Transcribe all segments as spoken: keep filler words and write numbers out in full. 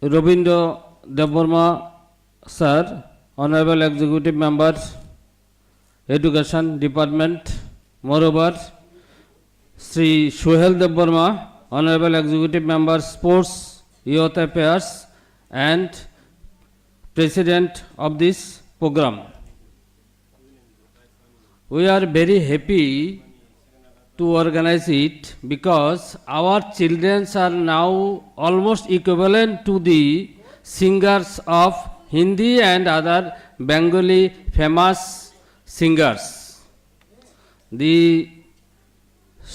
Robindra Debbarma sir, Honorable Executive Member, Education Department, moreover, Shri Suhel Debbarma, Honorable Executive Member, Sports, Youth Affairs, and President of this program. We are very happy to organize it because our children are now almost equivalent to the singers of Hindi and other Bengali famous singers. The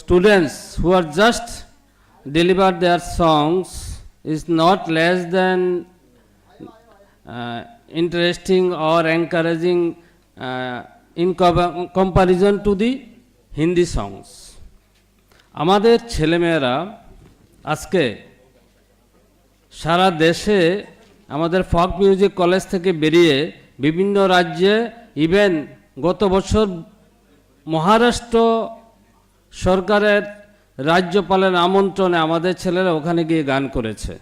students who are just delivered their songs is not less than uh, interesting or encouraging uh, in co- comparison to the Hindi songs. আমাদের ছেলেমেয়েরা আজকে সারা দেশে আমাদের ফক music college থেকে বেরিয়ে বিভিন্ন রাজ্যে, ইভেন গত বছর মহারাষ্ট্র সরকারের রাজ্যপালের আমন্ত্রণে আমাদের ছেলেরা ওখানে গিয়ে গান করেছে।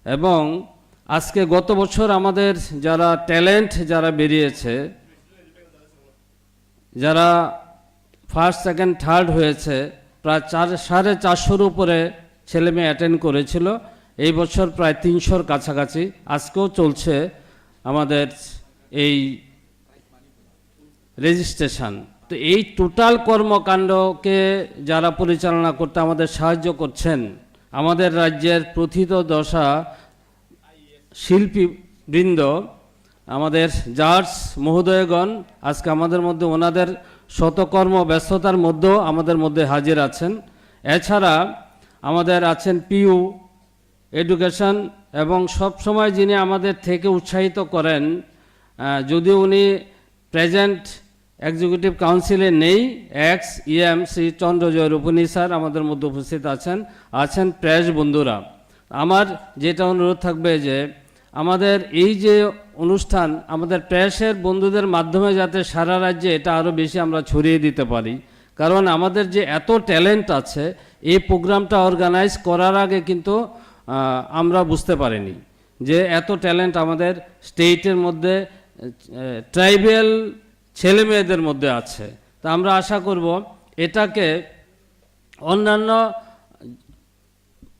এবং আজকে গত বছর আমাদের যারা ট্যালেন্ট যারা বেরিয়েছে, যারা ফার্স্ট সেকেন্ড থার্ড হয়েছে, প্রায় চার সাড়ে চারশোর উপরে ছেলে মেয়ে অ্যাটেন্ড করেছিল। এই বছর প্রায় তিনশোর কাছাকাছি। আজকেও চলছে আমাদের এই রেজিস্ট্রেশন। তো এই টোটাল কর্মকাণ্ডকে যারা পরিচালনা করতে আমাদের সাহায্য করছেন, আমাদের রাজ্যের প্রথিতযশা শিল্পীবৃন্দ, আমাদের জাজ মহোদয়গণ, আজকে আমাদের মধ্যে ওনাদের শতকর্ম ব্যস্ততার মধ্যেও আমাদের মধ্যে হাজির আছেন। এছাড়া আমাদের আছেন পিইউ এডুকেশন, এবং সব সময় যিনি আমাদের থেকে উৎসাহিত করেন, আহ, যদিও উনি প্রেজেন্ট এক্সিকিউটিভ কাউন্সিলে নেই, এক্স ইএম শ্রী চন্দ্রজয় রূপনী স্যার আমাদের মধ্যে উপস্থিত আছেন। আছেন প্রেস বন্ধুরা, আমার যেটা অনুরোধ থাকবে যে আমাদের এই যে অনুষ্ঠান, আমাদের প্রেসের বন্ধুদের মাধ্যমে যাতে সারা রাজ্যে এটা আরও বেশি আমরা ছড়িয়ে দিতে পারি। কারণ আমাদের যে এত ট্যালেন্ট আছে, এই প্রোগ্রামটা অর্গানাইজ করার আগে কিন্তু আহ, আমরা বুঝতে পারিনি যে এত ট্যালেন্ট আমাদের স্টেটের মধ্যে, ট্রাইবাল ছেলে মেয়েদের মধ্যে আছে। তা আমরা আশা করব এটাকে অন্যান্য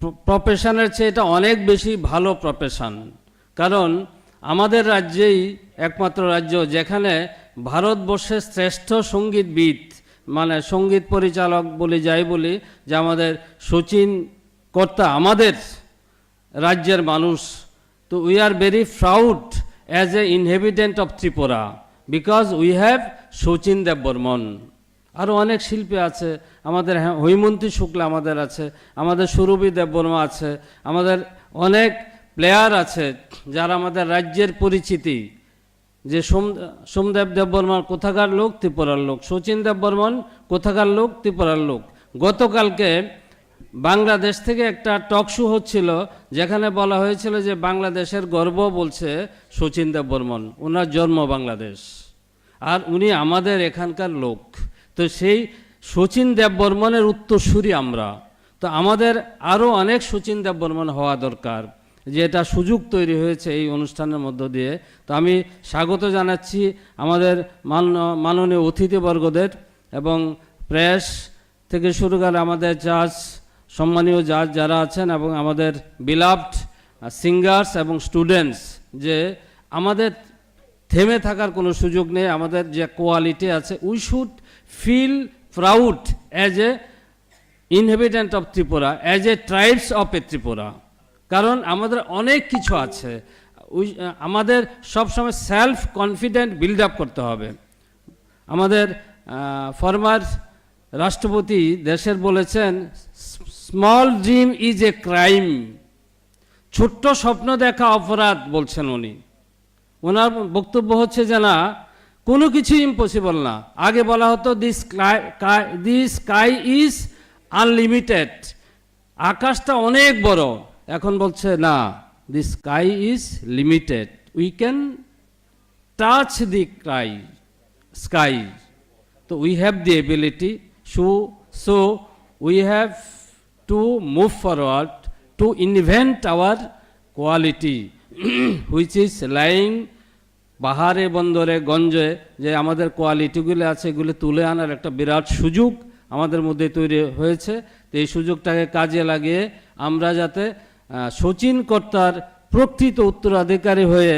প্রফেশনের চেয়ে এটা অনেক বেশি ভালো প্রফেশন। কারণ আমাদের রাজ্যেই একমাত্র রাজ্য যেখানে ভারতবর্ষের শ্রেষ্ঠ সঙ্গীতবিদ, মানে সঙ্গীত পরিচালক বলি যাই বলি, যে আমাদের শচীন কর্তা, আমাদের রাজ্যের মানুষ। তো we are very proud as a inhabitant of Tripura because we have Sachin দেববর্মন। আরও অনেক শিল্পী আছে, আমাদের হ্যাঁ, হৈমন্তী শুক্লা আমাদের আছে, আমাদের সুরভি দেববর্মা আছে, আমাদের অনেক প্লেয়ার আছে যারা আমাদের রাজ্যের পরিচিতি। যে সোম সোমদেব দেববর্মন কোথাকার লোক? ত্রিপুরার লোক। শচীন দেববর্মন কোথাকার লোক? ত্রিপুরার লোক। গতকালকে বাংলাদেশ থেকে একটা টক শো হচ্ছিল, যেখানে বলা হয়েছিল যে বাংলাদেশের গর্ব বলছে শচীন দেববর্মন, ওনার জন্ম বাংলাদেশ, আর উনি আমাদের এখানকার লোক। তো সেই শচীন দেববর্মনের উত্তরসূরি আমরা। তো আমাদের আরও অনেক শচীন দেববর্মন হওয়া দরকার, যে এটা সুযোগ তৈরি হয়েছে এই অনুষ্ঠানের মধ্য দিয়ে। তো আমি স্বাগত জানাচ্ছি আমাদের মান্য মাননীয় অতিথিবর্গদের এবং প্রেস থেকে শুরু করে আমাদের জাজ, সম্মানীয় জাজ যারা আছেন এবং আমাদের বিলাভড সিঙ্গার্স এবং স্টুডেন্টস, যে আমাদের থেমে থাকার কোনো সুযোগ নেই। আমাদের যে কোয়ালিটি আছে, we should feel proud as a inhabitant of Tripura, as a tribes of a Tripura। কারণ আমাদের অনেক কিছু আছে। ওই, আহ, আমাদের সবসময় সেলফ কনফিডেন্ট বিল্ড আপ করতে হবে। আমাদের ফর্মার রাষ্ট্রপতি দেশের বলেছেন, "Small dream is a crime।" ছোট্ট স্বপ্ন দেখা অপরাধ বলছেন উনি। ওনার বক্তব্য হচ্ছে যে না, কোনো কিছু ইম্পসিবল না। আগে বলা হতো, "The sky, the sky is unlimited।" আকাশটা অনেক বড়। এখন বলছে না, "The sky is limited, we can touch the sky।" তো we have the ability, so, so we have to move forward to invent our quality which is lying পাহাড়ে বন্দরে গঞ্জে যে আমাদের কোয়ালিটিগুলো আছে, এগুলো তুলে আনার একটা বিরাট সুযোগ আমাদের মধ্যে তৈরি হয়েছে। তো এই সুযোগটাকে কাজে লাগিয়ে আমরা যাতে আহ, শচীন কর্তার প্রকৃত উত্তরাধিকারী হয়ে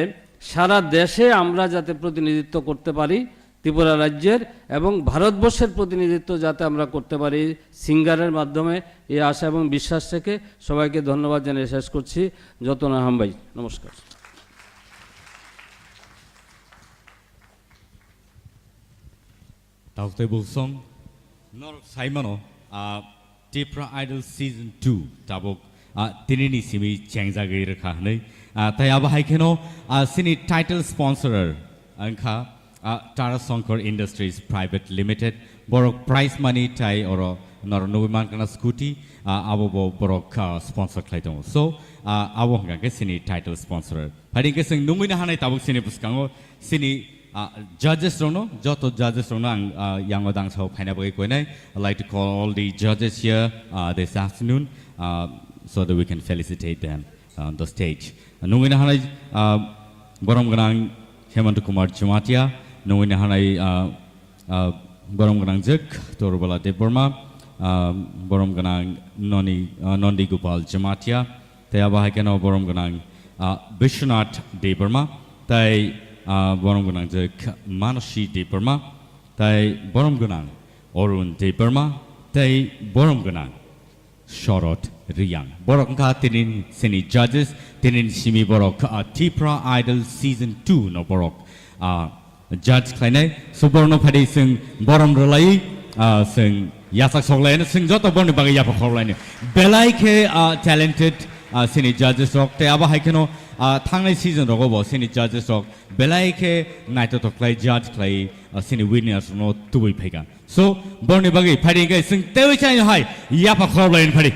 সারা দেশে আমরা যাতে প্রতিনিধিত্ব করতে পারি ত্রিপুরা রাজ্যের, এবং ভারতবর্ষের প্রতিনিধিত্ব যাতে আমরা করতে পারি সিঙ্গারের মাধ্যমে, এই আশা এবং বিশ্বাস রেখে সবাইকে ধন্যবাদ জানিয়ে শেষ করছি। যতন হামবাই, নমস্কার। Tauk tei Buksong, norok sai mano, ah, Tipra Idol Season two tabuk, ah, tinini simi chengjagwi rwkha hwnwi. Ah, tei abo hai kheno, ah, chini title sponsorer wngkha, ah, Tara Shankar Industries Private Limited. Borok prize money tei oro norok nugwi mankha na scooty, ah, abo bo borok, ah, sponsor khlai tongo. So, ah, abo hwnkha khe chini title sponsorer. Phaidi hwnkhe chwng nungwi na hanai tabuk chini bwskango chini, ah, judges rokno, joto judges rokno ang, ah, yango dangsao phaina bagwi koinai. I'd like to call all the judges here, ah, this afternoon, ah, so that we can felicitate them on the stage. Nungwi na hanai, ah, borom gwnang Hemant Kumar Jamatia, nungwi na hanai, ah, ah, borom gwnang jwk Torbala Debbarma, ah, borom gwnang Noni, ah, Nondi Gopal Jamatia, tei abo hai kheno borom gwnang, ah, Bishwanath Debbarma, tei, ah, borom gwnang jwk Manasi Debbarma, tei borom gwnang Arun Debbarma, tei borom gwnang Shorod Riyang. Borok wngkha tini sini judges, tini simi borok, ah, Tipra Idol Season two no borok, ah, judge khlainai. So borokno phaidi chwng borom rwlai, ah, chwng yasak soklaino, chwng joto borokni bagwi yapha khorlaino. Belai khe, ah, talented, ah, sini judges rok, tei abo hai kheno, ah, thangnai season rogo bo sini judges rok belai khe naithothok khlai judge khlai, ah, sini winners no tubui phaikha. So, borokni bagwi phaidi hwnkhe chwng teiwi chai hai yapha khorok lai phaidi.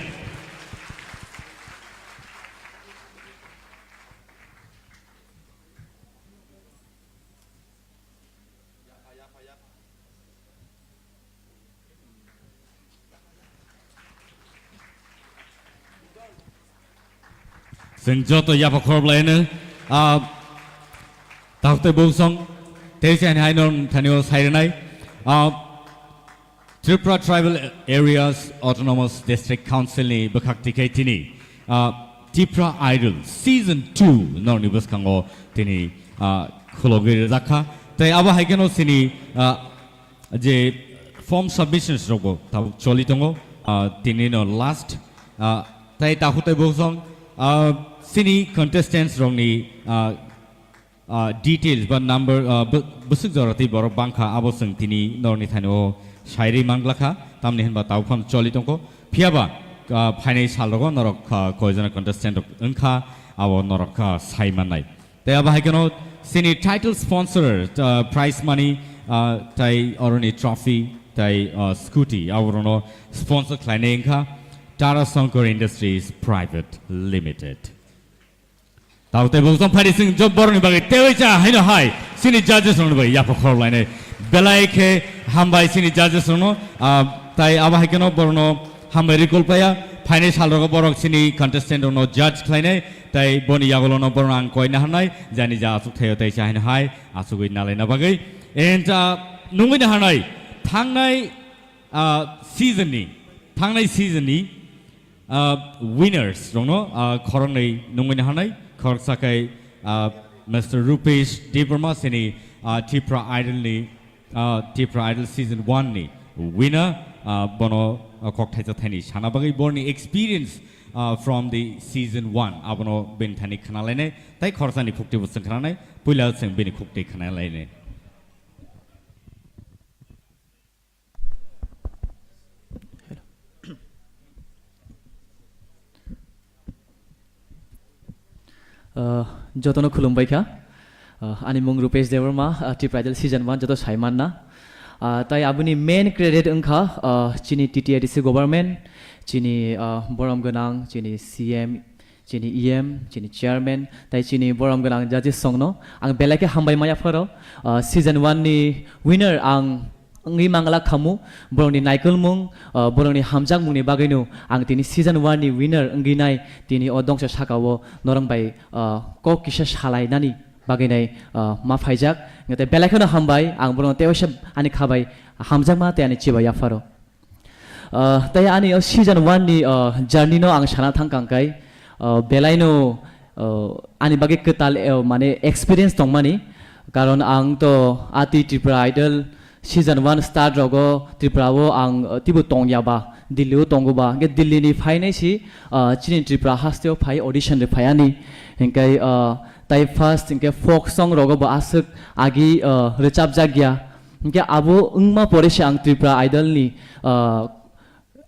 Chwng joto yapha khorok laino, ah, takhuk tei buksong, tei chani haino thanio sai rwnai, ah, Tripura Tribal Areas Autonomous District Council ni bwkhak tikhe tini, ah, Tipra Idol Season two norokni bwskango tini, ah, khulogwi rwjakha. Tei abo hai kheno chini, ah, je form submissions rokbo tabuk choli tongo, ah, tini no last, ah, tei takhuk tei buksong, ah, chini contestants rokni, ah, ah, details ba number, ah, bw-, bwswk jora tei borok bangkha abo chwng tini norokni thanio sairwi manglakha, tamni hinba tabuk phano choli tongkho. Phiyaba, ah, phainai salrogo norok, ah, koijona contestant rok wngkha abo norok, ah, sai mannai. Tei abo hai kheno chini title sponsor, ah, prize money, ah, tei oroni trophy tei, ah, scooty aborokno sponsor khlainai wngkha Tara Shankar Industries Private Limited. Tabo tei buksong phaidi chwng job borokni bagwi teiwi cha haino hai chini judges rokni bagwi yapha khorok lainai. Belai khe hambai chini judges rokno, ah, tei abo hai kheno borokno hambai recall paya. Phainai salrogo borok chini contestant rokno judge khlainai. Tei boni yagulono borokno ang koina hannai, jani ja aswk thaio tei cha haino hai aswkwi nalaina bagwi. And, ah, nungwi na hannai thangnai, ah, season ni, thangnai season ni, ah, winners rokno, ah, khoroknwi nungwi na hannai, khoroksa khe, ah, Mister Rupesh Debbarma chini, ah, Tipra Idol ni, ah, Tipra Idol Season one ni winner, ah, bono, ah, kok thaisa thaini sana bagwi borni experience, ah, from the season one abono bini thani khna lainai, tei khoroksa ni khukti bo chwng khna nai, puila chwng bini khukti khna lainai. Uh, jotono khulumbai kha. Uh, ani mung Rupesh Debbarma, uh, Tipra Idol Season one joto sai manna. Uh, tai aboni main credit wngkha, uh, chini T T A D C government, chini, uh, borom gwnang, chini C M, chini E M, chini chairman, tai chini borom gwnang judges songno ang belai khe hambai maya pharo. Uh, season one ni winner ang wngwi mangla khamu, borokni naikolmung, ah, borokni hamjakmungni bagwino ang tini season one ni winner wngwi nai, tini o dongsa sakao norok bai, ah, kok kisa salainani bagwi nai, ah, ma phaijak. Tei belai kheno hambai, ang borokno tei waisa ani khabai hamjakma tei ani chibai yapharo. Ah, tei ani o season one ni, ah, journey no ang sana thang kang kai, ah, belai no, ah, ani bagwi kwtal, eh, mane experience tongmani, karon ang to ati Tripura Idol season one start rogo Tripura o ang, ah, tibo tongya ba, Delhi o tongo ba, hingke Delhi ni phainai si, ah, chini Tripura haste o phai audition ri phai ani, hingke, ah, tai first hingke folk song rogo bo aswk agi, ah, rwchapjak ya. Hingke abo wngma pore se ang Tripura Idol ni, ah,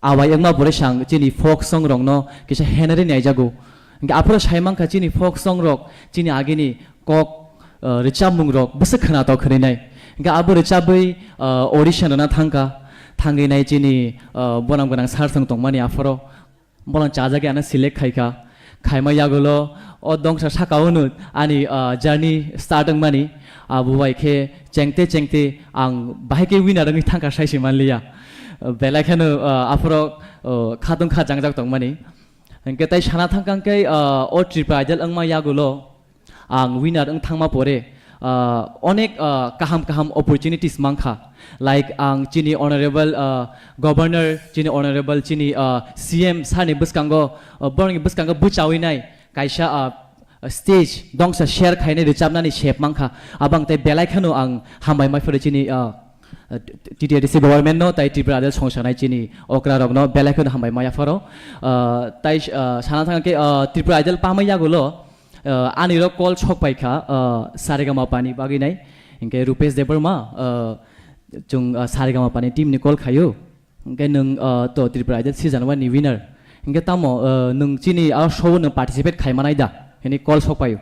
awai wngma pore se ang chini folk song rokno kisa henari naijago. Hingke aphuru sai mankha chini folk song rok chini agini kok, ah, rwchapmung rok bwswk khwnatok khwrwi nai. Hingke abo rwchabwi, ah, audition rwna thangkha. Thangwi nai chini, ah, bonam gwnang sir song tongmani aphuru. Bono chajagwi ano select khaikha. Khaima yagulo o dongsa saka-o no ani, ah, journey start wngmani. Abo bai khe chengte chengte ang bahai khe winner wngwi thangkha sai se manliya. Belai kheno, ah, aphuru, ah, khatung kha jangjak tongmani. Hingke tai sana thangkha hingke, ah, o Tripura Idol wngma yagulo ang winner wng thangma pore, ah, onek, ah, kaham kaham opportunities mankha. Like ang chini honorable, ah, governor, chini honorable, chini, ah, C M sir ni bwskango, ah, borokni bwskango bwchawi nai kaisa, ah, stage dongsa share khainai rwchapnani sep mankha. Abang tei belai kheno ang hambai mai phuru chini, ah, T T A D C government no tai Tripura Idol songsanai chini okra rokno belai kheno hambai maya pharo. Ah, tai, ah, sana thang khe, ah, Tripura Idol pamai yagulo, ah, ani rok call sok pai kha, ah, Saregama pani bagwi nai. Hingke Rupesh Debbarma, ah, chung, ah, Saregama pani team ni call khayo. Hingke nung, ah, to Tripura Idol season one ni winner. Hingke tamo, ah, nung chini a show no participate khai manai da? Hini call sok payo.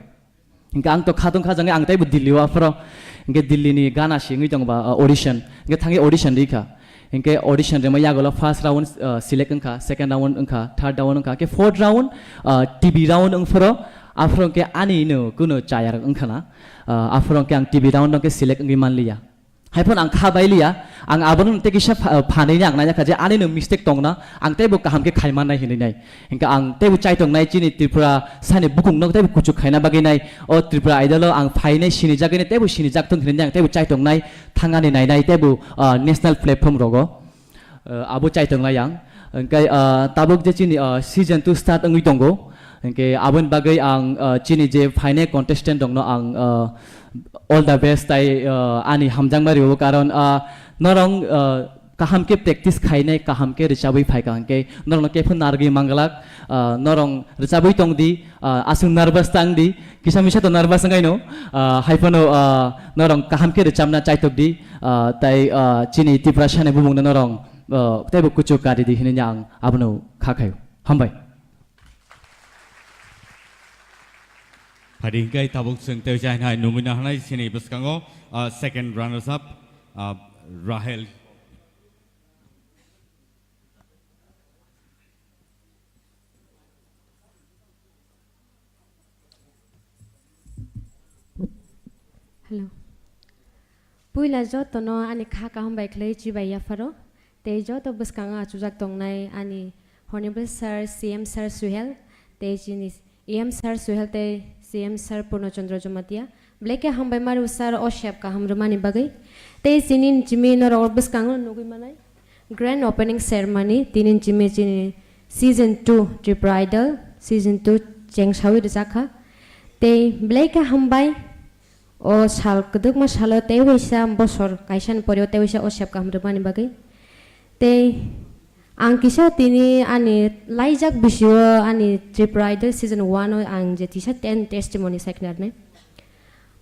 Hingke ang to khatung kha jangwi ang teibo Delhi o aphuru. Hingke Delhi ni gana si wngwi tong ba, ah, audition. Hingke thangwi audition ri kha. Hingke audition rima yagulo first round, ah, select wngkha, second round wngkha, third round wngkha. Hingke fourth round, ah, T V round wngphuru. Aphuru hingke ani no kuno chaya rok wngkha na. Ah, aphuru hingke ang T V round hingke select wngwi manliya. Hai phano ang kha bai liya, ang abono tei kisa pha-, phanwi ni ang naina kha je ani no mistake tongna, ang teibo kaham khe khai mannai hinwi nai. Hingke ang teibo chai tongnai chini Tripura sani bukung no teibo kuchuk khaina bagwi nai. O Tripura Idol o ang phainai sinijak nai teibo sinijak thung hinwi ang teibo chai tongnai thangani nainai teibo, ah, national platform rogo. Ah, abo chai tongnai ang. Hingke, ah, tabuk je chini, ah, season two start wngwi tongo. Hingke aboni bagwi ang, ah, chini je phainai contestant rokno ang, ah, all the best tai, ah, ani hamjakma rio karon, ah, norong, ah, kaham khe practice khainai kaham khe rwchabwi phaikha hingke norokno khe phano narwgwi manglak, ah, norong rwchabwi tongdi, ah, aswk nervous tangdi kisa misa to nervous wngwi no, ah, hai phano, ah, norong kaham khe rwchabna chaitokdi, ah, tai, ah, chini Tiprasani bumungno norong, ah, teibo kuchuk karidi hinwi ang abono kha khaio. Hambai. Phadi hingke tabuk chwng tei jai hai nungwi nahanai chini bwskango, ah, second runners up, ah, Rahel. Hello. Puila jotono ani kha kaham bai khlai chibai yapharo. Tei joto bwskango achujak tongnai ani Honorable Sir, C M Sir Suhel, tei chini E M Sir Suhel tei C M Sir Purno Chandra Jamatia. Belai khe hambai maru sir o sep kaham rwmani bagwi. Tei chini chimi norok bwskango nugwi manai. Grand opening ceremony tini chimi chini season two Tripura Idol season two chengsawi rwjakha. Tei belai khe hambai. O sal kwdwkma salo tei waisa bosor kaisani pore o tei waisa o sep kaham rwmani bagwi. Tei ang kisa tini ani laijak bisio ani Tripura Idol season one o ang je tisa ten testimony sai khna rwnai.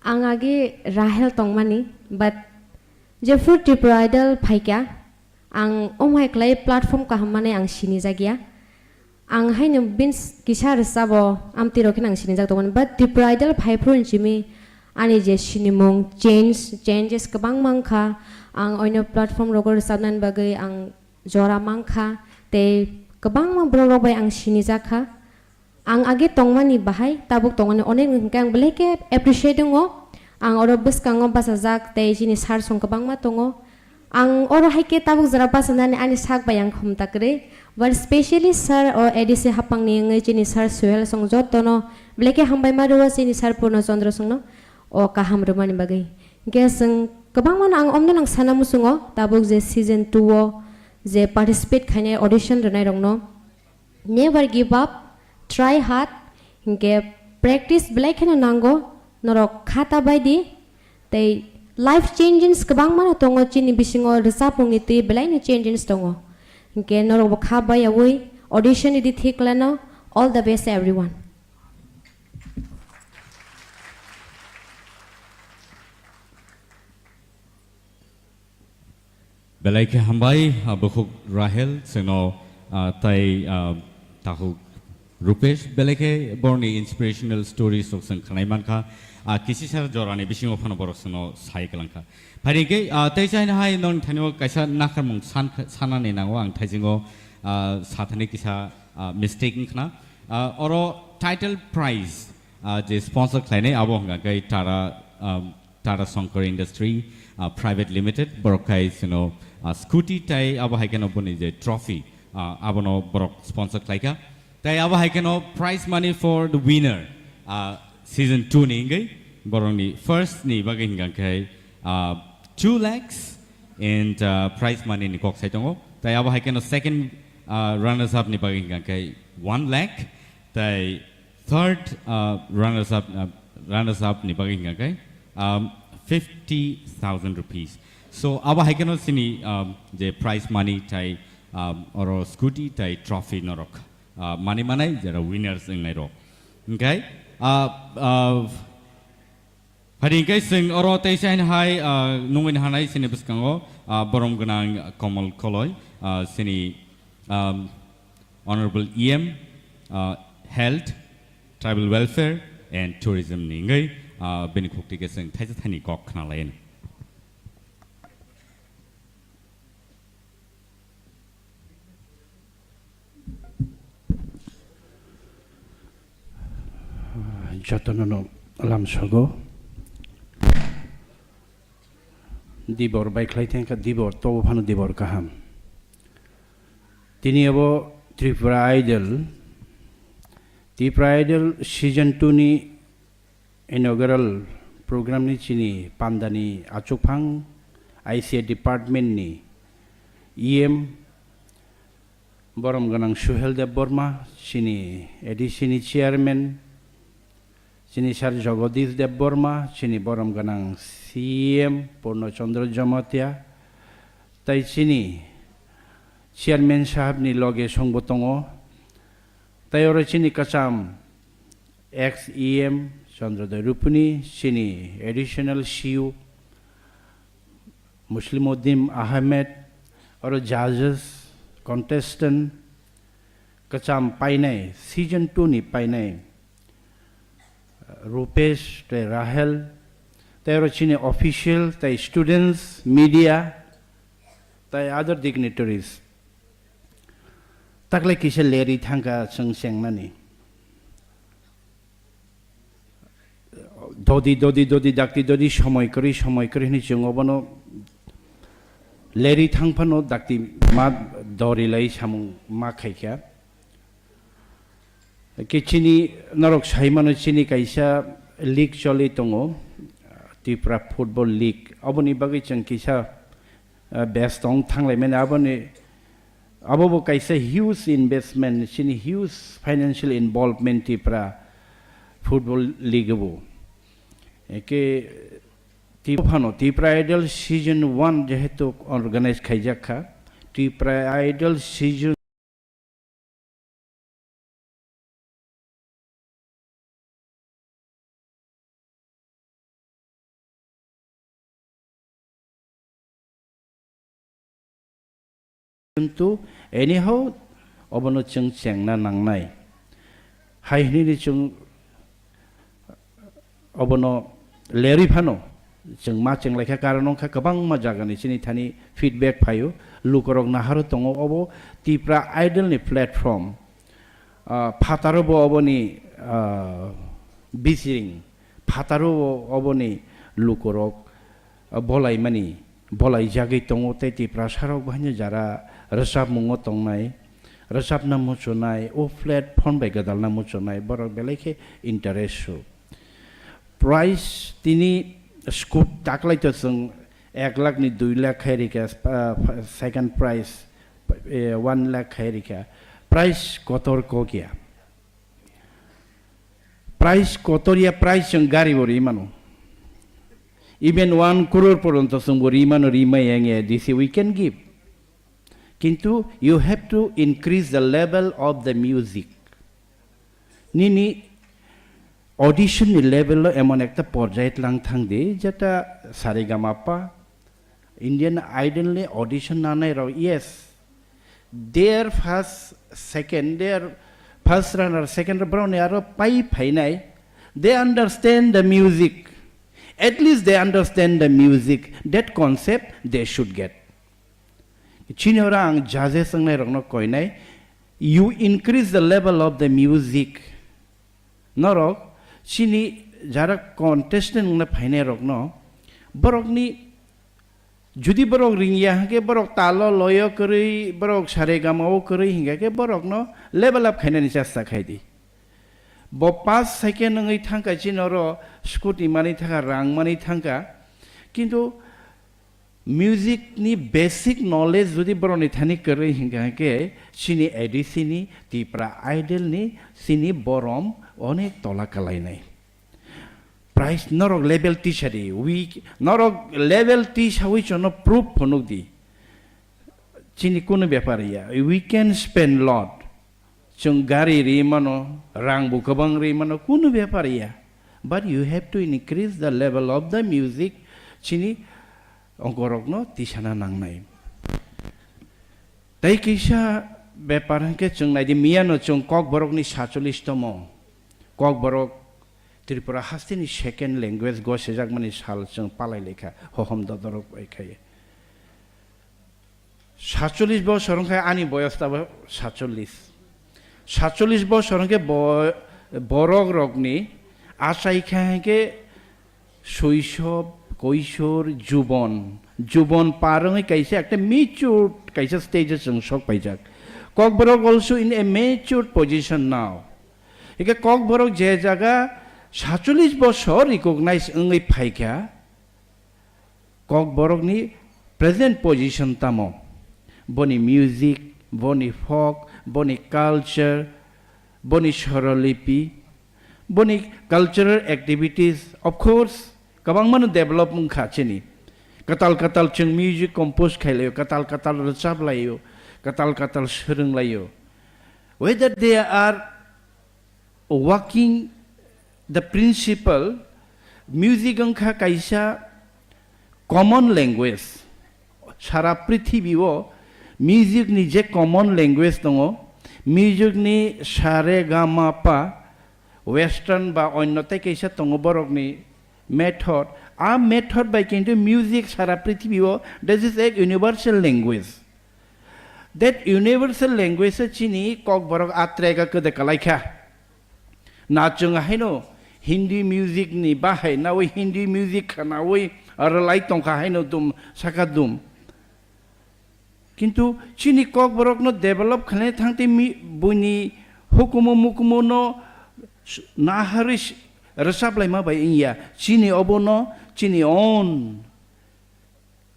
Ang agi Rahel tongmani, but jephru Tripura Idol phaikha, ang omhai khlai platform kaham mane ang sinijak ya. Ang haino bini kisa rwchabo amtwi rok kheno ang sinijak tongmani. But Tripura Idol phaiphuru hinchimi ani je sinimung change, changes kwbangma wngkha. Ang oino platform rogo rwchabnani bagwi ang jora mankha. Tei kwbangma borok rok bai ang sinijakha. Ang age tongmani bahai tabuk tongmani onek hwnkhe ang belai khe appreciate wngo. Ang oro bwskango bachajak tei chini sir song kwbangma tongo. Ang oro hai khe tabuk jora bachanani ani sak bai ang khum ta kwrwi. But specially sir o A D C hapangni wngwi chini sir Suhel song jotono belai khe hambai ma rwo chini sir Purno Chandra songno o kaham rwmani bagwi. Hwnkhe chwng kwbangmano ang omno nang sana muchungo tabuk je season two o je participate khainai audition rwnairokno. Never give up, try hard, hinkhe practice belai kheno nango, norok kha ta bai di, tei life changes kwbangma no tongo chini bisingo rwchapmungni twi belai no changes tongo, hinkhe norok bo kha bai yaui audition ridi thik lano, all the best everyone. Belai khe hambai, ah, bukhuk Rahel, chwngno, ah, tai, ah, takhuk Rupesh, belai khe borni inspirational stories rok chwng khwnai mankha, ah, kisisa jorani bisingo phano borok chwngno sai kwlangkha. Phaidi khe, ah, tei chaina hai nong thanio kaisa nakharmung san-, sanani nango ang thaisingo, ah, sathani kisa, ah, mistake wngkhna. Ah, oro title prize, ah, je sponsor khlainai abo hwnkha khe Tara, ah, Tara Shankar Industry, ah, Private Limited, borok khai chwngno, ah, scooty tai abo hai kheno boni je trophy, ah, abono borok sponsor khlaikha. Tai abo hai kheno prize money for the winner, ah, season two ni wngwi borokni first ni bagwi hwnkha khe, ah, two lakhs and, ah, prize money ni kok sai tongo. Tai abo hai kheno second, ah, runners up ni bagwi hwnkha khe one lakh. Tai third, uh, runners up, uh, runners up ni bagwi hwnkha khe, um, fifty thousand rupees. So, abo hai kheno chini, um, je prize money tai, um, oro scooty tai trophy norok, uh, mani manai jera winners wngnai rok. Hwnkhe, uh, uh, Phaidi hwnkhe chwng oro teisa hino hai, ah, nungwi hanai chini bwskango, ah, borom gwnang Komal Koloi, ah, chini, um, Honorable E M, ah, Health, Tribal Welfare and Tourism ni wngwi, ah, bini khukti khe chwng thaisa thani kok khna lai. Jotono no lamsogo. Dibor bai khlai thangkha, dibor tobo phano dibor kaham. Tini abo Tripura Idol, Tripura Idol season two ni inaugural program ni chini pandani achukphang I C A department ni E M borom gwnang Suhel Debbarma, chini A D C ni chairman, chini sir Jagadish Debbarma, chini borom gwnang C M Purno Chandra Jamatia, tai chini chairman sahab ni loge songbo tongo, tai oro chini kwcham ex E M Chandrodoi Rupuni, chini additional C U Muslimuddin Ahmed, oro judges, contestant, kwcham painai, season two ni painai, Rupesh tei Rahel, tei oro chini official, tei students, media, tei other dignitaries. Takle kisa leri thangkha chwng chengnani. Dodi, dodi, dodi, dakti, dodi, somoi kwrwi, somoi kwrwi hwnwi chwng obono leri thang phano dakti ma dori lai samung ma khaikha. Khe chini norok sai mano chini kaisa league choli tongo, Tripura Football League. Oboni bagwi chwng kisa, ah, best tong thanglai mani aboni Abo bo kaisa huge investment, chini huge financial involvement Tripura football league bo. Eke Tripura phano Tripura Idol season one jehetu organize khaijak kha, Tripura Idol season Kintu anyhow obono chwng chengna nangnai. Hai hwnwi chwng obono lerwi phano chwng ma chenglaikha, karon wngkha kwbangma jagani chini thani feedback phaio, lukorok naharo tongo obo Tripura Idol ni platform, ah, phataro bo oboni, ah, bisiring, phataro bo oboni lukorok, ah, bolaimani bolaijagwi tongo, tei Tiprasarok bo haino jara rwchapmungo tongnai, rwchapna muchunai, o platform bai gwdalna muchunai, borok belai khe interest su. Prize tini scoot taklai to chwng ek lakh ni dui lakh khai rikha, ah, second prize, eh, one lakh khai rikha. Prize kotor kok ya. Prize kotor ya, prize chwng gari bo ri mano. Even one crore poronto chwng bo ri mano, ri maya wngya, this we can give. Kintu you have to increase the level of the music. Nini audition ni level o emon ekta porjai tlang thang di, jeta saregamapa, Indian Idol ni audition nanai rok, yes, their first, second, their first runner, second runner, borok ni aro pai phainai, they understand the music. At least they understand the music. That concept they should get. Chini oro ang judges wngnai rokno koinai, you increase the level of the music. Norok chini jara contestant wngna phainai rokno, borokni, judi borok ringya hwnkhe, borok talo loyo kwrwi, borok saregama o kwrwi hingkha khe, borokno level up khainani chesta khai di. Bo pass second wngwi thangkha, chini oro scooty manwi thangkha, rang manwi thangkha, kintu music ni basic knowledge jodi borok ni thani kwrwi hingkha khe, chini A D C ni, Tipra Idol ni chini borom onek tola kalainai. Price norok level tisa di, we, norok level tisawi chono proof phunuk di. Chini kunu bepar ya, we can spend lot. Chwng gari ri mano, rang bo kwbang ri mano, kunu bepar ya. But you have to increase the level of the music. Chini ongkorokno tisana nangnai. Tei kisa bepar hwnkhe chwng naidi, miyano chwng Kokborokni sachulis tomo. Kokborok Tripura hasteni second language gosejakmani sal chwng palai laikha, hohom dodorok bai khai. Sachulis bosor wngkha ani boyos tabo sachulis. Sachulis bosor wngkhe bo-, borok rokni achai kha hwnkhe soisob, koisor, jubon. Jubon par wngwi kaisa ekta matured kaisa stage o chwng sok paijak. Kokborok also in a matured position now. Hwnkhe Kokborok je jaga sachulis bosor recognize wngwi phaikha, Kokborokni present position tamo? Boni music, boni folk, boni culture, boni sorolipi, boni cultural activities, of course, kwbangmano develop wngkha chini. Kwtal kwtal chwng music compose khailaio, kwtal kwtal rwchap laio, kwtal kwtal swrwng laio. Whether they are working the principle, music wngkha kaisa common language. Sara prithibi o music ni je common language tongo, music ni sa re ga ma pa, western ba onno tei kaisa tongo borok ni method. A method bai kintu music sara prithibi o, this is a universal language. That universal language o chini Kokborok a track o kwdwi kalaikha. Na chwng haino Hindi music ni bahai nawi Hindi music khanawi rwlai tongkha haino dum saka dum. Kintu chini Kokborokno develop khlaina thangtwi mi-, buini hukumu mukumu no s-, naharwi s-, rwchap laima bai wngya. Chini obono chini own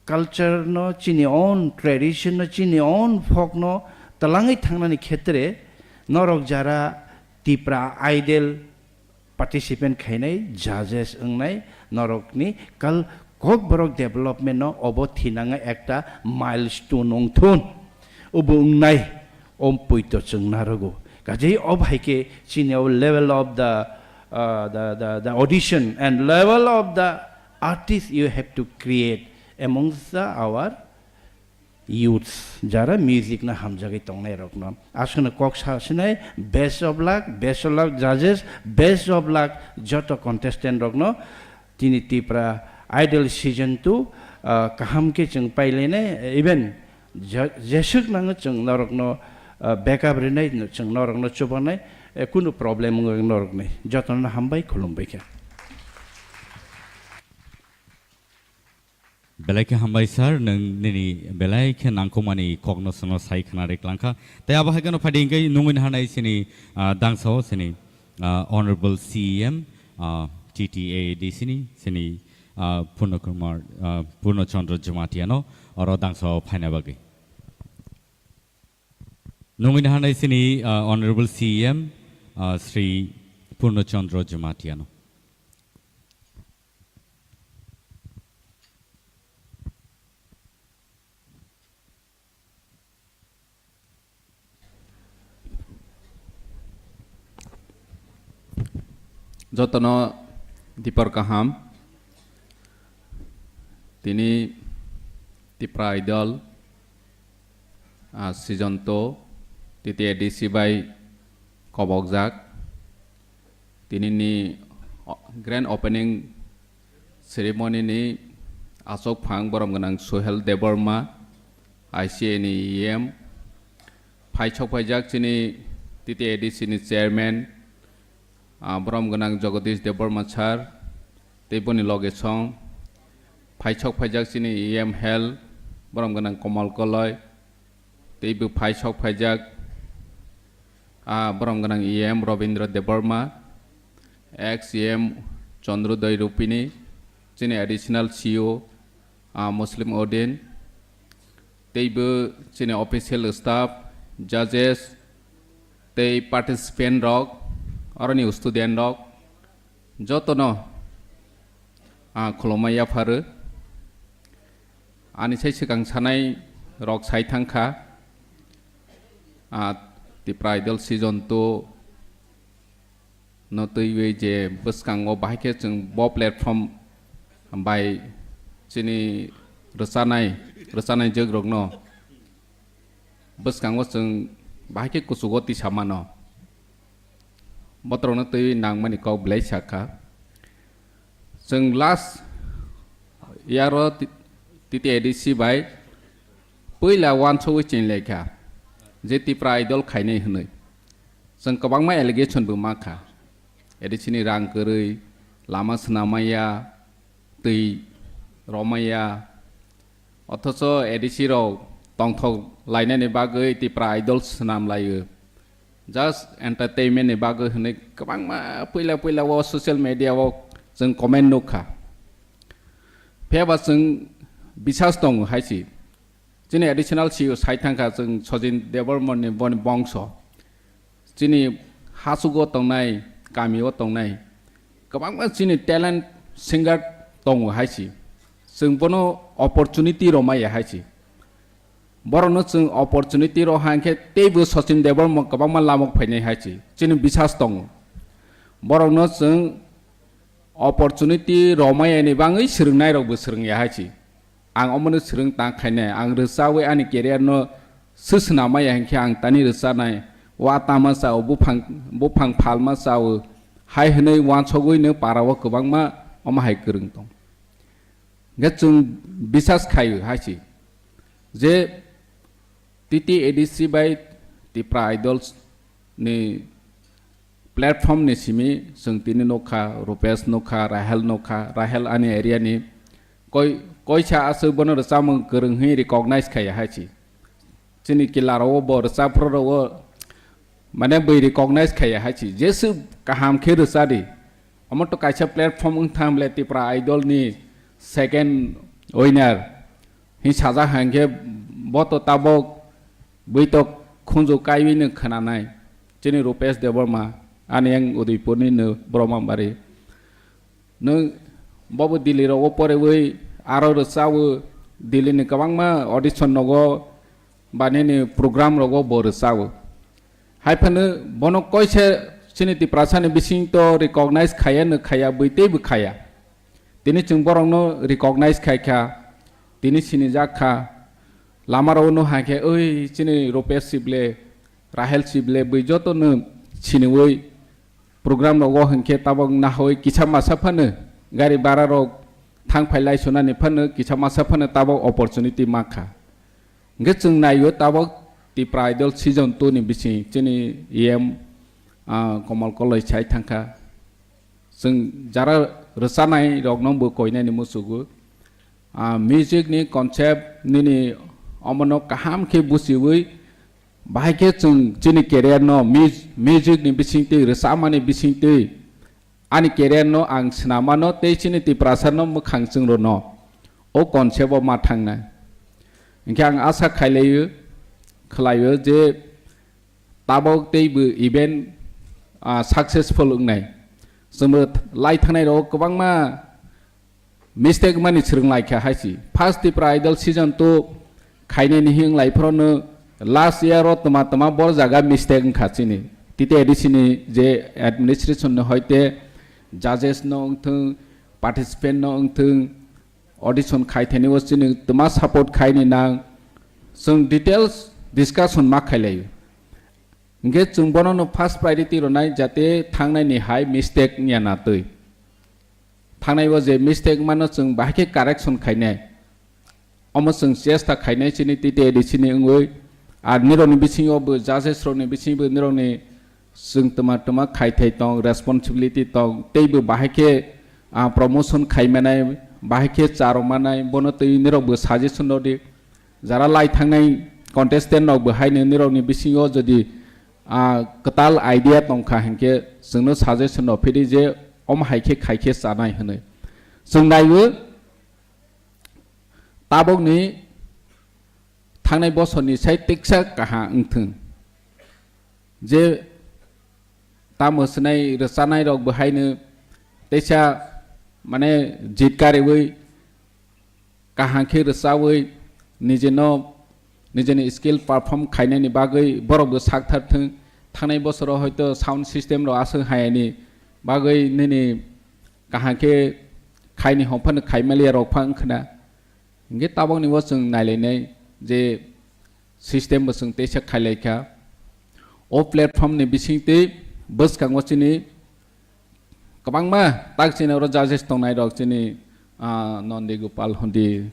culture no, chini own tradition no, chini own folk no twlangwi thangnani khetre norok jara Tipra Idol participant khainai, judges wngnai, norokni kal-, Kokborok development no obo thinangwi ekta milestone wngthun. Obo wngnai, om poito chwng narogo. Kajei o bhai khe chini o level of the, uh, the, the, the audition and level of the artist you have to create amongst the our youths, jara music no hamjagwi tongnai rokno. Aswkno kok sa sinai, best of luck, best of luck judges, best of luck joto contestant rokno. Tini Tipra Idol season two, ah, kaham khe chwng pailainai, even je-, jeswk nango chwng norokno, ah, backup rinai, chwng norokno chubanai, eh, kunu problem wngwi norokni. Jotono hambai, khulumbai khe. Belai khe hambai sir, nwng nini belai khe nangkukmani kokno chwngno sai khna ri klangkha. Tei abo hai kheno phaidi hwnkhe nungwi naharnai chini, ah, dangsao chini, ah, Honorable C E M, ah, T T A A D C ni chini, ah, Purno Kumar, ah, Purno Chandra Jamatia no oro dangsao phaina bagwi. Nungwi naharnai chini, ah, Honorable C E M, ah, Shri Purno Chandra Jamatia no. Jotono dipor kaham. Tini Tipra Idol, ah, season two, T T A D C bai kobokjak. Tinini o-, grand opening ceremony ni aswk phang borom gwnang Suhel Debbarma, I C A ni E M, phai sok phaijak chini T T A D C ni chairman, ah, borom gwnang Jagadish Debbarma sir, tei boni loge song phai sok phaijak chini E M Health, borom gwnang Komal Koloi, tei bo phai sok phaijak, ah, borom gwnang E M Robindra Debbarma, ex E M Chandrodoi Rupini, chini additional C E O, ah, Muslim Odin, tei bo chini official staff, judges, tei participant rok, aroni student rok, jotono, ah, khulumma yapharo. Ani sai swkang sanai rok sai thangkha, ah, Tipra Idol season two no twiwi je bwskango bahai khe chwng bo platform bai chini rwchanai, rwchanai jwk rokno bwskango chwng bahai khe kuchugo tisa mano. Botrokno twiwi nangmani kok belai sakha. Chwng last year o T-, T T A D C bai puila uansugwi chinlaikha je Tipra Idol khainai hwnwi. Chwng kwbangma allegation bo mankha. A D C ni rang kwrwi, lama swnamaya, twi romaya. Othocho A D C rok tongthok lainani bagwi Tipra Idol swnam laio. Just entertainment ni bagwi hwnwi kwbangma puila puila o social media o chwng comment nukha. Phiyaba chwng bisas tongo hai si. Chini additional C E O sai thangkha chwng Sojin Debbarma ni boni bongso. Chini hasugo tongnai, kamio tongnai, kwbangma chini talent singer tongo hai si. Chwng bono opportunity romaya hai si. Borokno chwng opportunity roha hwnkhe teibo Sachin Debbarma kwbangma lamok phainai hai si. Chini bisas tongo. Borokno chwng opportunity romaya ni bagwi swrwngnairokbo swrwngya hai si. Ang omono swrwng tang khainai, ang rwchawi ani career no swswnamaya hinkhe ang tani rwchanai, wa tama chao, buphang, buphang phalma chao, hai hwnwi uansugwino parao kwbangma omo hai kwrwng tong. Hwnkhe chwng bisas khaio hai si je T T A D C bai Tipra Idols ni platform ni simi chwng tini nukha, Rupesh nukha, Rahel nukha, Rahel ani area ni koi, koisa aswk bono rwchapmung kwrwng hwnwi recognize khaiya hai si. Chini kila rok bo rwchapra rok mane bwi recognize khaiya hai si. Jesu kaham khe rwcha di. Omo to kaisa platform wng thang ble Tipra Idol ni second winner. Hi sajak hwnkhe bo to tabok bwi to khunju kaiwi no khwnanai. Chini Rupesh Debbarma, ani yang Udaipur ni no Brahmabari. Nwng bobo Delhi rogo porewi aro rwchao Delhi ni kwbangma audition nogo ba nini program rogo bo rwchao. Hai phano bono koise chini Tiprasa ni bising to recognize khaya no khaya bwi teibo khaya. Tini chwng borokno recognize khai kha, tini sinijak kha. Lama rok no hai khe, "Oi, chini Rupesh Sible, Rahel Sible," bwi joto no siniwi program rogo hinkhe tabok nahawi kisa masa phano gari bara rok thang phai lai sunani phano kisa masa phano tabok opportunity ma kha. Hinkhe chwng naio tabok Tipra Idol season two ni bising chini E M, ah, Komal Koloi sai thang kha. Chwng jara rwchanai rokno bo koinani muchugo. ah, music ni concept nini omono kaham khe buchiwi, bahai khe chwng chini career no mus-, music ni bisingtwi, rwchapmani bisingtwi ani career no ang swnamano tei chini Tiprasa no mwkhang chwng rwno o concept o ma thangnai. Hinkhe ang asa khailaio, khlaio je tabok teibo event, ah, successful wngnai. Chwngbo lai thangnai rok kwbangma mistake mani swrwng lai kha hai si. First Tipra Idol season two khainani hing lai phoro no last year o tma tma bor jaga mistake wngkha chini. T T A D C ni je administration ni hoite judges no wngthung, participant no wngthung, audition khai thani o chini tma support khai ni nang. Chwng details discussion ma khailai. Hinkhe chwng bono no first priority rwnai jate thangnai ni hai mistake wngya na twi. Thangnai o je mistake mano chwng bahai khe correction khainai. Omo chwng chesta khainai chini T T A D C ni wngwi. Ar nirokni bisingo bo judges rokni bisingo nirokni chwng tma tma khai thai tong, responsibility tong, teibo bahai khe, ah, promotion khai manai, bahai khe cha rw manai, bono twi nirok bo suggestion rw di. Jara lai thangnai contestant rok bo haino nirokni bisingo jodi, ah, kwtal idea tongkha hinkhe chwngno suggestion rw phidi je omo hai khe khai khe chanai hwnwi. Chwng naiwi tabokni thangnai bosorni sai teksa kaha wngthwng. Je tamo swnai rwchanai rok bo haino teisa mane jit kariwi kaham khe rwchawi nijeno nijeni skill perform khainani bagwi borok bo sak thar thwng. Thangnai bosoro hoito sound system rok aswk hayani bagwi nini kaham khe khaini hongphano khaimaliya rok pha wngkhwna. Hinkhe tabokni bo chwng nailainai je system bo chwng teisa khailaikha. O platform ni bisingtwi bwskango chini kwbangma tak chini oro judges tongnai rok chini, ah, Nondi Gopal hondi,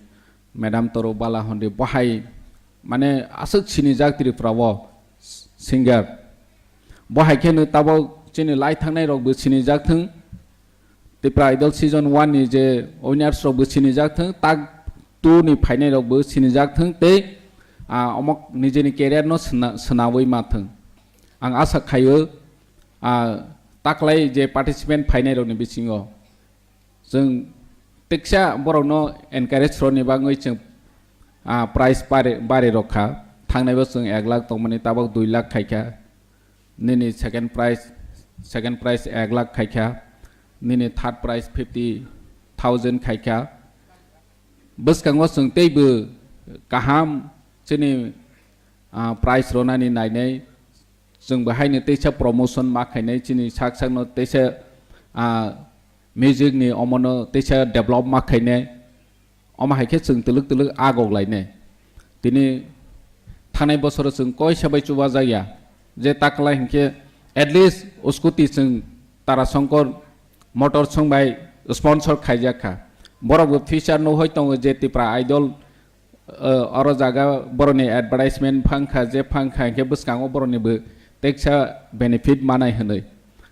Madam Toro Bala hondi, bohai mane aswk sinijak Tripura o singer. Bohai kheno tabok chini lai thangnai rok bo sinijak thwng. Tipra Idol season one ni je winners rok bo sinijak thwng, tak two ni phainai rok bo sinijak thwng tei, ah, omok nijeni career no sna-, swnawi ma thwng. Ang asa khaio, ah, taklai je participant phainai rok ni bisingo chwng teksa borok no encourage rwni bagwi chwng, ah, prize bari, bari rok kha. Thangnai bo chwng ek lakh tongmani tabok dui lakh khaikha. Nini second prize, second prize ek lakh khaikha, nini third prize fifty thousand khaikha. Bwskango chwng teibo kaham chini, ah, prize rwnani nainai, chwng bo haino teisa promotion ma khainai, chini sak sakno teisa, ah, music ni omono teisa develop ma khainai. Omo hai khe chwng twlwk twlwk agok lainai. Tini thanai bosoro chwng koisa bai chubajakya. Je taklai hinkhe at least scooty chwng Tarasongkor Motors song bai sponsor khaijak kha. Borok bo future no hoi tongo je Tipra Idol, eh, oro jaga borokni advertisement phang kha, je phang kha hinkhe bwskango borokni bo teksa benefit manai hwnwi.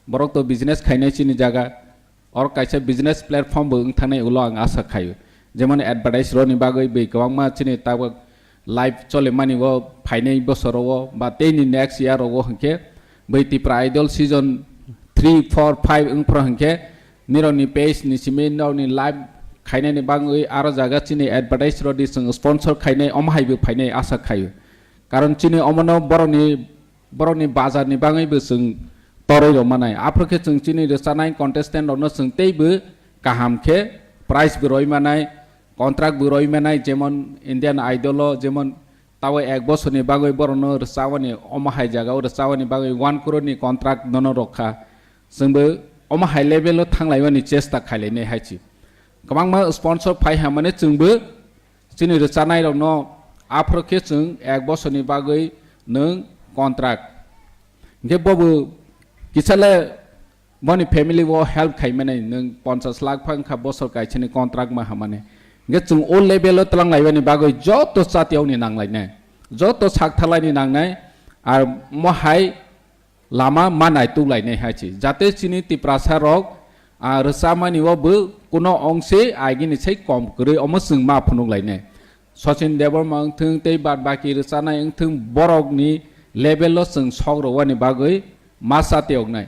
Borok to business khainai chini jaga. Oro kaisa business platform bo wng thangnai ulo ang asa khaio. Jemon advertise roni bagwi bai kwbangma chini tabuk live cholimani o phainai bosoro o ba teini next year o hinkhe bai Tipra Idol season three, four, five wng phro hinkhe nirokni page ni simi nirokni live khainani bagwi aro jaga chini advertise rodi chwng sponsor khainai omo hai bo phainai asa khaio. Karon chini omono borokni borokni bazar ni bagwi bo chwng torwi rw manai. Aphuru khe chwng chini rwchanai contestant rokno chwng teibo kaham khe prize bo rwi manai, contract bo rwi manai, jemon Indian Idol o jemon tabo ek bosorni bagwi borokno rwchaboni omo hai jaga o rwchaboni bagwi one crore ni contract nono rwkha. Chwngbo omo hai level o thanglaimani chesta khailainai hai si. Kwbangma sponsor phai hamani chwngbo chini rwchanai rokno aphuru khe chwng ek bosorni bagwi nwng contract. Hinkhe bobo kisale boni family o help khaimani nwng ponchash lakh pha wngkha bosor kaisani contract ma hamani. Hinkhe chwng o level o twlang laibani bagwi joto chatiyauni nanglainai, joto sak thalaini nangnai, ar mohai lama ma naituk lainai hai se. Jate chini Tiprasa rok, ah, rwchamani o bo Kuno ongse agini sai kom kwrwi omo chwng ma phunuk lainai. Sachin Debbarma wngthwng tei bad baki rwchanai wngthwng borokni level o chwng sok rwani bagwi ma cha tiyoknai.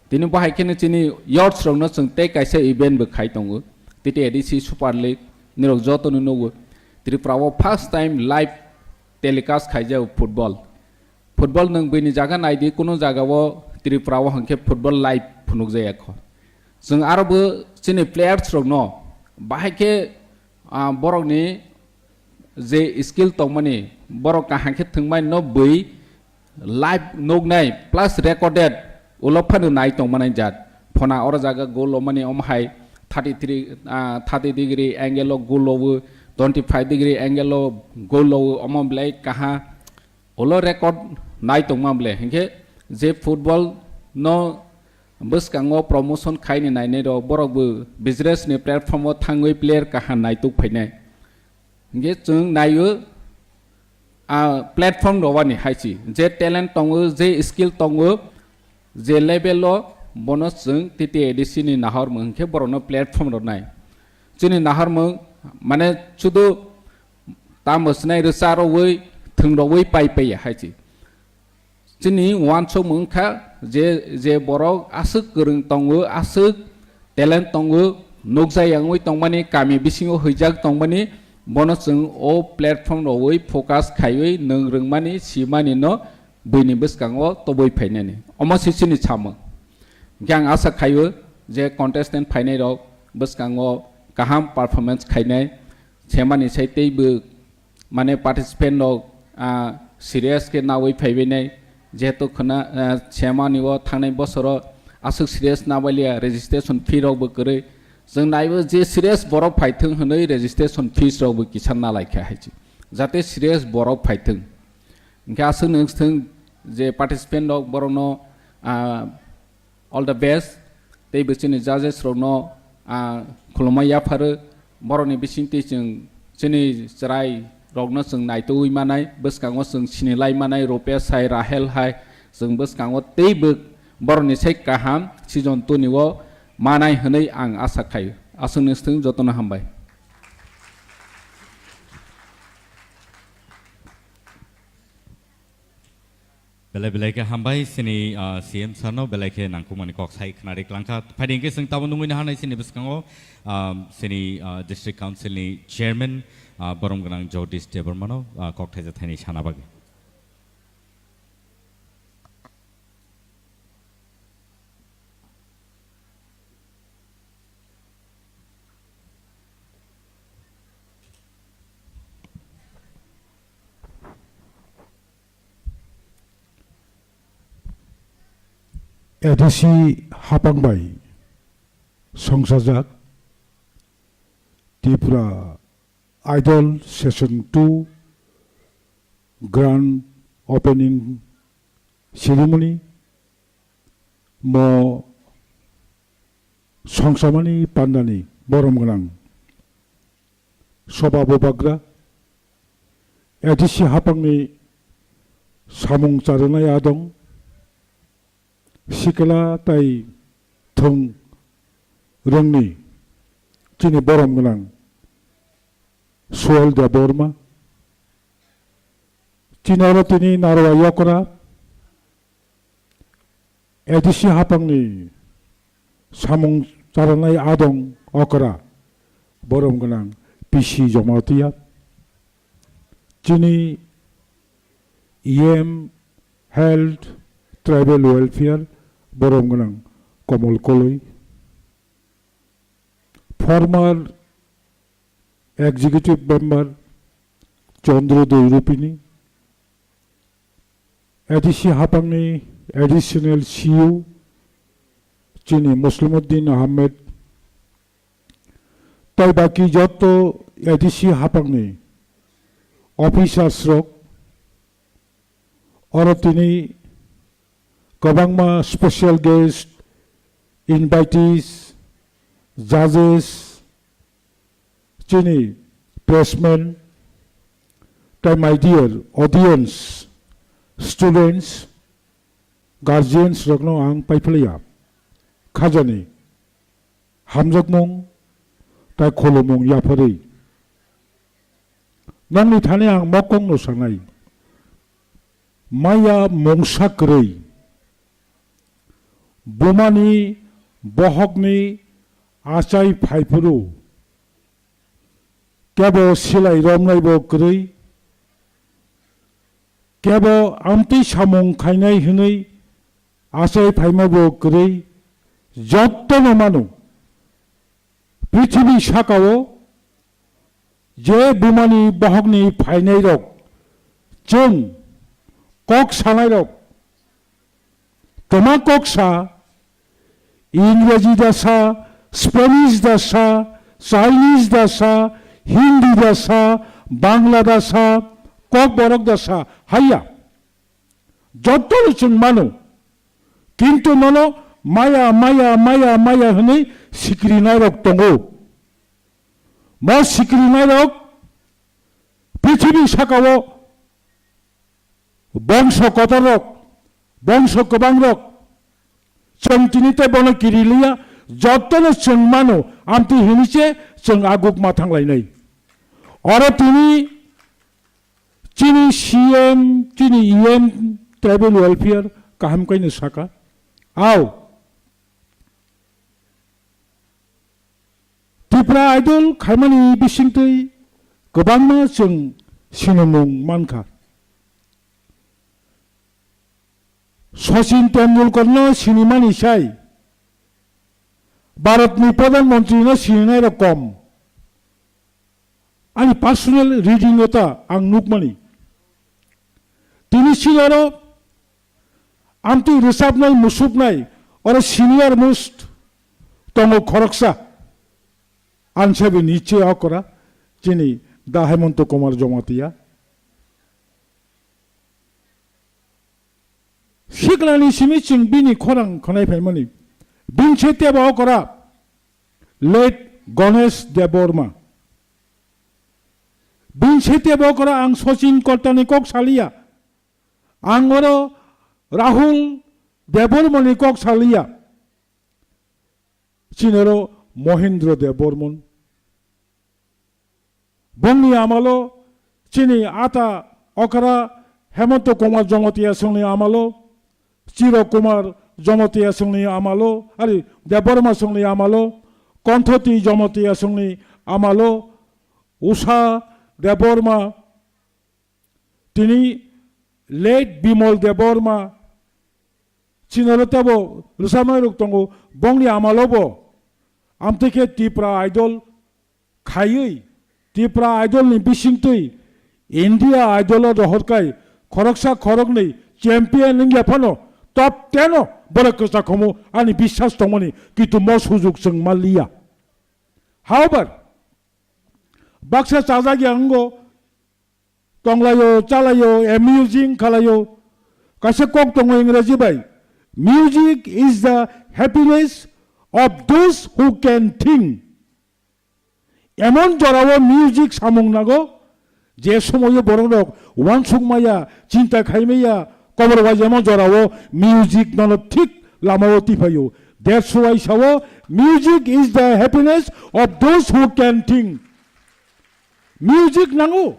Tini bo hai kheno chini youths rokno chwng tei kaisa event bo khai tongo. T T A D C Super League nirok jotono nugo. Tripura o first time live telecast khaijak football. Football nwng buini jaga naidi, kuno jaga o Tripura o hwnkhe football live phunukjaya kho. Chwng aro bo chini players rokno bahai khe, ah, borokni je skill tongmani, borok kaham khe thwngmani no bui live nuknai plus recorded ulo phano nai tongmanai jat. Phona oro jaga goal lomani omo hai thirty three, ah, thirty degree angle o goal lowo, twenty five degree angle o goal lowo, omo belai kaha. Ulo record nai tongma bole, hinkhe je football no bwskango promotion khaini nainai rok, borok bo business ni platform o thangwi player kaham naituk phainai. Hinkhe chwng naio, a platform rowani haichi, je talent tongo, je skill tongo, je level o, bono chwng T T A D C ni nahormung hinkhe borokno platform rwnai. Chini nahormung mane chudu tamo swnai rwcha rwui, thwng rwui pai paiya haichi. Chini uansukmung wngkha je, je borok aswk kwrwng tongo, aswk talent tongo, nukjai wngwi tongmani, kami bisingo huijak tongmani, bono chwng o platform rwui focus khaiwi nwng rwngmani, simani no buini bwskango tobwi phainani. Omo se chini samung. Hingkhe ang asa khaio je contestant phainai rok bwskango kaham performance khainai, semani sai teibo mane participant rok, ah, serious khe nawi phaibainai, jehetu khwna, ah, semani o thangnai bosoro aswk serious nabaliya, registration fee rok bo kwrwi. Chwng naibo je serious borok phaithwng hwnwi registration fees rok bo kisa nalaikha haichi, jate serious borok phaithwng. Hingkhe aswk nwng thwng je participant rok borokno, ah, all the best. Tei bo chini judges rokno, ah, khulumma yapharo. Borokni bisingtwi chwng chini chwrai rokno chwng naitugwi manai, bwskango chwng sinilai manai, Rupesh hai, Rahel hai, chwng bwskango teibo borokni sai kaham season two ni o manai hwnwi ang asa khaio. Aswk nwng thwng, jotono hambai. Belai belai khe hambai chini, ah, C M sir no, belai khe nangkukmani kok sai khwnari klangkha. Phaidi hwnkhe chwng tabuk nungwi naharnai chini bwskango, ah, chini, ah, District Council ni Chairman, ah, borom gwnang Jagdish Debbarma no, ah, kok thaisa thaini sana bagwi. A D C hapang bai songsajak Tripura Idol Session two Grand Opening Ceremony mo songsamani pandani borom gwnang soba bubagra, A D C hapangni samung charwnai adong, sikla tai thwng rwngni chini borom gwnang Suel Debbarma, chini oro tini Narwa Yokra, A D C hapangni samung charwnai adong okra, borom gwnang P C Jamatia, chini E M Health Tribal Welfare, borom gwnang Komol Koloi, former Executive Member Chandra Doirupini, A D C hapangni Additional C E O chini Muslimuddin Ahmed, tai baki joto A D C hapangni officers rok, oro tini kwbangma special guest, invitees, judges, chini pressmen, tai my dear audience, students, guardians rokno ang paiphlaiya khajani hamjakmung Tai khulumung yapharwi. Nokni thani ang mokokno sanai. Maya mungsa kwrwi. Bumani bohokni achai phaiphuru. Kebo silai romnaibo kwrwi. Kebo amtwi samung khainai hwnwi achai phaimabo kwrwi. Jottono mano. Prithibi sakao je bumani bohokni phainairok, chwng kok sanairok, twma kok sa, Ingreji da sa, Spanish da sa, Chinese da sa, Hindi da sa, Bangla da sa, Kokborok da sa, haiya. Jotono chwng mano. Kintu nono maya, maya, maya, maya hwnwi sikrinairok tongo. Mo sikrinairok prithibi sakao bongso kotorrok, bongso kwbangrok, chwng tini tei bono kiriliya, jotono chwng mano, amtwi hwnwi se chwng aguk ma thanglainai. Oro tini chini C M, chini E M, tribal welfare kaham kaino saka. Ao. Tipra Idol khaimani bisingtwi kwbangma chwng sinimung mankha. Sachin Tendulkar no sinimani sai Bharat ni Pradhan Mantri no sininai rok kom. Ani personal reading o ta ang nukmani. Tini sini oro amtwi rwchapnai, musuknai, oro senior most tongo khoroksa. Ansabi niche okora, chini da Hemanta Kumar Jamatia. Siklani simi chwng bini khorang khwnai phaimani. Bini se tebo okora late Ganesh Debbarma. Bini se tebo okora ang Sachin Koltani kok saliya. Ang oro Rahul Debbarmani kok saliya. Chini oro Mohindra Debbarman. Bongni amalo chini ata okra Hemanta Kumar Jamatia songni amalo, Chiro Kumar Jamatia songni amalo, ari Debbarma songni amalo, Konthoti Jamatia songni amalo, Usha Debbarma, tini late Bimal Debbarma, chini oro tebo rwchapnai rok tongo, bongni amalo bo amtwi khe Tipra Idol khaiwi, Tipra Idol ni bisingtwi India Idol o rohor kai khoroksa khoroknwi champion wngya phano top ten o borok kwchak khomo ani biswas tongmani, kintu mo sujuk chwng manliya. However, baksa chajak ya wngo, tonglaio, chalaio, amusing khalaio. Kaisa kok tongo Ingreji bai, "Music is the happiness of those who can think." Emon jorao music samung nago, je somoio borok rok uansuk maya, chinta khai maya, kobor bai emon jorao music nono thik lamao tipaio. That's why sao, "Music is the happiness of those who can think." Music nango.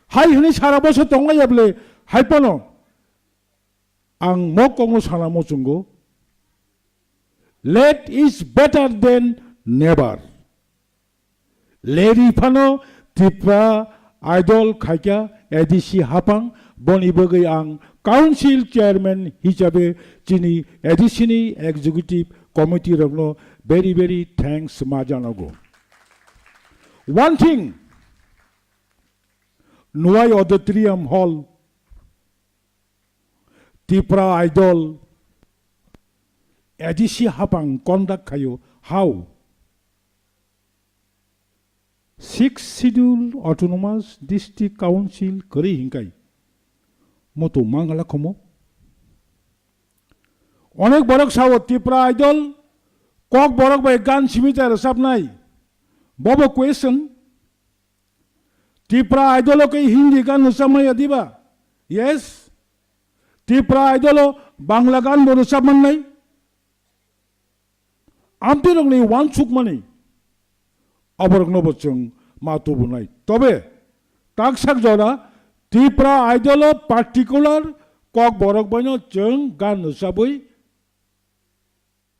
Hai hwnwi sara bosor tonglai ya bwle, hai phano ang mo kokno sana muchungo, "Late is better than never." Leri phano Tipra Idol khaikha A D C hapang, boni bagwi ang council chairman hisabe chini A D C ni executive committee rokno very, very thanks ma janago. One thing, Nwai Auditorium Hall, Tipra Idol, A D C hapang conduct khaio. How? Sixth Schedule Autonomous District Council kwrwi hinkai. Moto mangala khomo. Onek borok sao Tipra Idol, kok borok bai gan simi ta rwchapnai. Bobo question. Tipra Idol o khe Hindi gan rwchapmaya diba? Yes. Tipra Idol o Bangla gan bo rwchap mannai. Amtwi rokni uansukmani. Aborokno bo chwng ma tubunai. Tobe, taksak jora Tripura Idol o particular kok borok baino chwng gan rwchabwi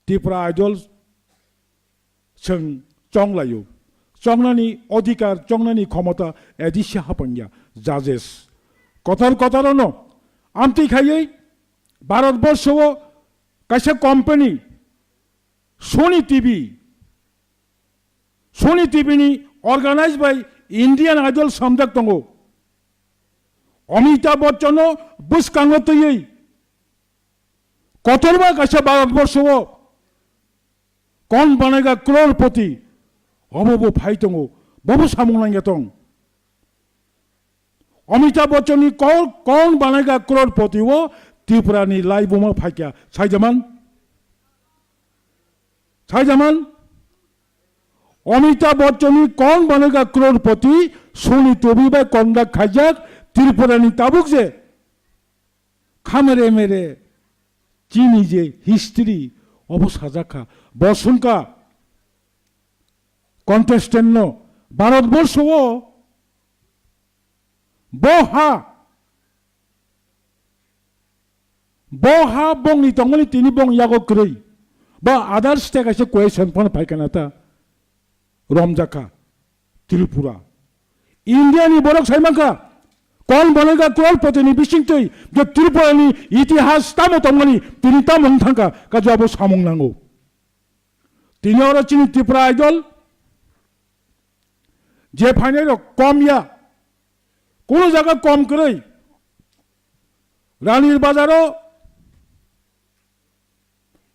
Tripura Idol chwng chonglaio. Chongnani odhikar, chongnani khomota A D C hapangya, judges. Kotor kotor ono amtwi khaiwi Bharat borsho o kaisa company Sony T V, Sony T V ni organized by Indian Idol samjak tongo. Amitabh Bachchan no bwskango twiwi kotorma kaisa Bharat borsho o kon banega crorepoti obo bo phai tongo, bobo samung nangya tong. Amitabh Bachchan ni kon, kon banega crorepoti o Tripura ni laibuma phaikya. Saijaman? Saijaman? Amitabh Bachchan ni kon banega crorepoti, Sony T V bai conduct khaijak, Tripura ni tabuk je khamere mere chini je history obo sajak kha. Bo sungka contestant no Bharat borsho o bo ha, bo ha bongni tongmani tini bong yago kwrwi. Bo other state kaisa question phano phaikha na ta romjakha Tripura. India ni borok sai mankha, kon banega crorepoti ni bisingtwi je Tripura ni itihas tamo tongmani tini tamo wng thangkha, kaje abo samung nango. Tini oro chini Tripura Idol je phainai rok kom ya, kuno jaga kom kwrwi. Ranir Bazar o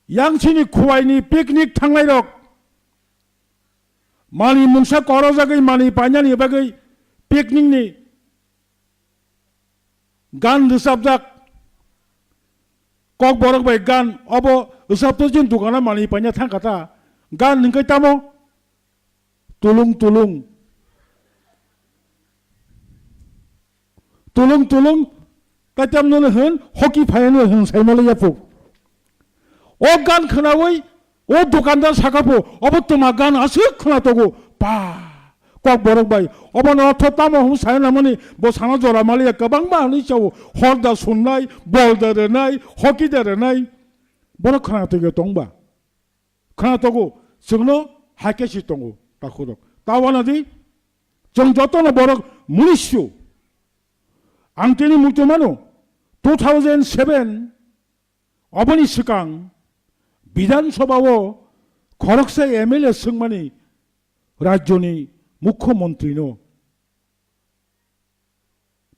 yang chini khuwai ni picnic thangnai rok mani mungsa korojagwi mani painani bagwi picnic ni gan rwchapjak, Kokborok bai gan obo rwchapto chini dukano manwi paina thangkha ta. Gan hwnkhe tamo? Tulung tulung. Tulung tulung. Kaitam nono hwn, hoki phaiano hwn saimale yapuk. O gan khwnawi, o dukandar saka pho, obo twma gan aswk khwna togo. Pa, Kokborok bai. Obono ortho tamo hwn sai namani, bo sana jora maliya kwbangma hwnwi chao. Hor da sunnai, bol da rwnai, hoki da rwnai. Borok khwna togo tongba. Khwna togo, chwngno hai khe si tongo, takhurok. Ta wanadi, chwng jotono borok munisyo. Ang tini muitu mano, two thousand seven, oboni swkang Bidhan Sabha o khoroksa M L A swngmani rajyoni mukhyamantri no.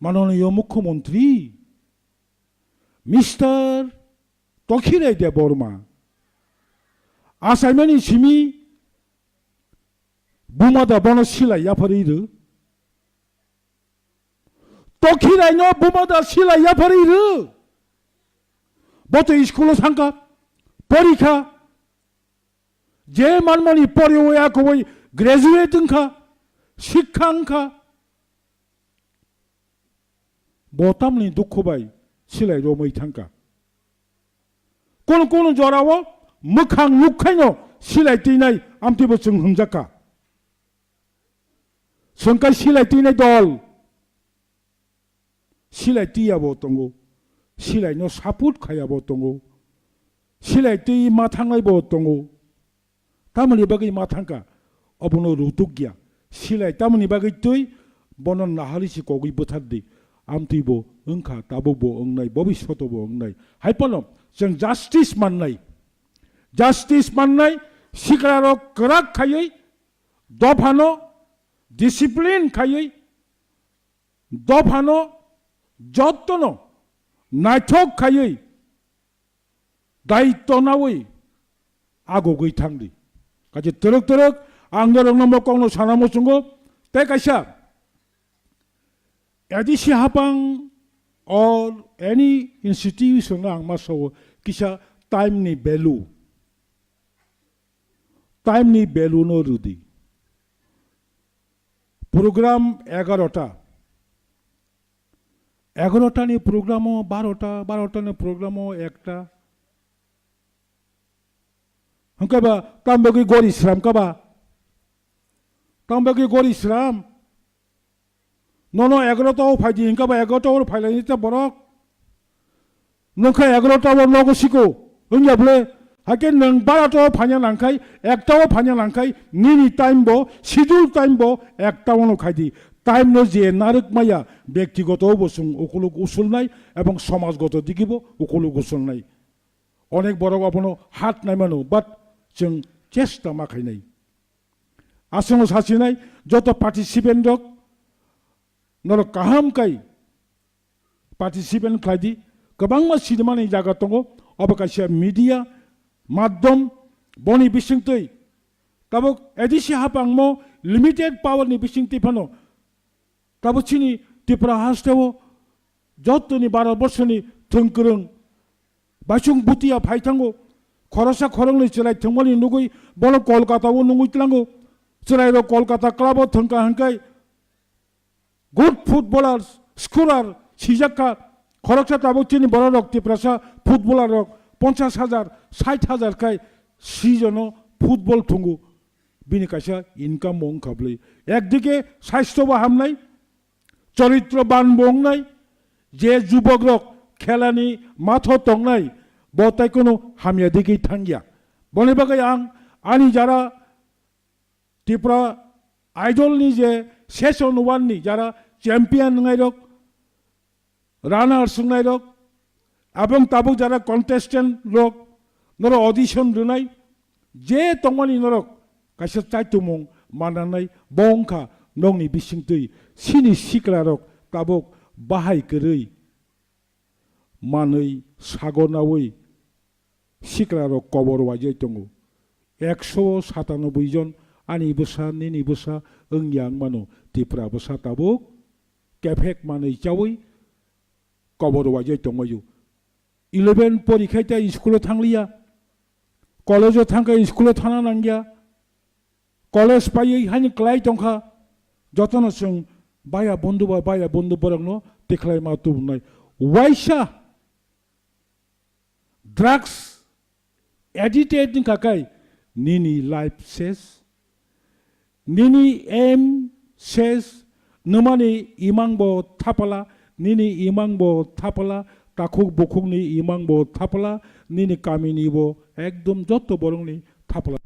Manoniyo mukhyamantri, Mister Tokhirai Debbarma, achaimani simi buma da bono silai yapharwi rw. Tokhiraino buma da silai yapharwi rw. Bo to school-o thangkha, porikha. Je manmani poriwi akhobwi graduate wngkha, sikha wngkha. Bo tamni dukhu bai silai romwi thangkha. Kunu kunu jorao mwkhang nukhaino silai twinai amtwibo chwng hwnjakha. Chwng khe silai twinai dol. Silai twi yabo tongo. Silai no support khai yabo tongo. Silai twi ma thangnai bo tongo. Tamoni bagwi ma thangkha, obono rutuk ya. Silai tamoni bagwi twi bono nahali si kogwi bwthar di. Amtwi bo wngkha, tabuk bo wngnai, bobishoto bo wngnai. Hai phano chwng justice mannai. Justice mannai, sikrarok kwrak khaiwi, dophano discipline khaiwi, dophano jottono naithok khaiwi, daitto nawi agugwi thangdi. Kaisa twrwk twrwk ang norokno mokokno sana muchungo, tei kaisa A D C hapang or any institution ang ma sao kisa time ni value, time ni value no rwdi. Program egarota, egarota ni program o barota, barota ni program o ekta. Hwnkhe ba tam bagwi gori sram kha ba? Tamo bagwi gori sram. Nono egarota o phaidi hinkhe ba egarota o phailai ta borok. Nokha egarota o nogo siko. Wngya bole. Hake nwng barata o phanya nangkhai, ekta o phanya nangkhai, nini time bo, schedule time bo, ekta o no khaidi. Time no je narwk maya, bektigoto bo chwng ukuluk usulnai, ebong somajgoto digibo ukuluk usulnai. Onek borok abono hat naimano, but chwng chesta ma khainai. Aswkno sasinai joto participant rok norok kaham kai participant khlai di. Kwbangma sinimani jaga tongo, obo kaisa media madhyam, boni bisingtwi tabuk A D C hapangmo limited power ni bisingtwi phano Tabuk chini Tripura hasteo jotoni Bharat borshoni thwngkwrwng baisung butiya phai thango. Khoroksa khoroknwi chwrai thwngmani nugwi bono Kolkata o nungwi tlango. Chwrairok Kolkata club o thwngkha hwnkhe good footballer, scorer swijakha. Khoroksa tabuk chini bororok Tiprasa footballer rok ponchash hajar, sait hajar khai season o football thwngo. Bini kaisa income bo wngkha bwlwi. Ekdike saisto bo hamnai, choritro ban bo wngnai, je jubok rok khelani matho tongnai, bo tai kono hamya digwi thangya. Boni bagwi ang ani jara Tripura Idol ni je session one ni jara champion wngnai rok, runners wngnai rok, abong tabuk jara contestant rok, norok audition rwnai, je tongmani norok kaisa chaitumung mananai bo wngkha nokni bisingtwi sini sikla rok tabuk bahai kwrwi manwi sago naui sikla rok kobor waijai tongo. Ekso satanoboi jon ani bwsa, nini bwsa wngya wngmano Tripura bwsa tabuk kephek manwi chaui kobor waijai tongmaio. Eleven porikhai ta school o thangliya, college o thangkha school o thana nangya, college paiwi haino klai tongkha, jotono chwng baya bondhu ba baya bondhu borokno tikhlai ma tubunai. Waisa drugs addicted wngkha khe nini life ses, nini aim ses, nwmani imang bo thapala, nini imang bo thapala, takhuk bukhukni imang bo thapala, nini kamini bo ekdom jotto borokni thapala.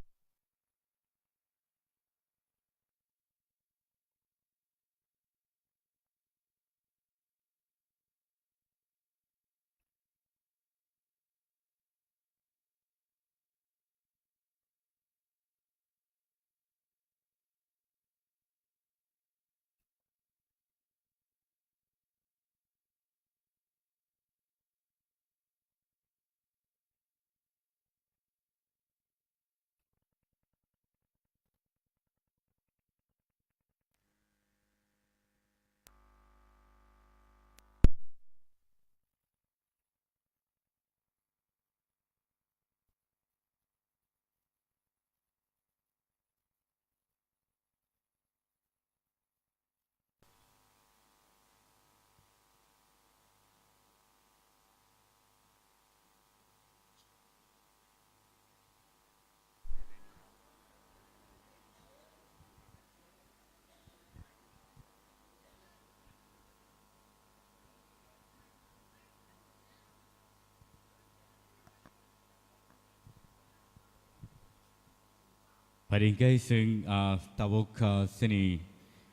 Phaidi hwnkhe chwng, ah, tabuk, ah, chini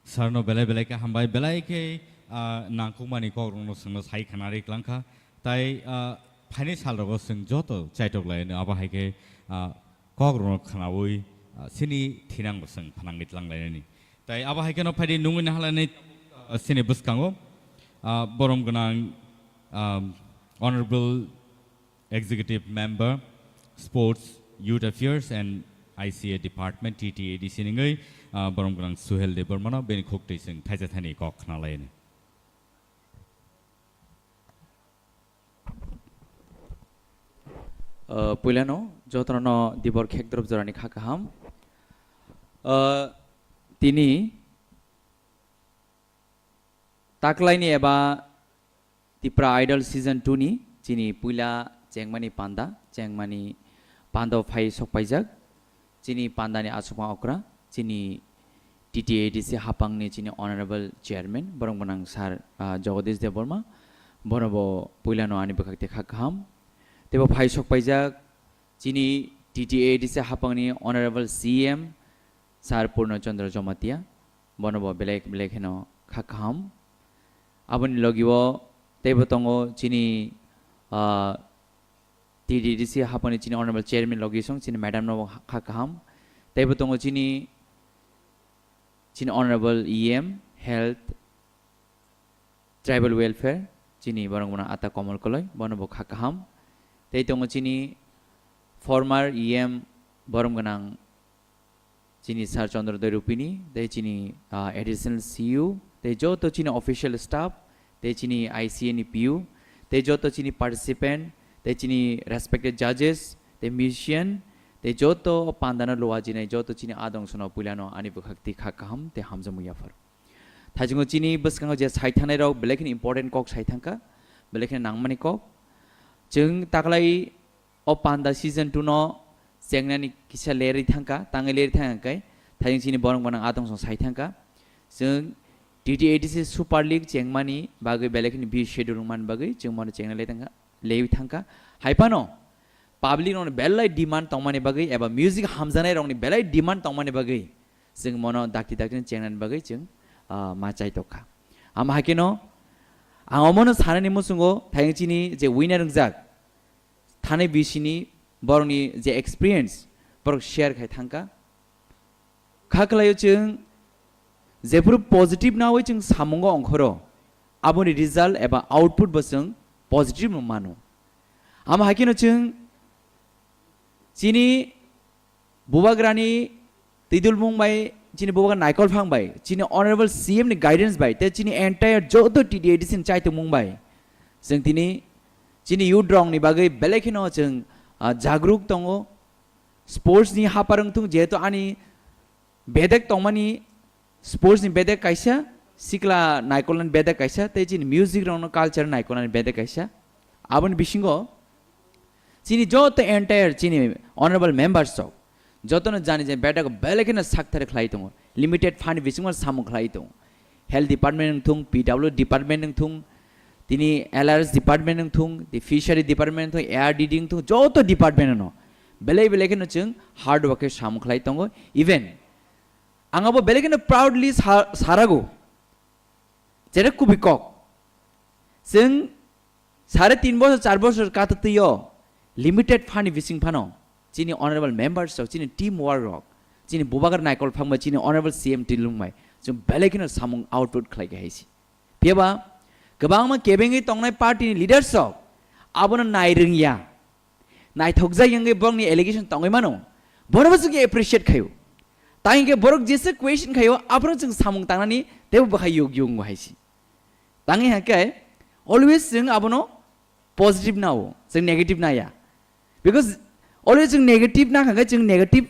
sir no belai belai khe hambai, belai khe, ah, nangkukmani kokrokno chwngno sai khna ri kwlangkha. Tai, ah, phaini salrogo chwng joto chaitok lai abo hai khe, ah, kokrokno khnaui, ah, chini thinangbo chwng phnangwi tlang lainani. Tai abo hai kheno phaidi nungwi nahalani, ah, chini bwskango, ah, borom gwnang, ah, Honorable Executive Member, Sports, Youth Affairs and I C A Department, T T A D C ningwi, ah, borom gwnang Suhel Debbarmano bini khuk twi chwng thaisa thani kok khna lainani. Uh, puilano jotono dibor khekdrop jorani kha kaham. Uh, tini taklaini eba Tipra Idol Season two ni chini puila chengmani panda, chengmani panda phai sokpaijak. Chini pandani asukma okra, chini T T A D C hapangni chini honorable chairman, borok gwnang sir, ah, Jagadish Debbarma, bono bo puilano ani bwkhak tei kha kaham. Tei bo phai sok paijak chini T T A D C hapangni honorable C M sir Purno Chandra Jamatia, bono bo belai belai kheno kha kaham. Aboni logio teibo tongo chini, ah, T T D C hapani chini honorable chairman logisong chini madam no kha kaham. Teibo tongo chini, chini honorable E M health tribal welfare chini borok gwnang Ata Komol Koloi, bono bo kha kaham. Tei tongo chini former E M borom gwnang chini Sir Chandra Doi Rupini, tei chini, ah, additional C U, tei joto chini official staff, tei chini I C A ni P U, tei joto chini participant, tei chini respected judges, tei musician, tei joto pandano luajinai joto chini adong sono puilano ani bwkhak tei kha kaham tei hamjakmung yaphar. Thaichungo chini bwskango je sai thangnai rok belai kheno important kok sai thangkha, belai kheno nangmani kok. Chwng taklai o panda season two no chengnani kisa lerwi thangkha, tangwi lerwi thangkha khe, thaichung chini borok gwnang atong song sai thangkha. Chwng T T A D C Super League chengmani bagwi belai kheno B schedule wngmani bagwi chwng bono chengna le thangkha, lewi thangkha. Hai phano public rokni belai demand tongmani bagwi eba music hamjaknai rokni belai demand tongmani bagwi chwng mono dakti dakti chengnani bagwi chwng, ah, ma chai tokha. Ama hakeno ang omono sanani muchungo thayung chini je winner wngjak thanai bisini borokni je experience borok share khai thangkha. Kha khlaio chwng jephuru positive nawi chwng samungo ongkhoro, aboni result eba output bo chwng positive no mano. Ama hakeno chwng chini bubagrani twidulmung bai, chini bubagra naikol phang bai, chini honorable C M ni guidance bai, tei chini entire joto T T A D C ni chaitungmung bai, chwng tini chini youth rokni bagwi belai kheno chwng, ah, jagruk tongo. Sports ni hapar wngthung, jehetu ani bedek tongmani, sports ni bedek kaisa, sikla naikolnani bedek kaisa, tei chini music rokno culture naikolnani bedek kaisa. Aboni bisingo chini joto entire chini honorable members rok jotono jani je bedek belai kheno sakthar khlai tongo, limited fund bisingo samung khlai tongo. Health department wngthung, P W department wngthung, tini L R S department wngthung, the fishery department wngthung, A R D D wngthung, joto department no belai belai kheno chwng hard work khe samung khlai tongo. Even ang abo belai kheno proudly sa-, sarago. Jere kubui kok. Chwng sare tin bosor, char bosor kata twiyo limited fund ni bising phano chini honorable members rok, chini team work rok, chini bubagra naikol phangba chini honorable C M Tilung bai chwng belai kheno samung output khlai khe hai si. Phiya ba kwbangma kebengwi tongnai party ni leaders rok abono nai rwngya. Naithokjak wngwi borokni allegation tongwi mano. Bono bo chwng appreciate khaio. Tang hwnkhe borok jesa question khaio, aphuru chwng samung tangnani teibo bwkhai yug yug wngwi hai si. Tang hwnkhe always chwng abono positive nao, chwng negative naya. Because always chwng negative nakha khe chwng negative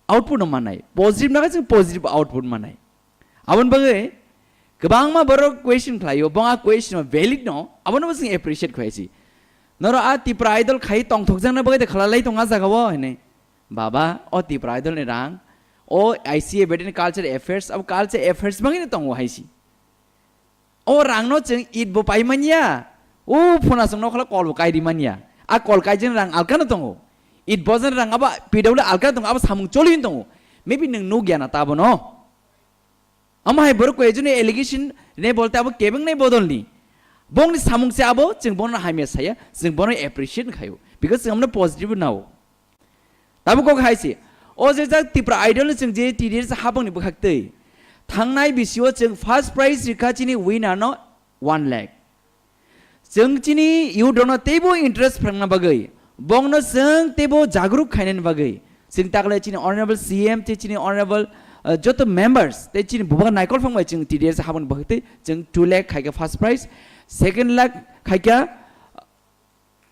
output no mannai. Positive nakha chwng positive output mannai. Aboni bagwi kwbangma borok question khlaio, bo a question valid no, abono bo chwng appreciate khlai si. Noro a Tipra Idol khai tongthokjakna bagwi de khalalai tong a jaga o hwnwi. Baba, o Tipra Idol ni rang, o I C A bedeni culture affairs, abo culture affairs bagwi no tongo hai si. O rang no chwng it bo pai manya, o phuna chwng nokhola kol bo kai ri manya. A kol kai jani rang alka no tongo. It bo jani rang abo P W alka tongo, abo samung choli tongo. Maybe nwng nugya na ta abono. Amo hai borok koi jani allegation ne bolte abo kebeng nai bodol ni. Bongni samung se abo chwng bono hamya saya, chwng bono appreciate khayo. Because chwng amno positive nao. Tabuk kok hai se, o je jak Tipra Idol ni chwng je T D S habang ni bwkhak twi. Thangnai bisio chwng first prize rikha chini winner no one lakh. Chwng chini youth rokno teibo interest phrwngna bagwi, bongno chwng teibo jagruk khainani bagwi, chwng taklai chini honorable C M tei chini honorable, uh, joto members tei chini bubagra naikol phang bai chwng T D S habang ni bwkhak twi chwng two lakh khaikha first prize, second lakh khaikha,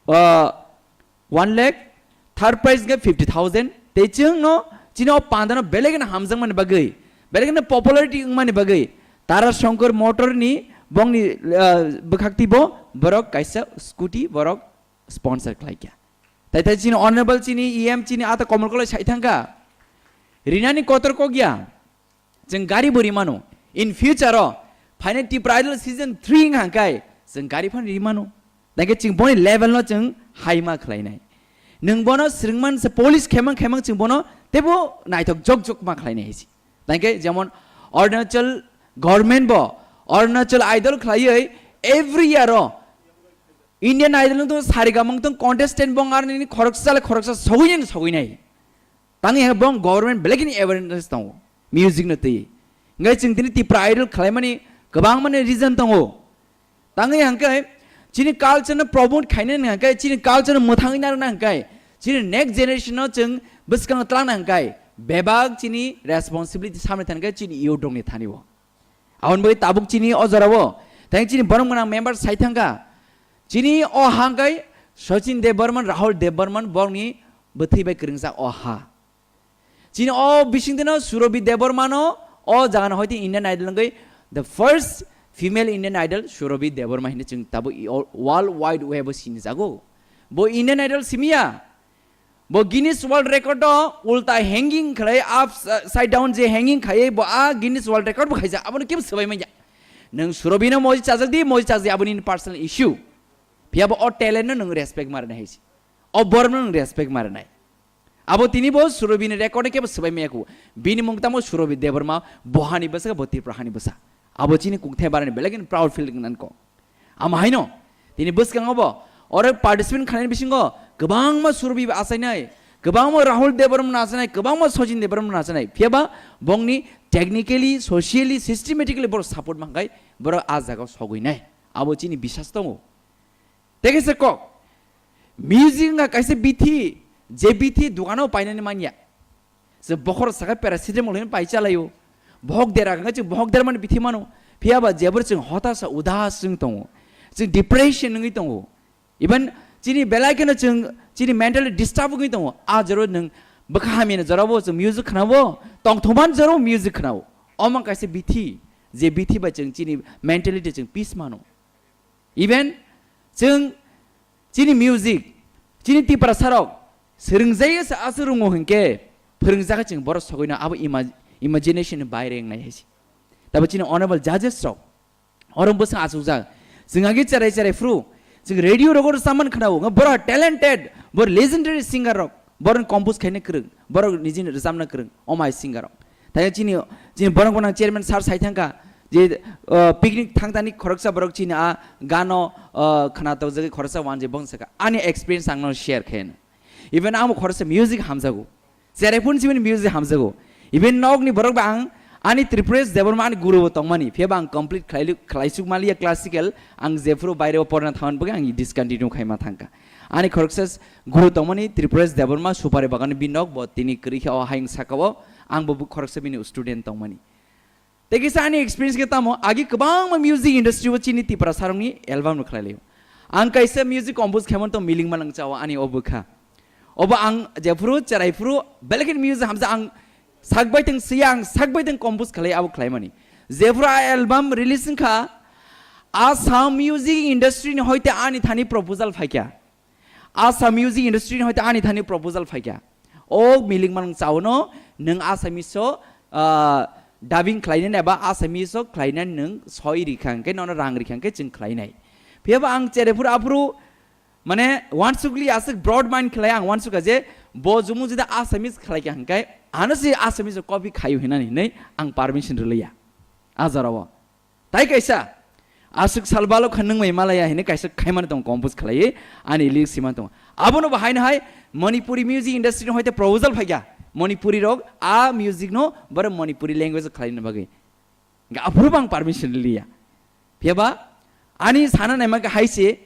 uh, one lakh, third prize khe fifty thousand. Tei chwngno chini o pandano belai kheno hamjakmani bagwi, belai kheno popularity wngmani bagwi Tara Shankar Motor ni bongni, uh, bwkhak twi bo borok kaisa scooty borok sponsor khlaikha. Tai tai chini honorable chini E M chini ata Komol Koloi sai thangkha. Rinani kotor kokya. Chwng gari bo rimano. In future o phainai Tipra Idol season three wngkha hwnkhe chwng gari phano rimano. Tangkhe chwng boni level no chwng high ma khlainai. Nwng bono swrwngman se polish khemang khemang chwng bono teibo naithok jok jok ma khlainai hai se. Tangkhe jemon Arunachal government bo Arunachal Idol khlaiwi every year o Indian Idol wngtong, Saregama wngtong, contestant bong aroni khoroksa le khoroksa sogwi nai sogwi nai. Tangwi hwnba bong government belai kheno awareness tongo music no twi. Hwnkhe chwng tini Tipra Idol khlaimani kwbangmani reason tongo. Tangwi hwnkhe chini culture no promote khainani hwnkhe chini culture no mwthangwi narwkna hwnkhe chini next generation no chwng bwskango twlangna hwnkhe bebak chini responsibility samni thani hwnkhe chini youth rokni thani o. Aboni bagwi tabuk chini o jorao tei chini borok gwnang member sai thangkha. Chini o ha hwnkhe Sachin Debbarman, Rahul Debbarman borokni bwthwi bai kwrwngjak o ha. Chini o bisingtwino Surabhi Debbarma no o jaga no hoite Indian Idol wngwi the first female Indian Idol Surabhi Debbarma hinwi chwng tabuk i o world wide web o sinijago. Bo Indian Idol simiya. Bo Guinness World Record o ulta hanging khlai upside down je hanging khaiwi bo a Guinness World Record bo khaijak, abono kebo swbai manya. Nwng Surabhi no moji chajak di, moji chajak di, aboni personal issue. Phiya bo o talent no nwng respect ma rwnai hai se. O borok no nwng respect ma rwnai. Abo tini bo Surabhi ni record no kebo swbai maya kho. Bini mung tamo Surabhi Debbarma, bo hani bwsa, bo Tripura hani bwsa. Abo chini kukthai barani belai kheno proud feel nang kho. Amo haino tini bwskango bo oro participant khlaini bisingo kwbangma Surabhi bo achainai, kwbangma Rahul Debbarma no achainai, kwbangma Sachin Debbarma no achainai. Phiya ba bongni technically, socially, systematically borok support mankhai borok a jaga o sogwi nai. Abo chini bisas tongo. Tei kaisa kok, music wngkha kaisa bithi, je bithi dukano painani manya. Je bokhorok sakha paracetamol hinwi pai chalaio. Bohok dera hwnkhe chwng bohok dermani bithi mano. Phiya ba jeboro chwng hotasa udas wng tongo. Chwng depression wngwi tongo. Even chini belai kheno chwng chini mentally disturb wngwi tongo. A joro nwng bwkha hamyani jorabo chwng music khnabo, tongthokmani jorabo music khnabo. Omo kaisa bithi, je bithi bai chwng chini mentality chwng peace mano. Even chwng chini music, chini Tiprasarok swrwngjaio se aswk rwngo hinkhe phwrwngjagwi chwng borok sogwino abo ima-, imagination ni baire wngnai hai se. Tabo chini honorable judges rok oro bwswng achukjak. Chwng agi cherai cherai phuru chwng radio rogo rwchapmani khwnao, wngkha borok talented, borok legendary singer rok. Borokni compose khaina kwrwng, borok nijini rwchapna kwrwng, omai singer rok. Tei chini, chini borok gwnang chairman sir sai thangkha je, uh, picnic thangtani khoroksa borok chini a gano, uh, khna tokjagwi khoroksa wanjwi bong sakha. Ani experience ang no share khaino. Even ang khoroksa music hamjago. Cherai phuru chini music hamjago. Even nokni borok ba ang ani Tripuresh Debbarma ani guru bo tongmani. Phiya ba ang complete khlai, khlaisuk maliya classical. Ang jephuru baire o porna thangan bagwi ang discontinue khaima thangkha. Ani khoroksa guru tongmani Tripuresh Debbarma, Supari Bagan ni binok, bo tini kwrwi khe o hayung saka o, ang bo khoroksa bini student tongmani. Tei kisa ani experience khe tamo, agi kwbangma music industry o chini Tipra sarokni album rok khlai laio. Ang kaisa music compose khaimani tong Miling Malang Chao ani o bwkha. Obo ang jephuru cherai phuru belai kheno music hamjak ang sak bai tong siya, ang sak bai tong compose khlai abo khlaimani. Jephuru a album release wngkha, Assam music industry ni hoite ani thani proposal phaikha. Assam music industry ni hoite ani thani proposal phaikha. O Miling Malang Chao no nwng Assamese o, ah, dubbing khlainani eba Assamese o khlainani nwng soi rikha hwnkhe nono rang rikha hwnkhe chwng khlainai. Phiya ba ang cherai phuru aphuru mane wansukli aswk broad mind khlai ang wansukha je bo jumung jeda Assamese khlaikha hwnkhe ano se Assamese o copy khaio hinani hinwi ang permission rwliya. A jorao. Tai kaisa, aswk sal balo kha nwng mai malaya hinwi kaisa khaimani tongo compose khlaiwi ani lyrics simani tongo. Abono bo haino hai Manipuri music industry no hoite proposal phaikha. Manipuri rok a music no borok Manipuri language o khlaina bagwi. Hwnkhe aphuru bo ang permission liya. Phiya ba ani sana naima khe hai se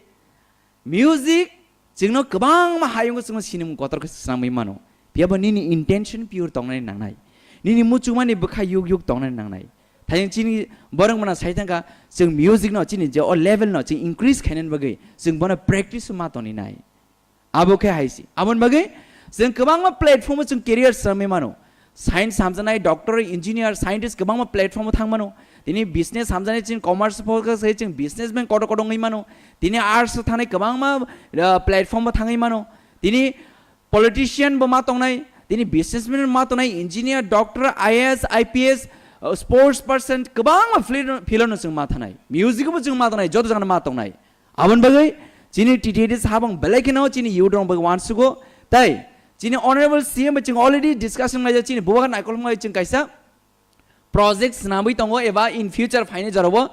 music chwngno kwbangma hayungo chwngno sinimung kotor khe swnamwi mano. Phiya ba nini intention pure tongnani nangnai. Nini muchungmani bwkha yuk yuk tongnani nangnai. Thayung chini borok mano sai thangkha chwng music no chini je o level no chwng increase khainani bagwi chwng bono practice ma toni nai. Abo khe hai se. Aboni bagwi chwng kwbangma platform o chwng career swnamwi mano. Science hamjaknai, doctor, engineer, scientist kwbangma platform o thang mano. Tini business hamjaknai chwng commerce focus khe chwng businessman kotor kotor wngwi mano. Tini arts o thangnai kwbangma, uh, platform o thangwi mano. Tini politician bo ma tongnai, tini businessman ma tongnai, engineer, doctor, I A S, I P S, uh, sports person kwbangma field, field-o chwng ma thanai, music-o bo chwng ma thanai, joto jagano ma tongnai. Aboni bagwi chini T T A D C habang belai kheno chini youth rok bagwi uansugo. Tai chini honorable C M bai chwng already discussion khlaijak, chini bubagra naikol wngwi chwng kaisa project swnamwi tongo, eba in future phainai jorao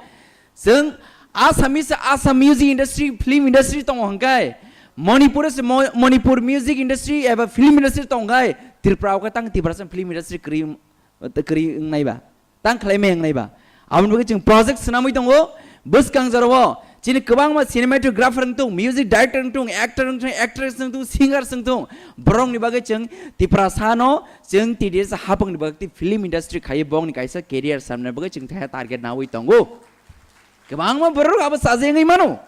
chwng Assamese, Assam music industry, film industry tongo hwnkhe, Manipur se Mo-, Manipur music industry eba film industry tongo hwnkhe, Tripura o khe tang Tiprasa film industry kwrwi, kwrwi wngnai ba, tang khlai mai wngnai ba. Aboni bagwi chwng project swnamwi tongo. Bwskang jorao chini kwbangma cinematographer wng tong, music director wng tong, actor wng tong, actress wng tong, singer wng tong, borokni bagwi chwng Tiprasa no chwng T D S habangni bagwi film industry khaiwi bongni kaisa career samna bagwi chwng thaya target nawi tongo. Kwbangma borok abo chajak wngwi mano,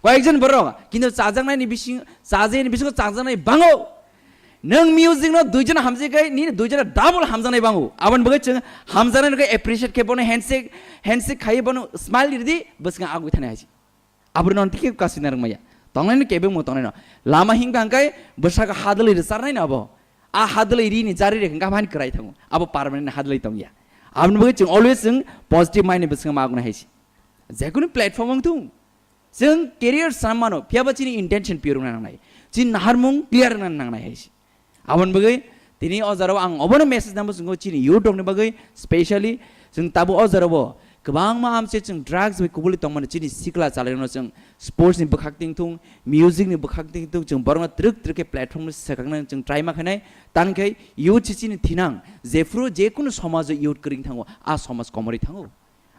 koyekjon borok, kintu chajaknaini bising, chajakni bisingo chajaknai bango. Nwng music no duijon hamjak khe, nini duijon double hamjaknai bango. Aboni bagwi chwng hamjaknai no khe appreciate khe bono handshake, handshake khaiwi bono smile ridi, bwskango agwi thani hai se. Aboni non tike kasi narwk maya. Tongnai no kebeng mo tongnai no. Lama himkha hwnkhe bwsaka hadwlwi rwcharnai no abo. A hadwlwi rini jari rek hwnkhe abhani kwrai thango. Abo permanent hadwlwi tongya. Aboni bagwi chwng always chwng positive mind ni bwskango ma agwi hai se. Jekunu platform wng thung. Chwng career sam mano, phiya ba chini intention pure wngna nangnai. Chini naharmung clear wngna nangnai hai se. Aboni bagwi tini o jorao ang obono message nangbo chwngkho chini youth rokni bagwi, specially chwng tabuk o jorao kwbangma amche chwng drugs bai kubuli tongmani chini sikla chalairokno chwng sports ni bwkhak tingthung, music ni bwkhak tingthung, chwng borokno twrwk twrwk khe platform swkaknani chwng try ma khainai. Tangkhe youth se chini thinang, jephru jekunu somajo youth kwrwng thango, a somaj komorwi thango.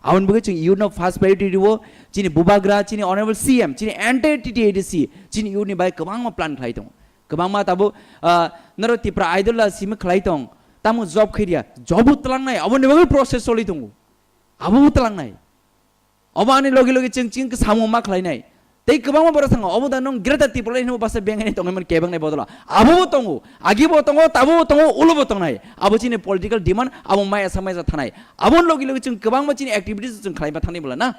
Aboni bagwi chwng youth no first priority rwo, chini bubagra, chini honorable C M, chini entire T T A D C, chini youth ni bai kwbangma plan khlai tongo. Kwbangma tabuk, ah, norok Tipra Idol la simi khlai tong, tamo job khai dia, job bo tlangnai, aboni bagwi process choli tongo. Abo bo tlangnai. Obo ani logi logi chwng chini samung ma khlainai. Tei kwbangma borok thango, obo da nwng Greater Tipraland hinwi basa bengaini tongwi mani kebengni bodolo. Abo bo tongo, agi bo tongo, tabo bo tongo, ulo bo tongnai. Abo chini political demand, abo maya sa maya sa thanai. Aboni logi logi chwng kwbangma chini activities chwng khlaima thangni bwla na.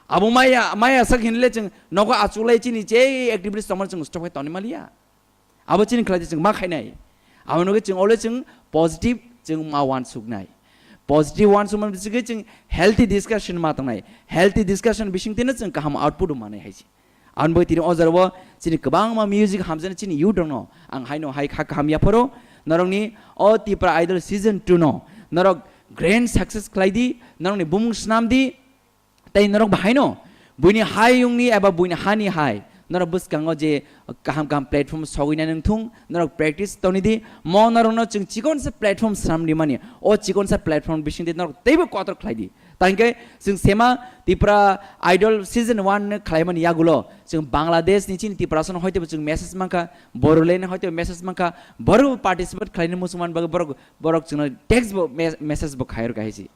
Abo maya, maya sak hinle chwng nogo achuklai chini je activities tongmani chwng stop khai tongni maliya. Abo chini khlai chwng ma khainai. Abo nugwi chwng always chwng positive chwng ma uansuknai. Positive uansukma bisingtwi chwng healthy discussion ma tongnai. Healthy discussion bisingtwino chwng kaham output manai hai se. Aboni bagwi tini o jorao chini kwbangma music hamjaknai chini youth rokno ang haino hai kha kaham yapharo norokni o Tipra Idol season two no norok grand success khlai di, norokni bumung swnam di, tei norok bahaino buini hayungni eba buini hani hai norok bwskango je kaham kaham platform sogwina nung thung, norok practice toni di, mo norokno chwng chikonsa platform swnam rimani, o chikonsa platform bisingtwi norok teibo kotor khlai di. Tangkhe chwng sema Tipra Idol season one no khlaimani yagulo chwng Bangladesh ni chini Tiprasa no hoitebo chwng message mankha, Bodoland ni hoitebo message mankha, borok participate khlaina muchungmani bagwi borok, borok chwngno text bo me-, message bo khairok hai se.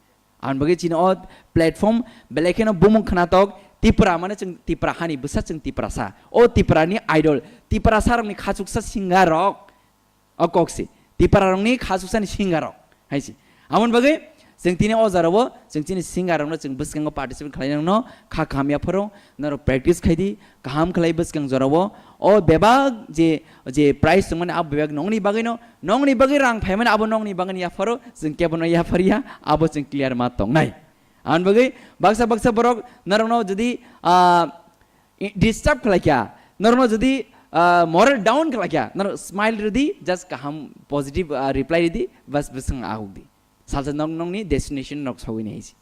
Aboni bagwi chini o platform belai kheno bumung khwnatok Tipra, mane chwng Tipra hani bwsa, chwng Tiprasa. O Tipra ni idol, Tiprasa rokni khachuksa singer rok. O kok se. Tipra rokni khachuksa ni singer rok. Hai se. Aboni bagwi chwng tini o jorao chwng chini singer rokno chwng bwskango participate khlai nangno kha kaham yapharo norok practice khai di, kaham khlai bwskang jorao o bebak je, je prize tongmani abo bebak nongni bagwino, nongni bagwi rang phaimani abo nongni bagwino yapharo, chwng kebono yapharya, abo chwng clear ma tongnai. Aboni bagwi baksa baksa borok norokno jodi, ah, i-, disturb khlaikha, norokno jodi, ah, moral down khlaikha, norok smile rwdi, just kaham positive, ah, reply rwdi, bas bwswng ahukdi. Salsa nok nokni destination nok sogwi nai se.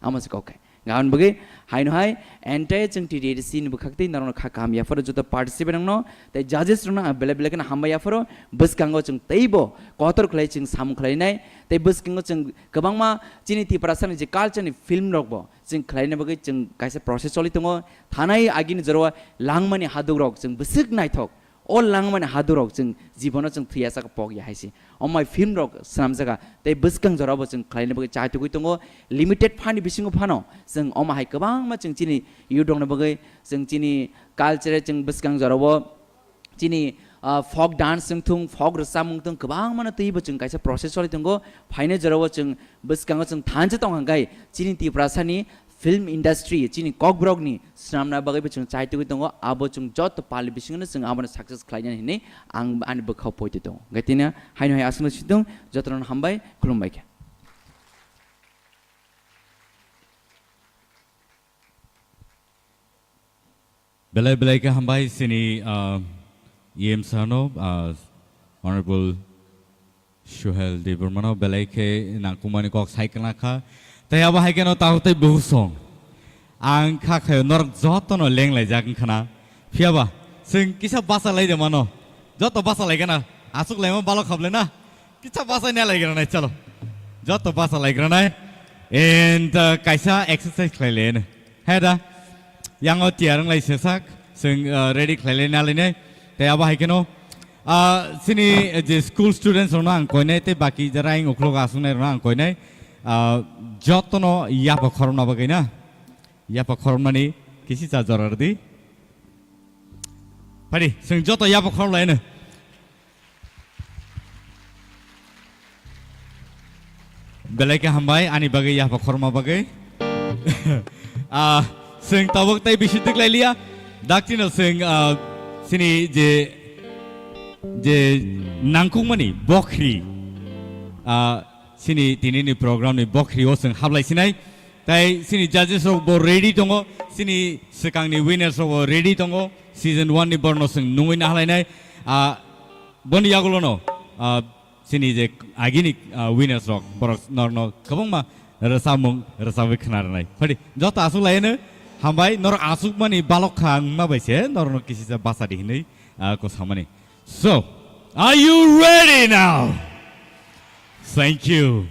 Amo se kok khai. Gabon bagwi haino hai entire chwng T T A D C ni bwkhak tei norokno kha kaham yapharo joto participant rokno tei judges rokno ang belai belai kheno hambai yapharo bwskango chwng teibo kotor khlai chwng samung khlainai tei bwskango chwng kwbangma chini Tiprasa ni je culture ni film rok bo chwng khlaina bagwi chwng kaisa process choli tongo. Thanai agini jorao langmani haduk rok chwng bwswk naithok. O langmani hadurok chwng jibono chwng thwiya saka pok ya hai se. O mai film rok swnamjaka tei bwskang jorabo chwng khlaina bagwi chai tugwi tongo. Limited phani bisingo phano chwng omo hai kwbangma chwng chini youth rokni bagwi chwng chini culture chwng bwskang jorabo chini, ah, folk dance wng thung, folk rwchapmung thung kwbangmano twibo chwng kaisa process choli tongo. Phainai jorabo chwng bwskango chwng thansa tong hwnkhe chini Tiprasani film industry chini kokborokni swnamna bagwi bo chwng chai tugwi tongo, abo chwng joto pali bisingono chwng abono success khlainani hinwi ang ani bwkhao poito tongo. Hwnkhe tini haino hai aswkno situng, jotono hambai, khulumbai khe. Belai belai khe hambai chini, ah, E M sir no, ah, Honorable Suhel Debbarma no belai khe nangkukmani kok sai kwna kha. Tei abo hai kheno tabuk tei buhusong. Ang kha khayo norok jotono lenglaijak wngkha na. Phiyaba chwng kisa basa lai de mano. Joto basa lai gana. Aswk laima balok khablai na. Kisa basa nya lai gana nai chalo. Joto basa lai gana nai. And, uh, kaisa exercise khlai le ne. He da. Yango tiyar wng lai sesak. Chwng, uh, ready khlai le na lai nai. Tei abo hai kheno, ah, chini je school students rokno ang koinai tei baki jara ang ukhulok aswknai rokno ang koinai, ah, jotono yapha khorokna bagwi na, yapha khoroknani kisi cha jora rwdi. Phadi, chwng joto yapha khorok laino. Belai khe hambai ani bagwi yapha khorma bagwi. Ah, chwng tabuk tei bisi twk lai liya. Daktino chwng, ah, chini je, je nangkukmani bokhri, ah, chini tinini program ni bokhri o chwng hablai sinai. Tai chini judges rok bo ready tongo, chini swkangni winners rok bo ready tongo. Season one ni borno chwng nungwi nahalainai. Ah, boni yagulono, ah, chini je agini, ah, winners rok, borok norno kwbangma rwchapmung rwchapwi khna rwnai. Phadi, joto aswk laino hambai, norok aswkmani balok kha wngma bai se norokno kisisa basa di hinwi, ah, ko samani. So, are you ready now? Thank you.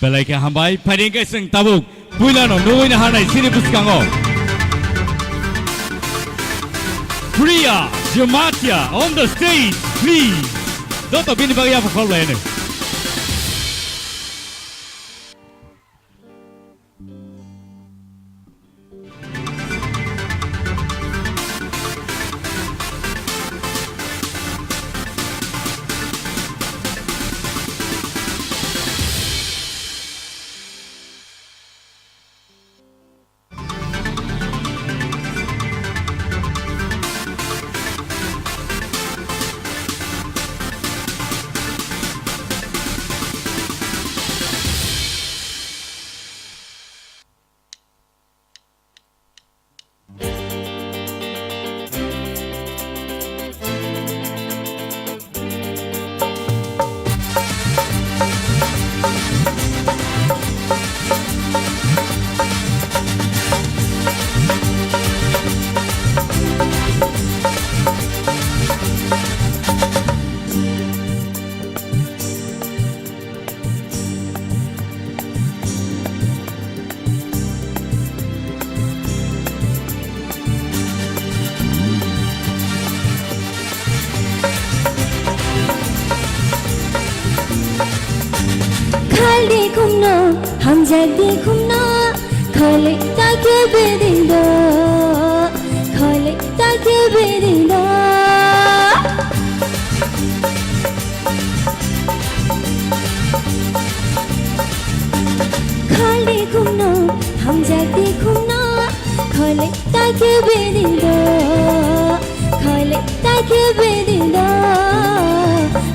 Belai khe hambai, phaidi khe chwng tabuk puilano nugwi naharnai chini bwskango. Priya Jamatia on the stage, please. Joto bini bagwi yapha khorok laino. Khaldi khumno, hamjakdi khumno, khale ta khe bedin do, khale ta khe bedin do. Khaldi khumno, hamjakdi khumno, khale ta khe bedin do, khale ta khe bedin do,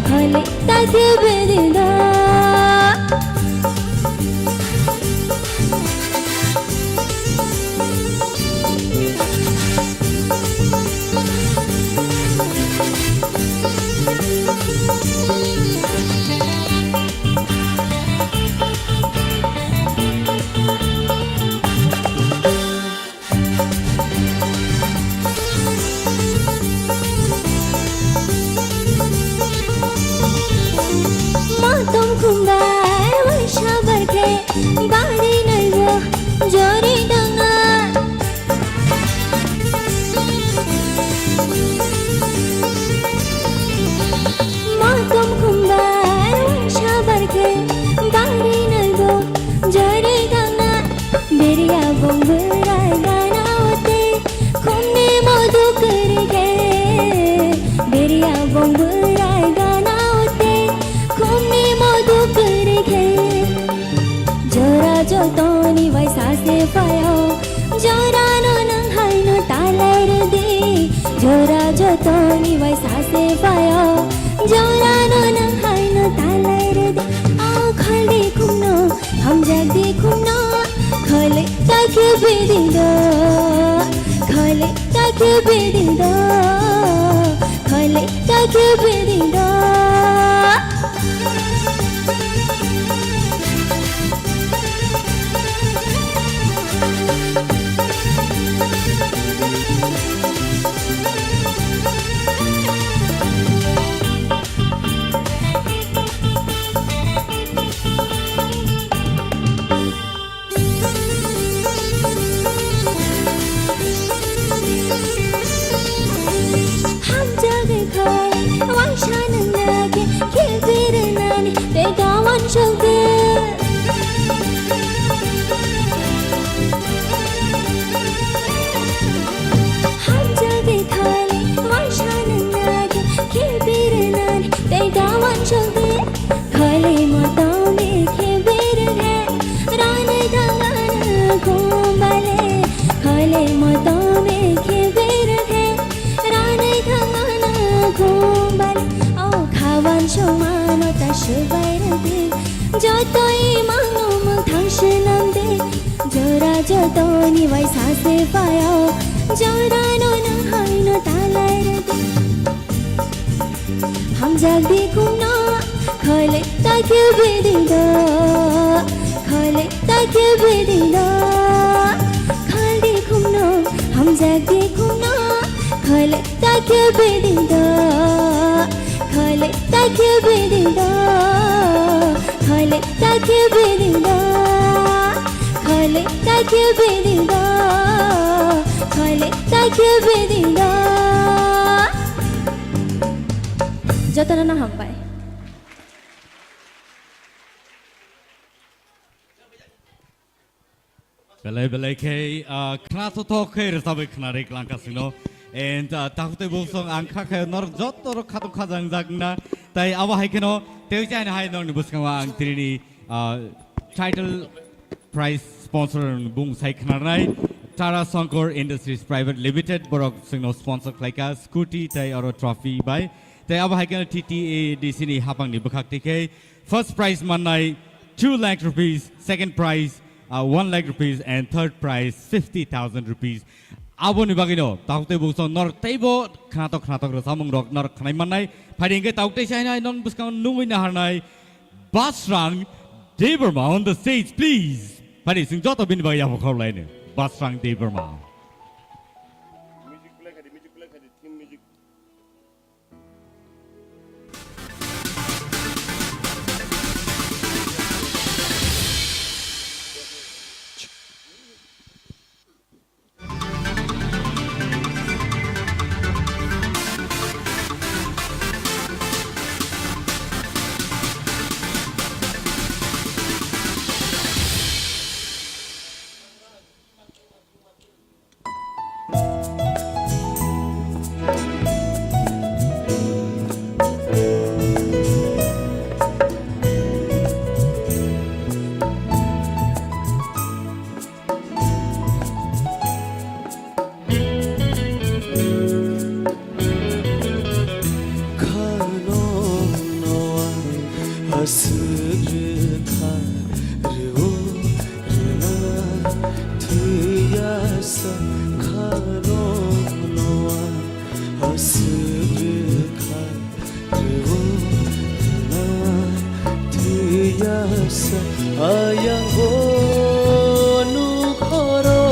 khale ta khe bedin do. Matom khumbai waisa barkhe bari naibo jori dangna. Matom khumbai waisa barkhe bari naibo jori dangna. Beriya bong bwrai gana ote khumni modu kwrwi khe. Beriya bong bwrai gana ote khumni modu kwrwi khe. Jora jotoni bai sase phaio, jora no nang haino talai rwdi. Jora jotoni bai sase phaio, jora no nang haino talai rwdi. O khaldi khumno Khe bidi do, khale ta khe bidi do, khale ta khe bidi do. Hamjagwi khai waisa nwngnake, khe birinani tei gawan sogwi. Hamjagwi khai waisa nwngnake, khe birinani tei gawan sogwi. Khale motom khe biri hai, ranai thangana khumbale. Khale motom khe biri hai, ranai thangana khumbale. O khawan songmano ta swbai rwdi, jotoi mangno mwthang swnamdi. Jora jotoni bai sase phaio, jorano nwng haino talai rwdi. Hamjak di khumno, khale ta khe bidi do, khale ta khe bidi do. Khal di khumno, hamjak di khumno, khale ta khe bidi do, khale ta khe bidi do, khale ta khe bidi do, khale ta khe bidi do, khale ta khe bidi do. Jotono no hambai. Belai belai khe, ah, khna thothok khe rwchabwi khna rwklang kasingno. And, ah, takhuk tei buksong ang kha khe norok joto rok khatung khajang jak na. Tai abo hai kheno tei chai hai norokni bwskango ang tini, ah, title prize sponsor bung sai khnarnai Tara Sankar Industries Private Limited borok chwngno sponsor khlaika scooty tei oro trophy bai. Tei abo hai kheno T T A D C ni hapangni bwkhak tikhe first prize mannai two lakh rupees, second prize, uh, one lakh rupees, and third prize fifty thousand rupees. Aboni bagwino takhuk tei buksong norok teibo khnatok khnatok rwchamung rok norok khnai mannai. Phaidi hwnkhe takhuk tei sainai non bwskango nungwi naharnai Basrang Debbarma on the stage, please. Phaidi chwng joto bini bagwi yapha khorlaino. Basrang Debbarma. Khano noa aswk rwkha rwo rwna thwiya sa khano noa aswk rwkha. Thwiyasa ayang bo nukhoro,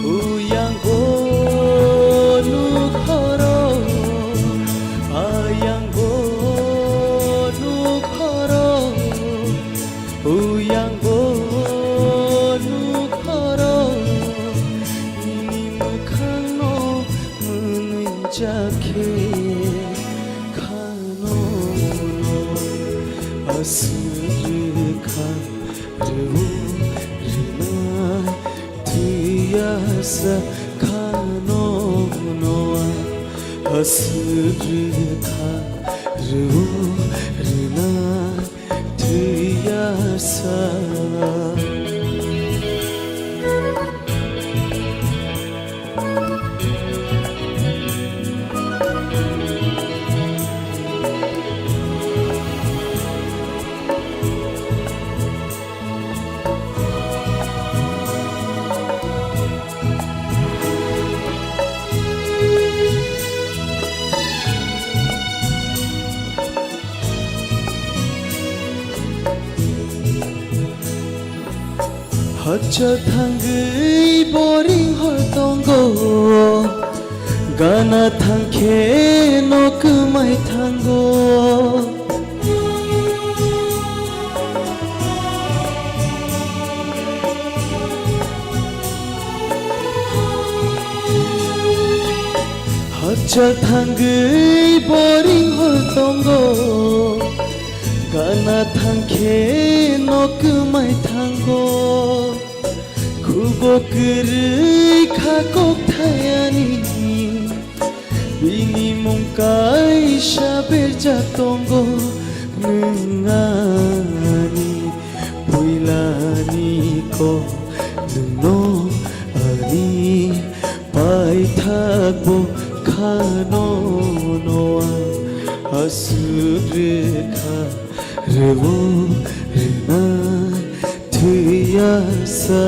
uyang bo nukhoro, ayang bo nukhoro, uyang bo nukhoro, nini mwkhangno mwnwi jakhe. Khano aswk rwkha rwo rwna thwiyasa khano noa aswk rwkha rwo rwna thwiyasa. Cha thangwi boring hor tongo, gana thangkhe no kwmai thango. Hachal thangwi boring hor tongo, gana thangkhe no kwmai thango. Khubo kwrwi kha kok thayani, bini mung kaisa berjak tongo nwng ani. Puilani kok nwngno ani paithakbo khano noa aswk rwkha rwo rwnai thwiasa.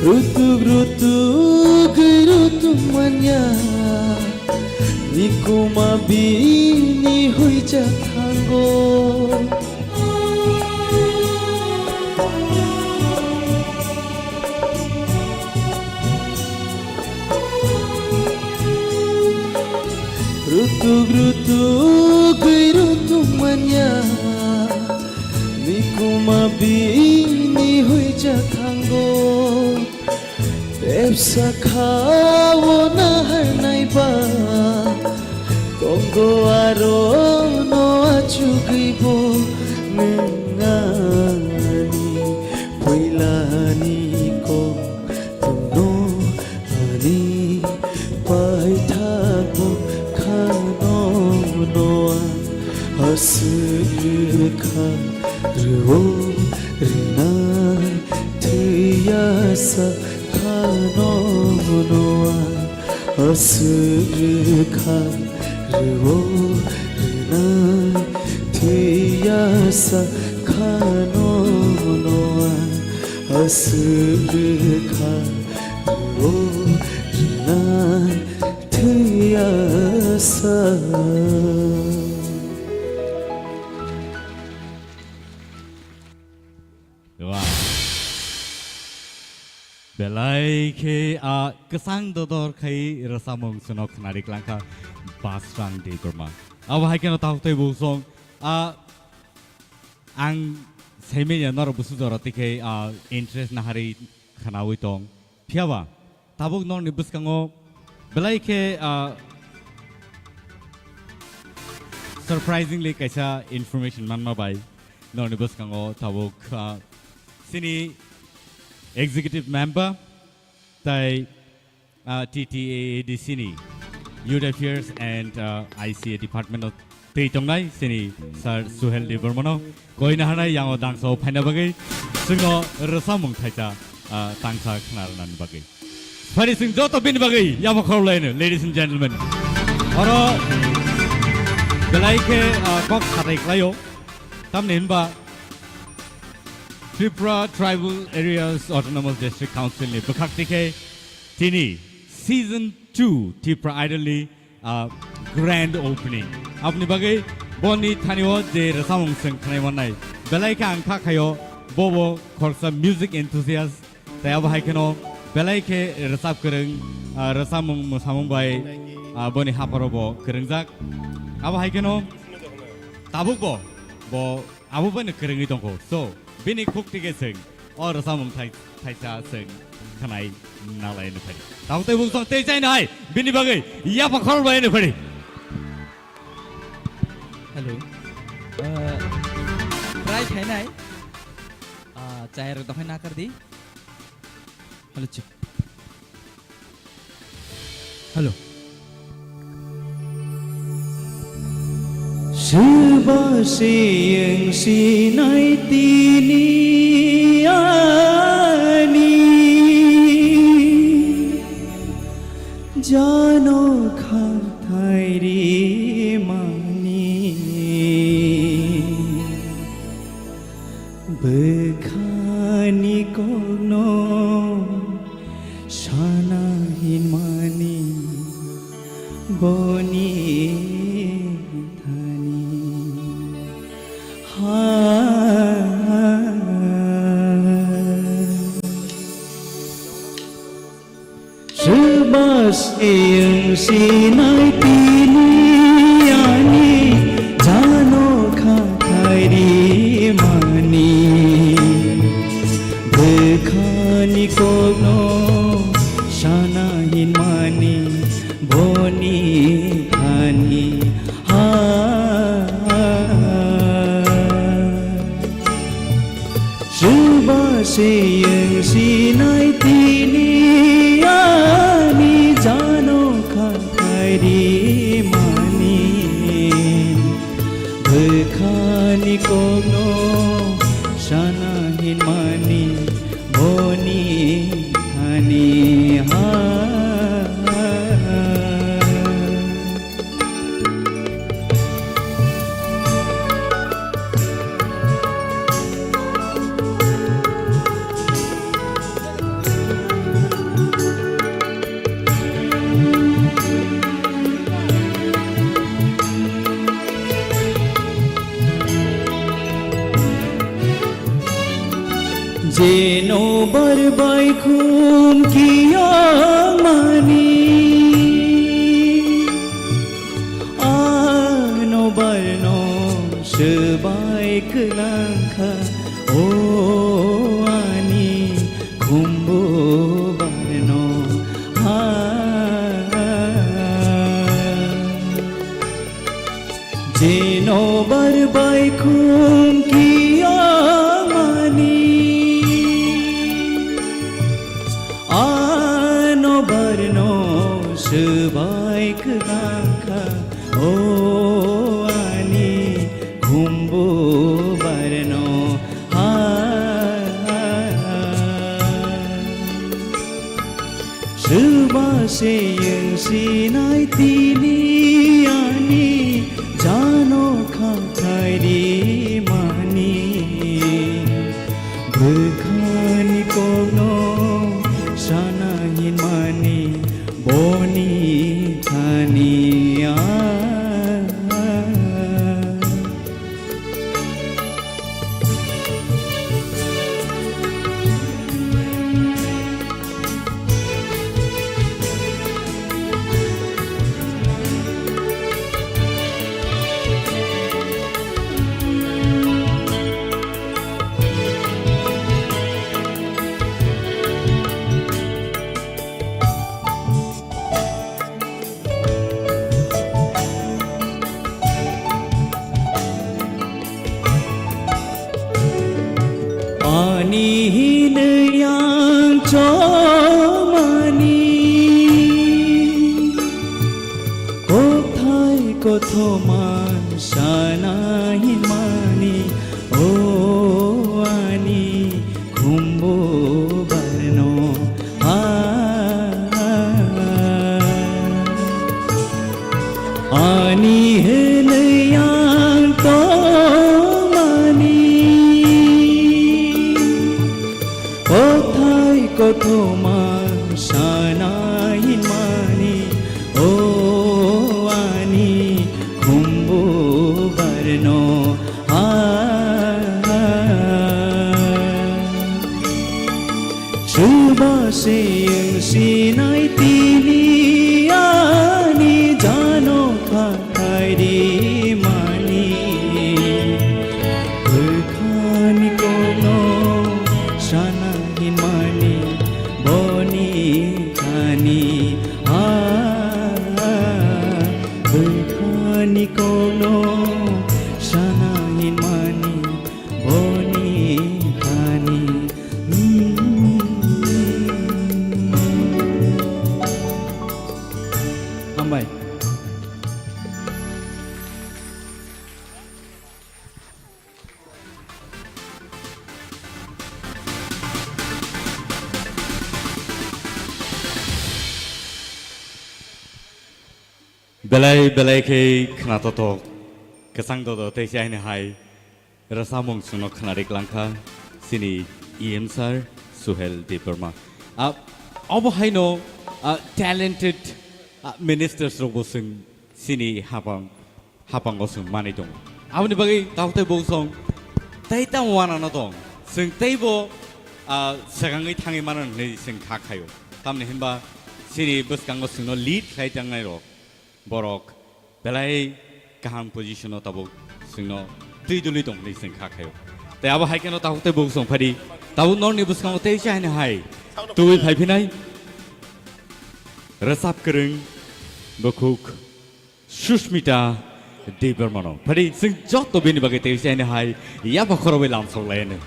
Rutuk rutuk rutuk manya, nikuma bini huijak thango. Rutuk rutuk gwi rutuk manya, nikuma bini huijak thango. Tepsa kha o naharnai ba, tongo aro no achugwi bo nwng ani puilani kok tongno ani paithakbo khano noa aswk rwkha rwo rwnai thwiasa khano noa aswk rwkha rwo rwnai thwiasa khano noa aswk rwkha rwo rwnai thwiasa. Wow. Belai khe a kwchang dodor khai rwchapmung chwngno khwnari klangkha Basrang Debbarma. Abo hai kheno tabuk tei buk song a ang saimanya norok busu jora tikhe a interest naharwi khwnawi tong. Phiyaba tabuk norokni bwskango belai khe, ah, surprisingly kaisa information manma bai norokni bwskango tabuk, ah, chini executive member tai, ah, T T A A D C ni Youth Affairs and, ah, I C A department o twi tongnai chini Sir Suhel Debbarmano koina hanai yango dangsa o phaina bagwi chwngno rwchapmung thaisa, ah, tangsa khna rwnani bagwi. Phari chwng joto bini bagwi yapha khorlaino, ladies and gentlemen. Oro belai khe, ah, kok satai khlaio. Tamni hinba Tripura Tribal Areas Autonomous District Council ni bwkhak tikhe tini season two Tipra Idol ni, ah, grand opening. Aboni bagwi boni thani o je rwchapmung chwng khnai mannai. Belai khe ang kha khaio bobo khoroksa music enthusiast. Tai abo hai kheno belai khe rwchap kwrwng, ah, rwchapmung mwsamung bai, ah, boni hapharo bo kwrwngjak. Abo hai kheno tabuk bo, bo abo bai no kwrwngwi tongkho. So, bini khuk tike chwng o rwchapmung thai-, thaisa chwng khnai nalai no phari. Tabuk tei bung song tei chai nai bini bagwi yapha khorbai no phari. Hello. Uh, try khainai. Ah, chai rok dokhai nakar di. Hello, check. Hello. Swba siyang sinai tini ani jano khathai rimani. Bwkhani kokno sana hinmani boni thani ha. Swba siyang sinai tini ani jano khathai rimani. Bwkhani kokno sana hinmani boni thani ha. Swba siyang sinai tini ani jano khathai rimani. Bwkhani kokno sana hinmani boni thani ha. Jeno bar bai khum kiyang mani, ano barno swbai kwlang kha, o ani khumbu barno ha. Jeno bar bai khum kiyang mani, ano barno swbai kwlang kha, o ani khumbu barno ha. Swba siyang sinai tini ani jano khathai rimani. Bwkhani kokno sana hinmani boni thani a. Ani hinwi ang chomani, kothai kothoma sana hinmani, o ani khumbu barno ha. Ani hinwi ang tongmani, kothai kothoma sana hinmani, o ani khumbu barno ha. Swba siyang sinai tini ani jano khathai rimani. Bwkhani kokno sana hinmani boni thani a. Bwkhani kokno sana hinmani boni thani. Belai belai khe khnatotok, kwchang dodo tei chaini hai rwchapmung chwngno khwnari klangkha chini E M sir Suhel Debbarma. Ah, obo haino, ah, talented, ah, ministers rokbo chwng chini hapang, hapango chwng manwi tongo. Aboni bagwi tabuk tei buk song tei tamo wanano tong. Chwng teibo, ah, swkangwi thangwi mano hwnwi chwng kha khaio. Tamni hwnba chini bwskango chwngno lead khlai tangnai rok. Borok belai kaham position-o tabuk chwngno twi dulwi tong hwnwi chwng kha khaio. Tei abo hai kheno tabuk tei buk song phadi. Tabuk norni bwskango tei chaini hai tubui phai phinai rwchap kwrwng bukhuk Sushmita Debbarmano. Phadi chwng joto bini bagwi tei chaini hai yapha khorobwi lamsok lai hwnwi.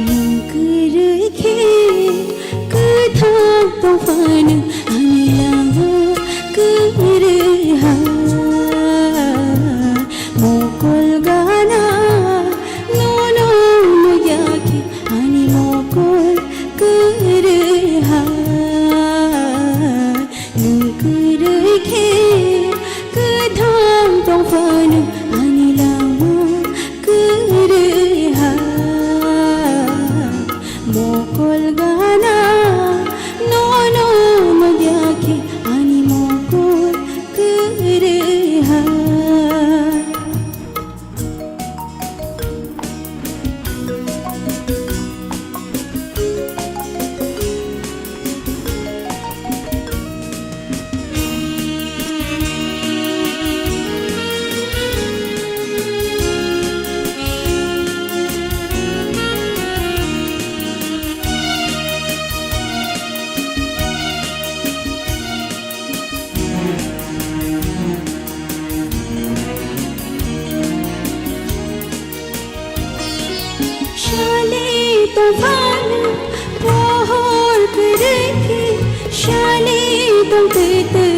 Nwng kwrwi khe kwthang tongphano ani lama kwrwi ha. Mokol gana nono nugya khe ani mokol kwrwi ha. Nwng kwrwi khe kwthang tongphano ani lama kwrwi ha. Mokol gana nono nugya khe ani mokol kwrwi ha. Shali tongphano pohor kwrwi khe, shali tongtwi twi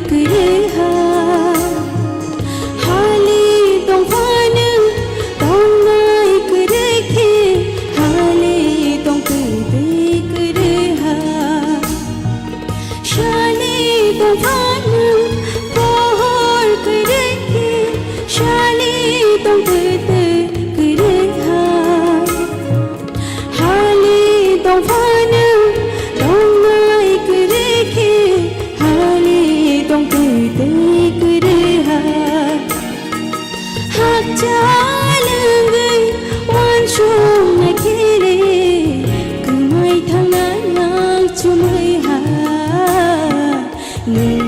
kwrwi ha. Hali tongphano tongnai kwrwi khe, hali tongtwi twi kwrwi ha. Shali tongphano pohor kwrwi khe, shali tongtwi twi kwrwi ha. Hali tongphano tongnai kwrwi khe, hali tongtwi twi kwrwi ha. Hakchal wngwi uansuknai khe le, kwmai thangnai ang chumui ha. Nwng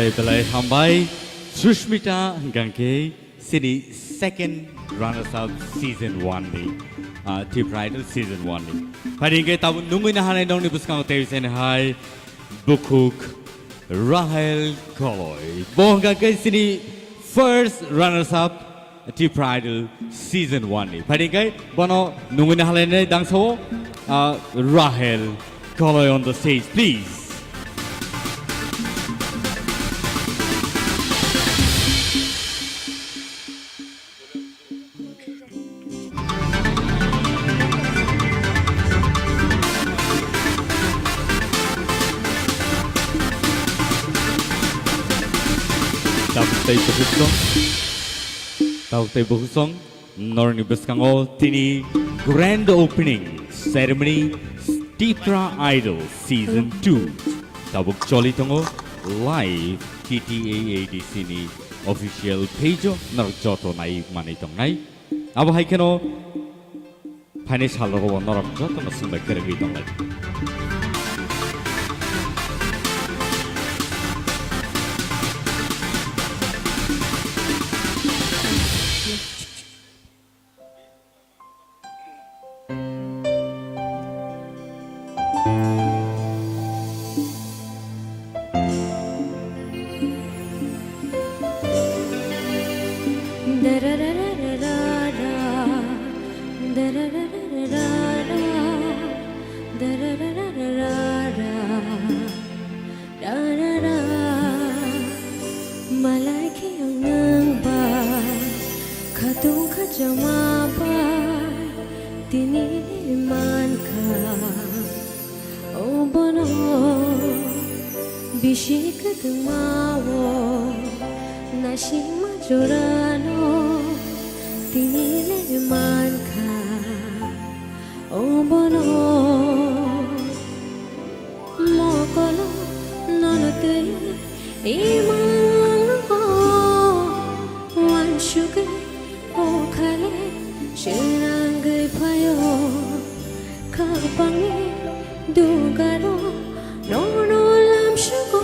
Belai hambai, Sushmita hwnkha khe chini second runners up season one ni, ah, Tipra Idol season one ni. Phai hwnkhe tabuk nungwi nahanai nokni bwskango tei sene hai bukhuk Rahel Koloi. Bo hwnkha khe chini first runners up Tipra Idol season one ni. Phai hwnkhe bono nungwi nahalainai dangsao, ah, Rahel Koloi on the stage, please. Tabuk tei bukhuk song, tabuk tei bukhuk song, norokni bwskango tini grand opening ceremony Tipra Idol season two tabuk choli tongo live T T A A D C ni official page o norok joto nai manwi tongnai. Abo hai kheno phaini sal rogo bo norok jotono swngbai kwrwngwi tonglai. Malai khe ang nang bai, khatung khachama bai, tini le mankha. O bono bisi kwtwma o, naisingma jorano tini le mankha. O bono mokolo nono twi imang o, wansugwi o khale swnangwi phaio. Khapangni dugaro nono lamsugo,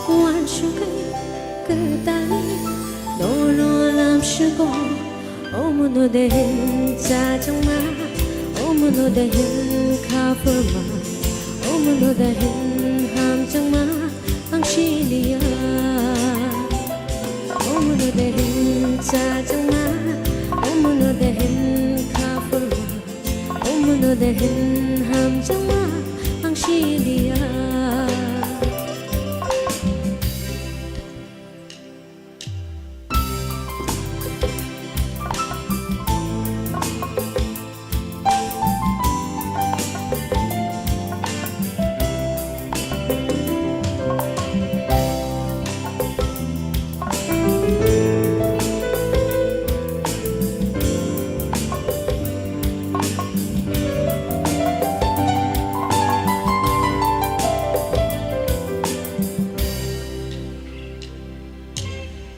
wansugwi kwtani nono lamsugo. Omono de hin chajangma, omono de hin khapurma, omono de hin hamjangma ang siliya. Omono de hin chajangma, omono de hin khapurma, omono de hin hamjangma ang siliya.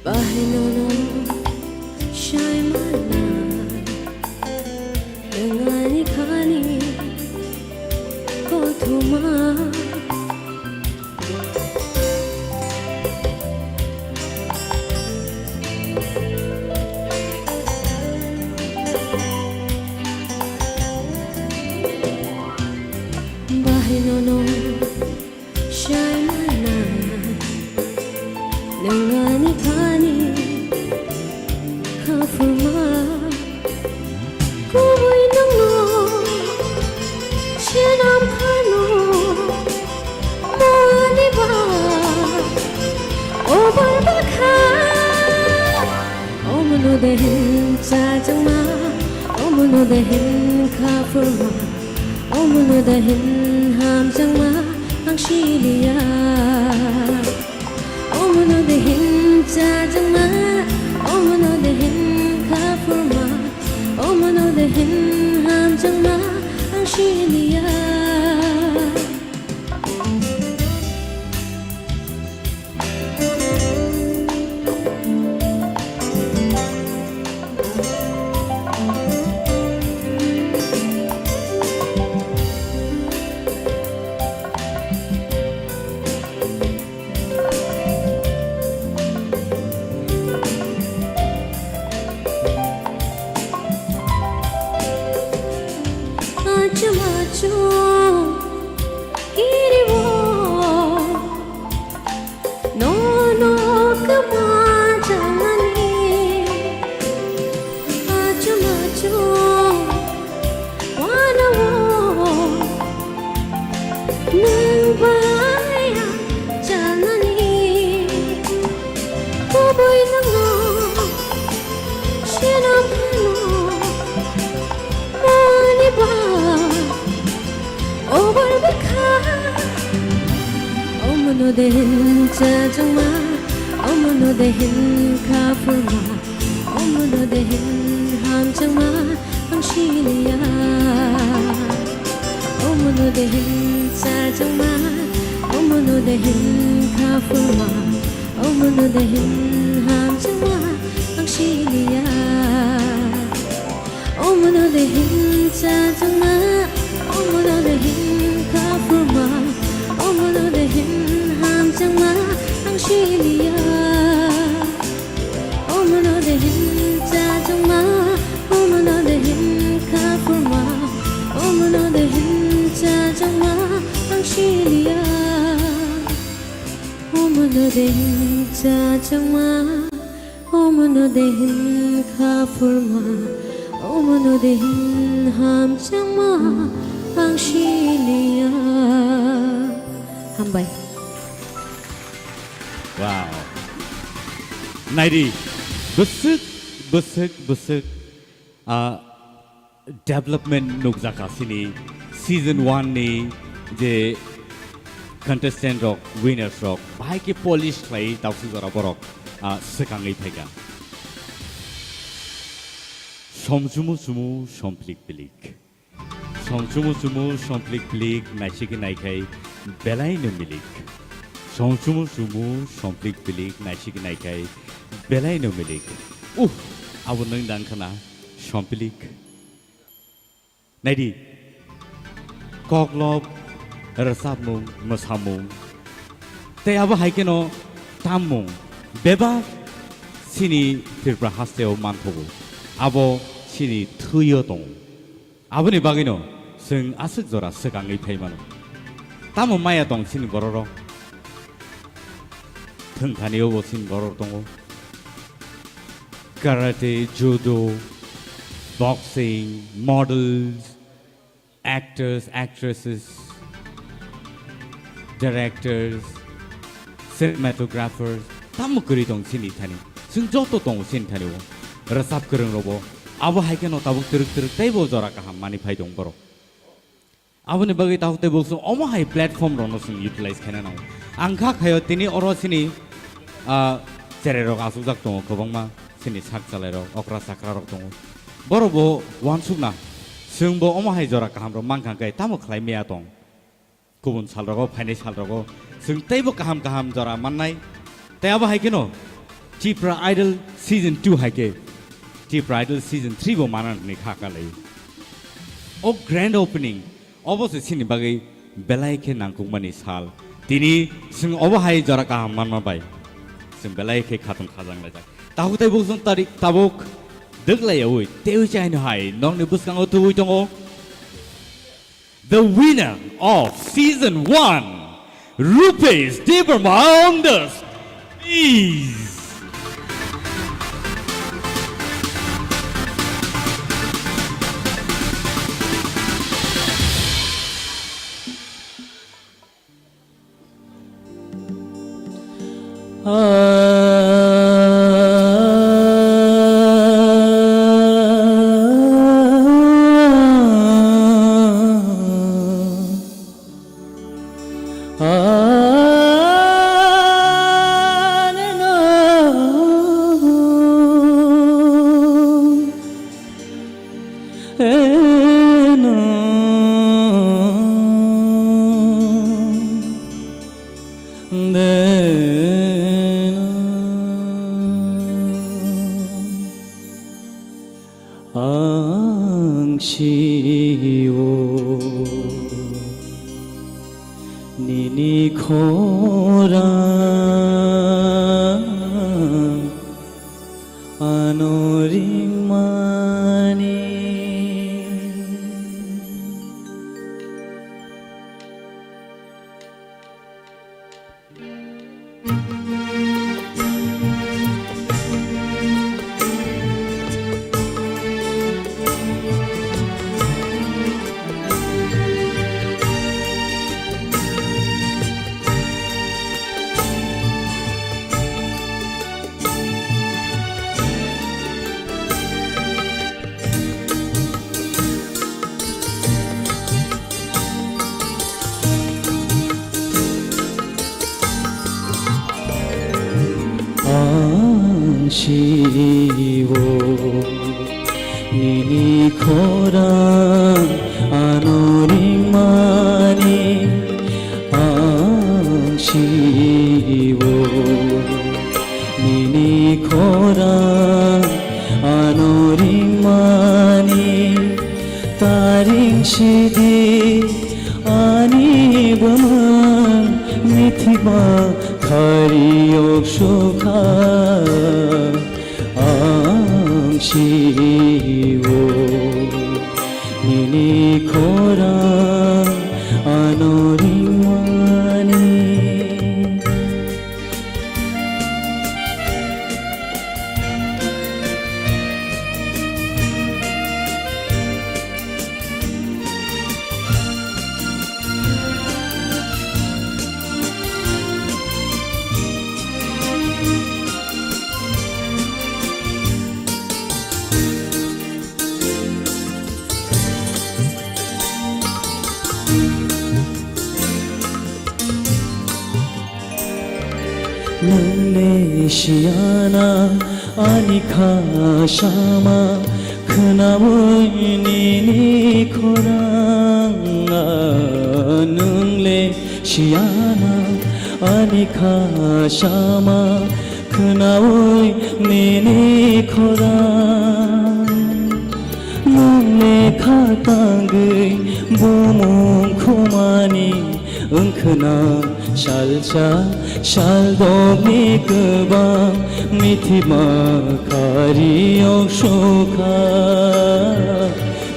Bahai nono sai mana, nwng ani khani kothoma. Bahai nono Saimana, nwng ani thani khapurma, kubui nwngno swnam phano, mani ba obar bakha. Omono de hin chajangma, omono de hin khapurma, omono de hin hamjangma ang siliya. Omono de hin chajangma, omono de hin khapurma, omono de hin hamjangma ang siliya. Dehin chachangma, omono dehin khapurma, omono dehin hamchangma, ang siliya. Omono dehin chachangma, omono dehin khapurma, omono dehin hamchangma, ang siliya. Omono dehin chachangma, omono dehin khapurma, omono dehin hamchangma, ang siliya. Omono dehin chachangma, omono dehin khapurma, omono dehin chachangma, ang siliya. Omono dehin chachangma, omono dehin khapurma, omono dehin hamchangma, ang siliya. Hambai. Wow. Naidi, bwswk, bwswk, bwswk. Ah, development nukjakha chini season one ni je contestant rok, winners rok, bahai khe polish khlai tausuk jora borok, ah, swkangwi phaikha. Somchumu chumu, somplik pilik. Somchumu chumu, somplik pilik, naisik naikhai belai no milik. Somchumu chumu, somplik pilik, naisik naikhai belai no milik. Uh, abo nwng dang khna, somplik. Naidi, koklop, rwchapmung, mwsamung, tei abo hai kheno tammung bebak chini Tripura hasteo manthogo. Abo chini thwio tongo. Aboni bagwino chwng aswk jora swkangwi phai mano. Tamo maya tong chini bororok? Thwngthani obo chini borok tongo. Karate, judo, boxing, models, actors, actresses, directors, cinematographers, tamo kwrwi tong chini thani. Chwng joto tongo chini thani o. Rwchap kwrwng robo. Abo hai kheno tabuk twrwk twrwk teibo jora kaham mani phai tong borok. Aboni bagwi tabuk tei bo chwng omo hai platform rokno chwng utilize khaina nango. Ang kha khaio tini oro chini, ah, cherai rok achukjak tongo kwbangma, chini sak chalai rok, okra chakra rok tongo. Borok bo uansukna chwng bo omo hai jora kaham rok mankha khe tamo khlai maya tong. Kubun sal rogo, phainai sal rogo chwng teibo kaham kaham jora mannai. Tei abo hai kheno Tipra Idol season two hai khe Tipra Idol season three bo manani kha kalai. O grand opening obo se chini bagwi belai khe nangkukmani sal. Tini chwng obo hai jora kaham manma bai chwng belai khe khatung khajang laijak. Tabuk tei bukchung tarik tabuk dwklai yaui tei chaino hai nokni bwskango tubui tongo. The winner of season one, Rupesh Debbarma on the stage. Ang sio nini khorang ano ringmani. Ang si-o nini khorang ano ringmani. Ang si-o nini khorang ano ringmani. Taring sidi ani bwmwng mithima khari yok sukha. Ang si-o nini khorang ano ringmani. Nwng le siyana ani kha sama khwnaui nini khorang. Nwng le siyana ani kha sama khwnaui nini khorang. Nwng le kha tangwi bumung khumani wngkhwna salsa saldokni kwbang mithima khari yok sukha.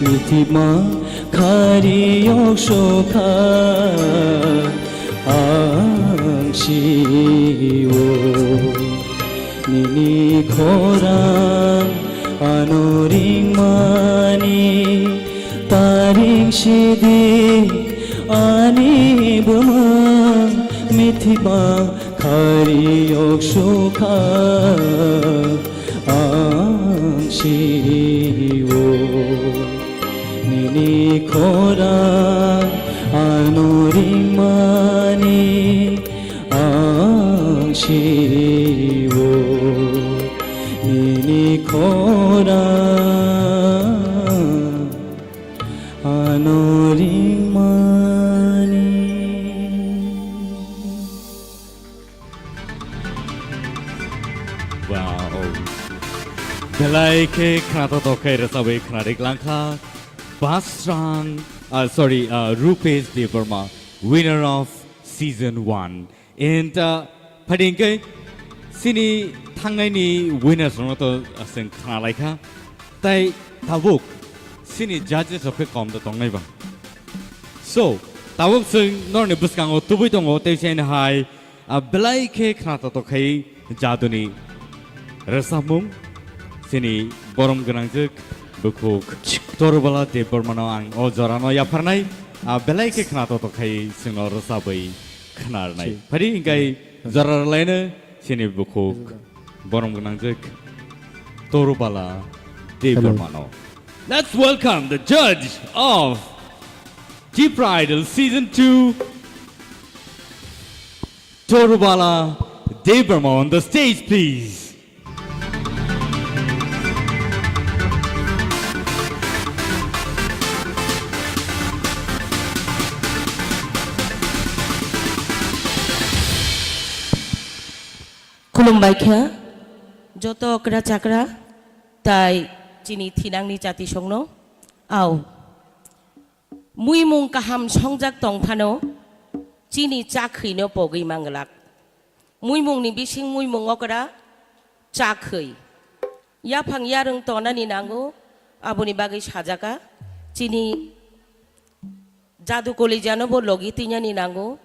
Mithima khari yok sukha. Ang si-o nini khorang ano ringmani. Taring sidi ani bwmwng mithima khari yok sukha. Ang si-o nini khorang ano ringmani. Ang si-o nini khorang ano ringmani. Wow. Belai khe khwnathok khe rwchabwi khwnarik langkha. Basrang, uh, sorry, uh, Rupesh Debbarma, winner of season one. And, uh, phaidi hwnkhe chini thangnaini winners rokno to, uh, chwng khna laikha. Tai tabuk chini judges rok khe kom da tongnai ba. So, tabuk chwng norokni bwskango tubui tongo, tei chini hai, ah, belai khe khna totok khai jaduni rwchapmung chini borom gwnangjwk bukhuk Torubala Debbarmano ang o jorano yapharnai, ah, belai khe khna totok khai chwngno rwchabwi khnarnai. Phari hingkai jora rwlaino chini bukhuk borom gwnangjwk Torubala Debbarmano. Let's welcome the judge of Tipra Idol Season two, Torubala Debbarma on the stage, please. Khulumbai kha, joto okra chakra, tai chini thinangni chatisongno, au. Muimung kaham songjak tong phano, chini chakhwino pogwi manglak. Muimungni bising muimung okra chakhwi. Yaphang yarwng tonani nango, aboni bagwi sajaka. Chini jadu kolijano bo logi twinani nango.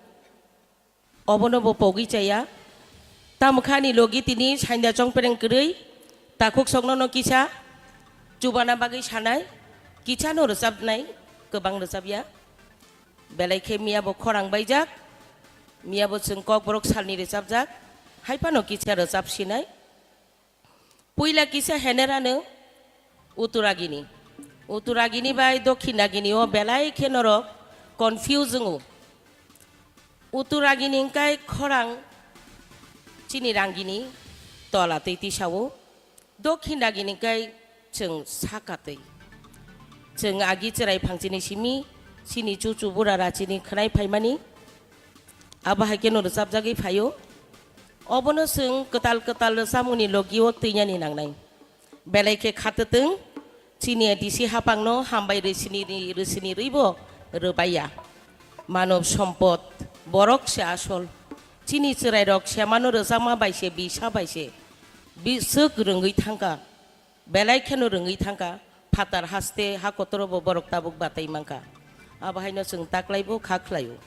Obono bo pogwi chaya. Tamo kha ani logi tini sainda chongpereng kwrwi, takhuk sokno no kisa chubana bagwi sanai, kisa no rwchapnai, kwbang rwchapya. Belai khe miya bo khorang baijak, miya bo chwng Kokborok salni rwchapjak, hai phano kisa rwchap sinai. Puila kisa henerano Uttaragini. Uttaragini bai Dokhinagini o belai khe norok confuse wngo. Uttaragini hwnkhe khorang chini rangini, tola twi tisao, dokhin dagini kai chwng saka twi. Chwng agi chwrai phangchini simi, chini chuchu bura rachini khwnai phaimani, abo hai kheno rwchapjagwi phaio. Obono chwng kwtal kwtal rwchapmungni logio twinani nangnai. Belai khe khatwtwng, chini A D C hapangno hambai rwsini ri-, rwsini rwibo rwbaiya. Manob sompod, borok se asol. Chini chwrairok semano rwchapma bai se, bisa bai se, biswk rwngwi thangkha, belai kheno rwngwi thangkha, phatar haste ha kotorobo borok tabuk batai mankha. Abo haino chwng taklaibo kha khlaio.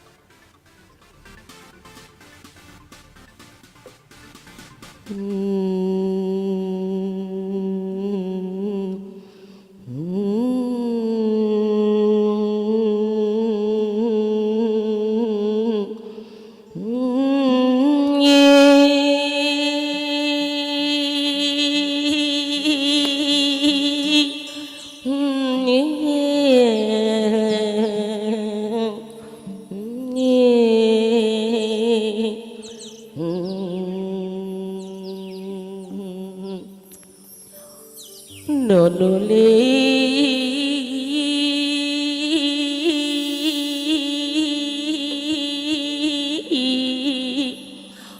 Nonoli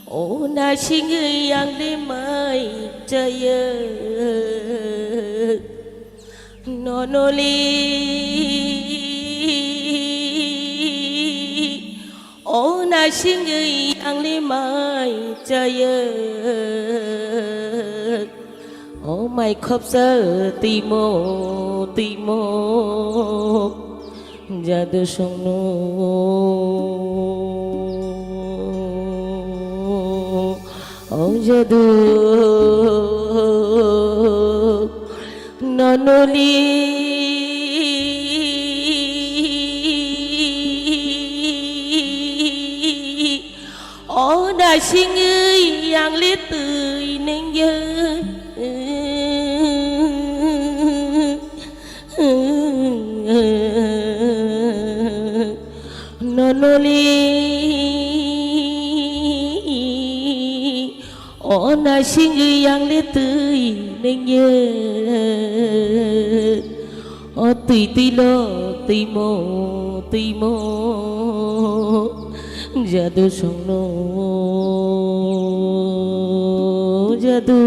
o nasingwi ang le mai chaya. Nonoli o nasingwi ang le mai chaya. O mai khopsa timo timo jadu songno. O jadu nonoli o nasingwi ang le twi nengya. Nonoli o nasingwi ang le twi nengya. O twi twi lo twimo twimo jadu songno jadu.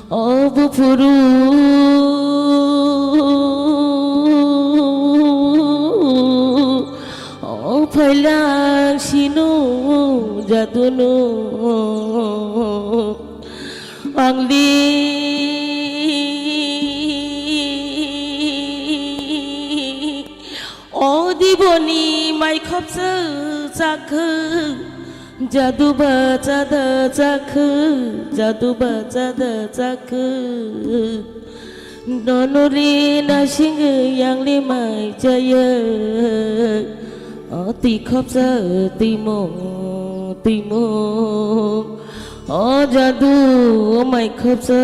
O buphuru o phailang sino jadunu ang li. O diboni mai khopsa chakhu, jadu ba chada chakhu, jadu ba chada chakhu. Nonoli nasingwi ang le mai chaya. O twi khopsa timo timo. O jadu o mai khopsa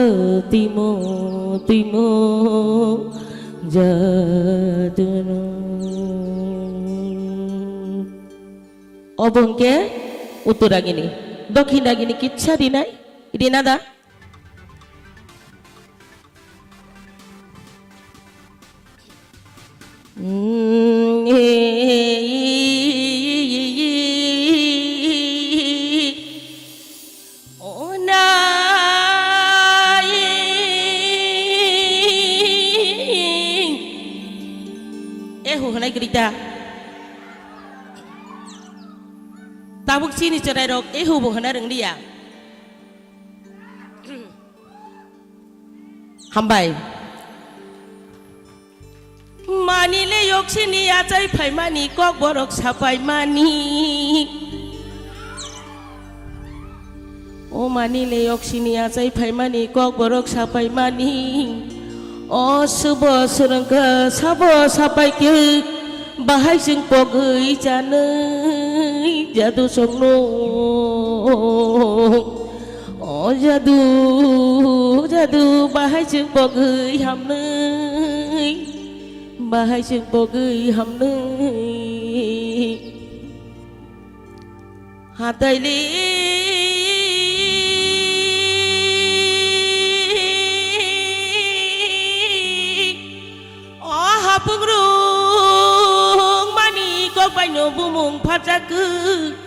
timo timo jadu no. Obo hwnkhe uttor agini, dokhin agini kitsa rinai, rina da? Ehu hwnai kwrwi ta. Tabuk chini chwrairok ehu bo hwnna rwngriya. Hambai. Mani le yoksini achai phaimani kokborok sapaimani. O mani le yoksini achai phaimani kokborok sapaimani. O subo swrwngkha sabo sapaikhe bahai chwng pogwi chanwi jadu songno. O jadu, jadu, bahai chwng pogwi hamnwi, bahai chwng pogwi hamnwi. Hataili Phajakuk,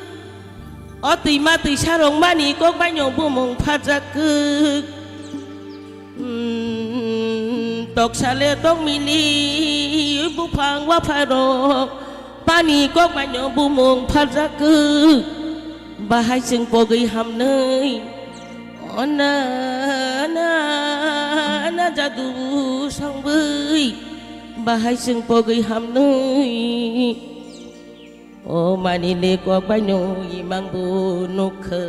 o twima twisa rwngmani kok baino bumung phajakuk. Hmm, toksale tokmili buphang wapharok pani kok baino bumung phajakuk. Bahai chwng pogwi hamnwi. O na, na, na jadu songwi. Bahai chwng pogwi hamnwi. O manile kok baino imang bo nukha.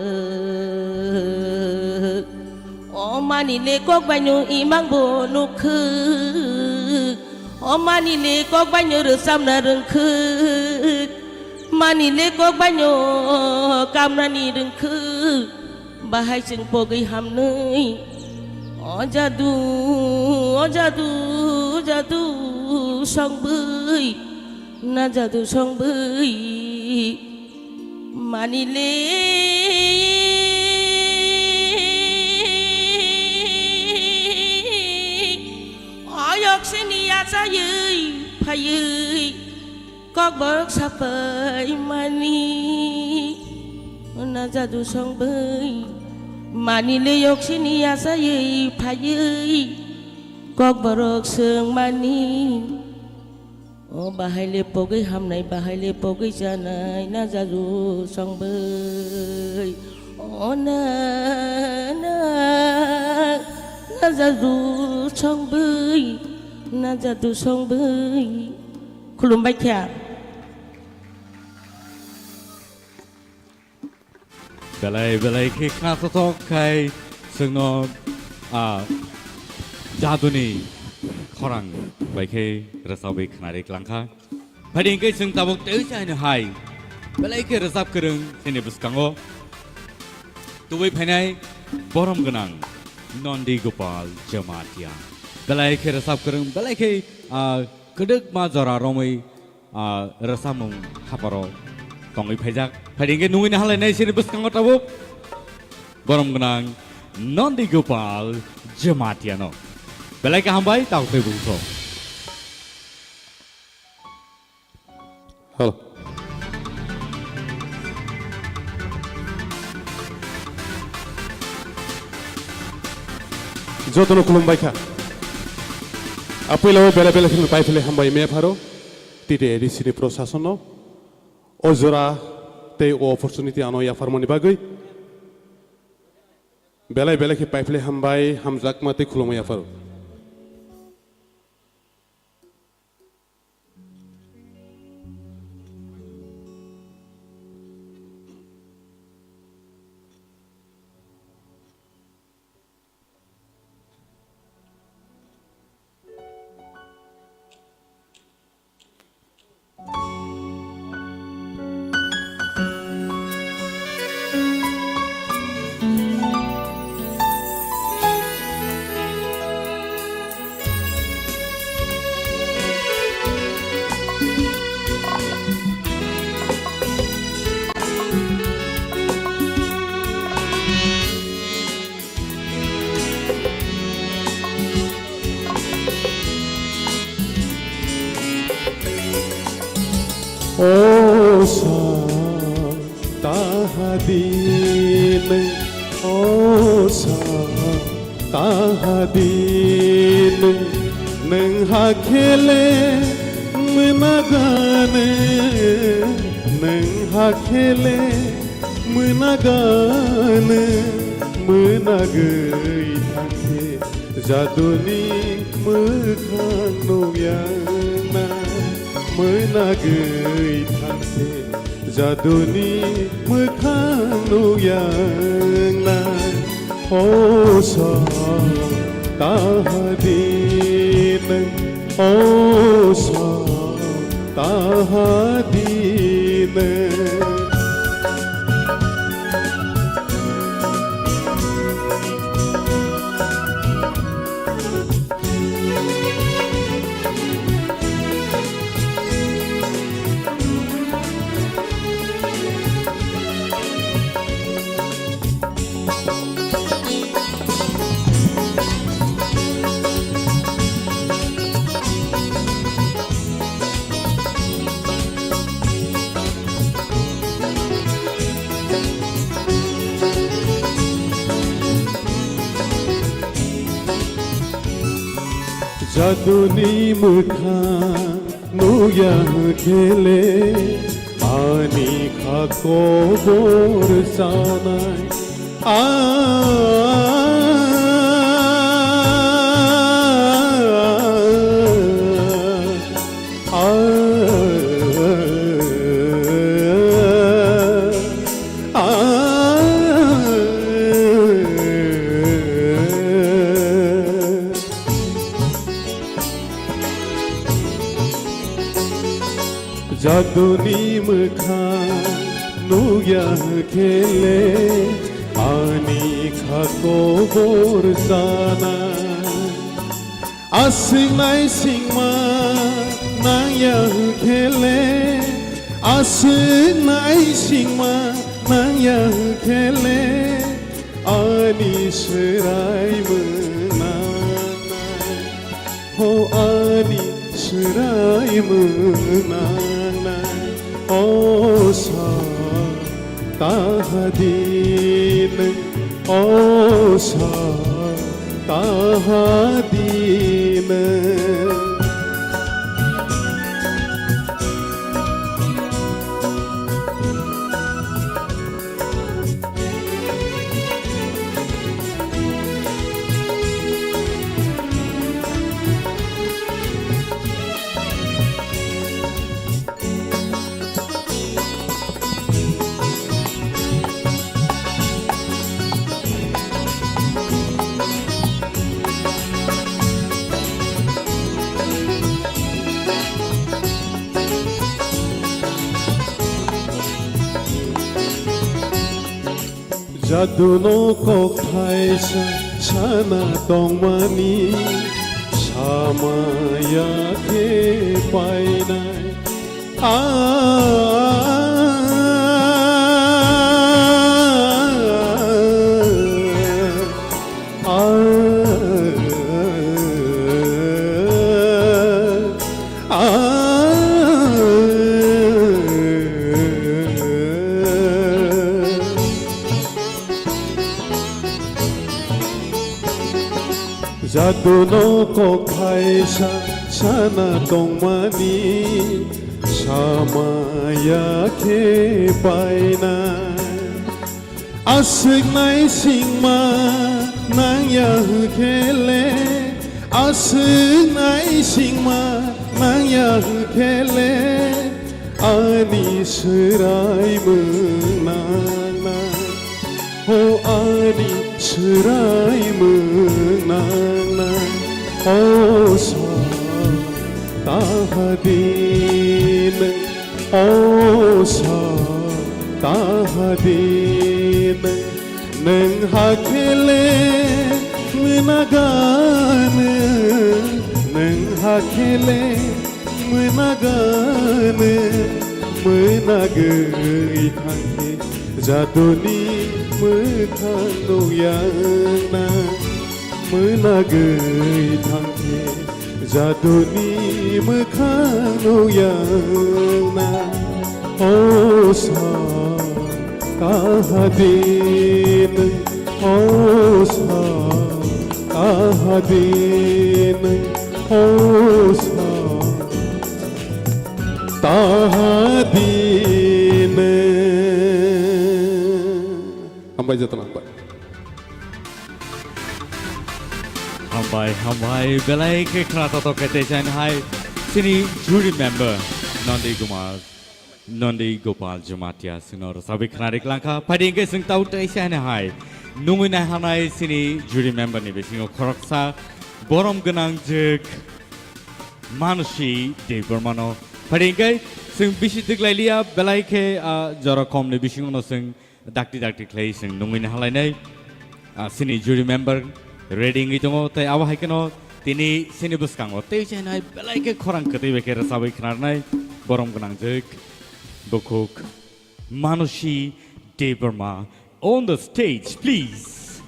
O manile kok baino imang bo nukha. O manile kok baino rwchapna rwngkha. Manile kok baino kamrani rwngkha. Bahai chwng pogwi hamnwi. O jadu, o jadu, jadu songwi. Na jadu songwi manile. Oyok sini achaywi phaywi kokborok sapai mani. Na jadu songwi manile yok sini achaywi phaywi kokborok swng mani. O bahai le pogwi hamnai, bahai le pogwi chanai, na jadu songwi. O na, na, na jadu songwi, na jadu songwi. Khulumbai kha. Belai belai khe khnasotok khai chwngno, a, jaduni khorang bai khe rwchapwi khnari klangkha. Phaidi hwnkhe chwng tabuk tei chaino hai belai khe rwchap kwrwng chini bwskango tubui phainai borom gwnang Nondi Gopal Jamatia. Belai khe rwchap kwrwng, belai khe, a, kwdwkma jora romwi ah, rwchapmung haparo tongwi phaijak. Phaidi hwnkhe nungwi nahalainai chini bwskango tabuk borom gwnang Nondi Gopal Jamatiano. Belai kaham bai, tabuk tei bungso. Hello. Jotono khulumbai kha. Apuilao belai belai kheno pai philai hambai me pharo. T T A D C ni prosasono o jora tei o opportunity ano yapharmani bagwi belai belai khe paiphlai hambai, hamjakma tei khulumui yapharo. O sa taha din, o sa taha din, nwng hakhele mwnagane, nwng hakhele mwnagane, mwnagwi thangkhe jaduni mwkhang nukya na, mwnagwi thangkhe jaduni mwkhang nukya na. O sa taha din, o sa taha din. Jaduni mwkhang nukya khe le ani kha kobor chanai. Ah, ah, ah, ah. Jaduni mwkhang nukya khe le ani kha kobor chanai. Aswk naisingma nangya khe le, aswk naisingma nangya khe le, ani swrai mwnanai. Ho ani swrai mwnanai, o sa tahadi nwng, o sa tahadi nwng. Jaduno kok thaisa sana tongmani samaya khe painai. Ah, ah, ah, ah. Jaduno kok thaisa sana tongmani samaya khe painai. Aswk naisingma nangya khe le, aswk naisingma nangya khe le, ani swrai mwnanai. O ani swrai mwnanai, o sa tahadi nwng, o sa tahadi nwng, nwng hakhe le mwnagano, nwng hakhe le mwnagano, mwnagwi thangkhe jaduni mwkhang nukya wngna, mwnagwi thangkhe jaduni mwkhang nukya wngna. O sa tahadi nwng, o sa tahadi nwng, o sa tahadi nwng. Hambai jotono, hambai. Hambai, hambai, belai khe khna totok khe tei chaini hai chini jury member Nandi Kumar. Nandi Gopal Jamatia chwngno rwchapwi khna rik langkha. Phaidi hwnkhe chwng tau tei se hwnwi hai nungwi naihanai chini jury member ni bisingo khoroksa borom gwnang jwk Manusi Debbarmano. Phaidi hwnkhe chwng bisi twklai liya, belai khe, ah, jora kom ni bisingo no chwng dakti dakti khlai chwng nungwi nahalainai. Ah, chini jury member ready wngwi tongo, tei abo hai kheno tini chini bwskango tei chainai belai khe khorang kwtwi bai khe rwchabwi khnarnai borom gwnang jwk bukhuk Manusi Debbarma on the stage, please.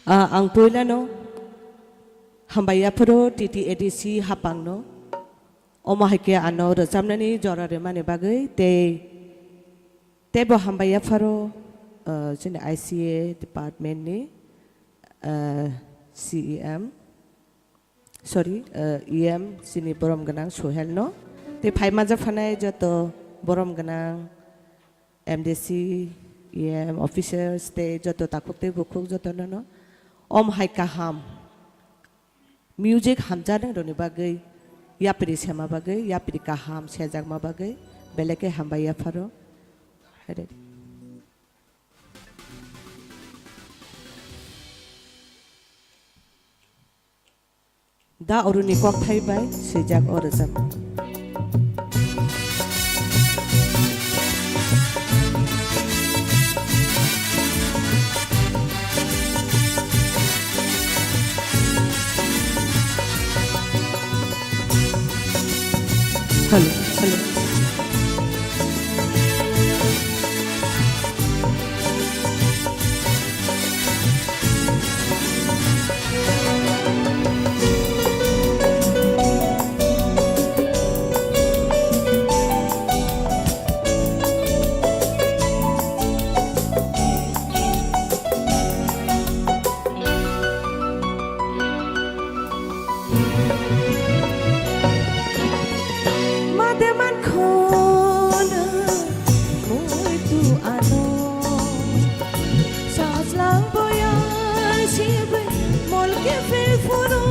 Ah, ang puilano hambai yaphuru T T A D C hapangno. Omo hai khe ano rwchapnani jora rwmani bagwi tei, teibo hambai yapharo, ah, chini I C A department ni, ah, C E M, sorry, ah, E M chini borom gwnang Suhel no, tei phaima japhanai joto borom gwnang M D C, E M officers tei joto takhuk tei bukhuk joto no no om hai kaham. Music hamjaknai rokni bagwi, yapri sema bagwi, yapri kaham sejakma bagwi, belai khe hambai yapharo. Haire. Da Aruni kokthai bai swijak o rwchap. Hello, hello. Mate man khona muitu ano. Sajlang boyar sibai mol khe phai phuru.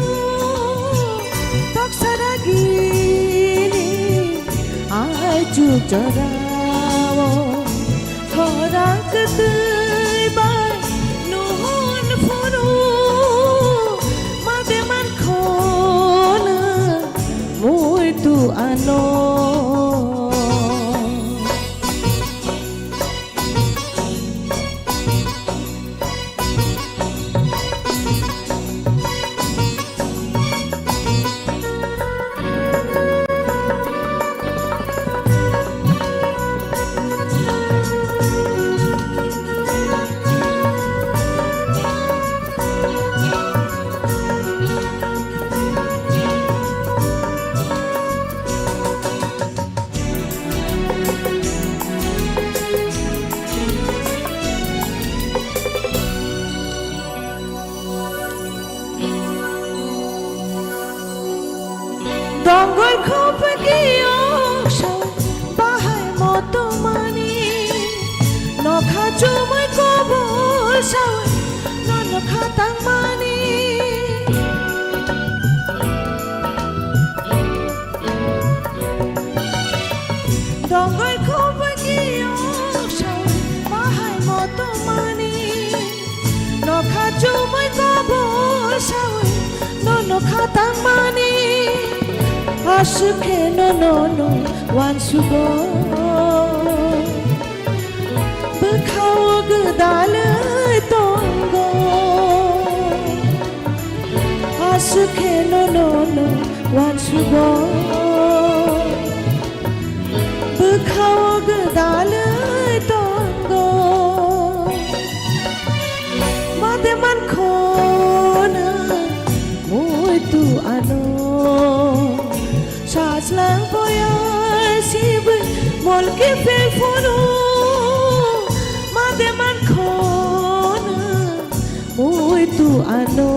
Tok sara gini ai chuk jorao. Khorang kwtwi bai nuhun phuru, mate man khona muitu ano. Dongor khopegi ongsa bahai motomani, nokha chumui kobol sawi, no nokha tangmani. Dongor khopegi ongsa bahai motomani, nokha chumui kobol sawi, no nokha tangmani. Aswk khe no, no, no, uansugo. Bwkhao gwdalwi tongo. Aswk khe no, no, no, uansugo. Bwkhao gwdalwi tongo. Mate man khona muitu ano. Sajlang boyar sibai mol khe phai phuru, mate man khona muitu ano.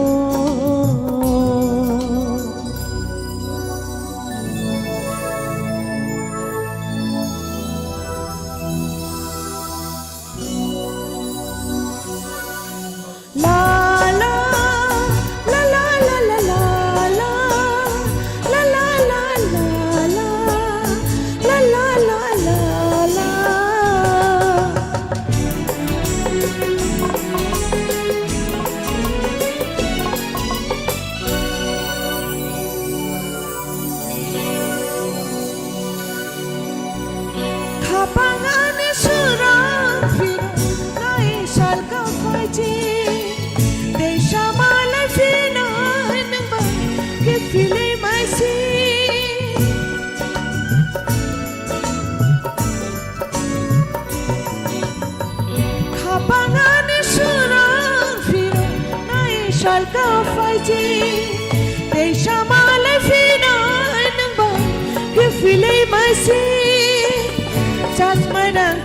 Khapang ani surang phiro nai salka phaiji. Tei samalai phinai nangba khe philwi maisi. Khapang ani surang phiro nai salka phaiji. Tei samalai phinai nangba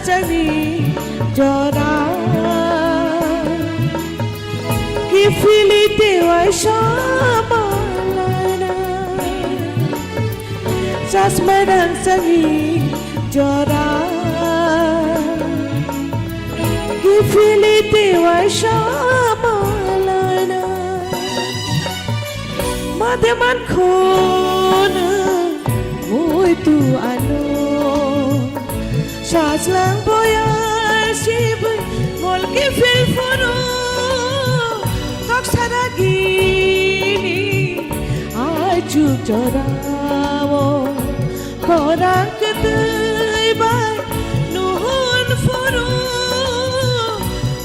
Sani jora kiphilwi teiwai samalana. Chasma rang sani jora kiphilwi teiwai samalana. Made man khona muitu ano. Sajlang boyar sibui ngol kiphil phuru. Kok saragini ajuk jorao. Khorang kwtwi bai nuhun phuru.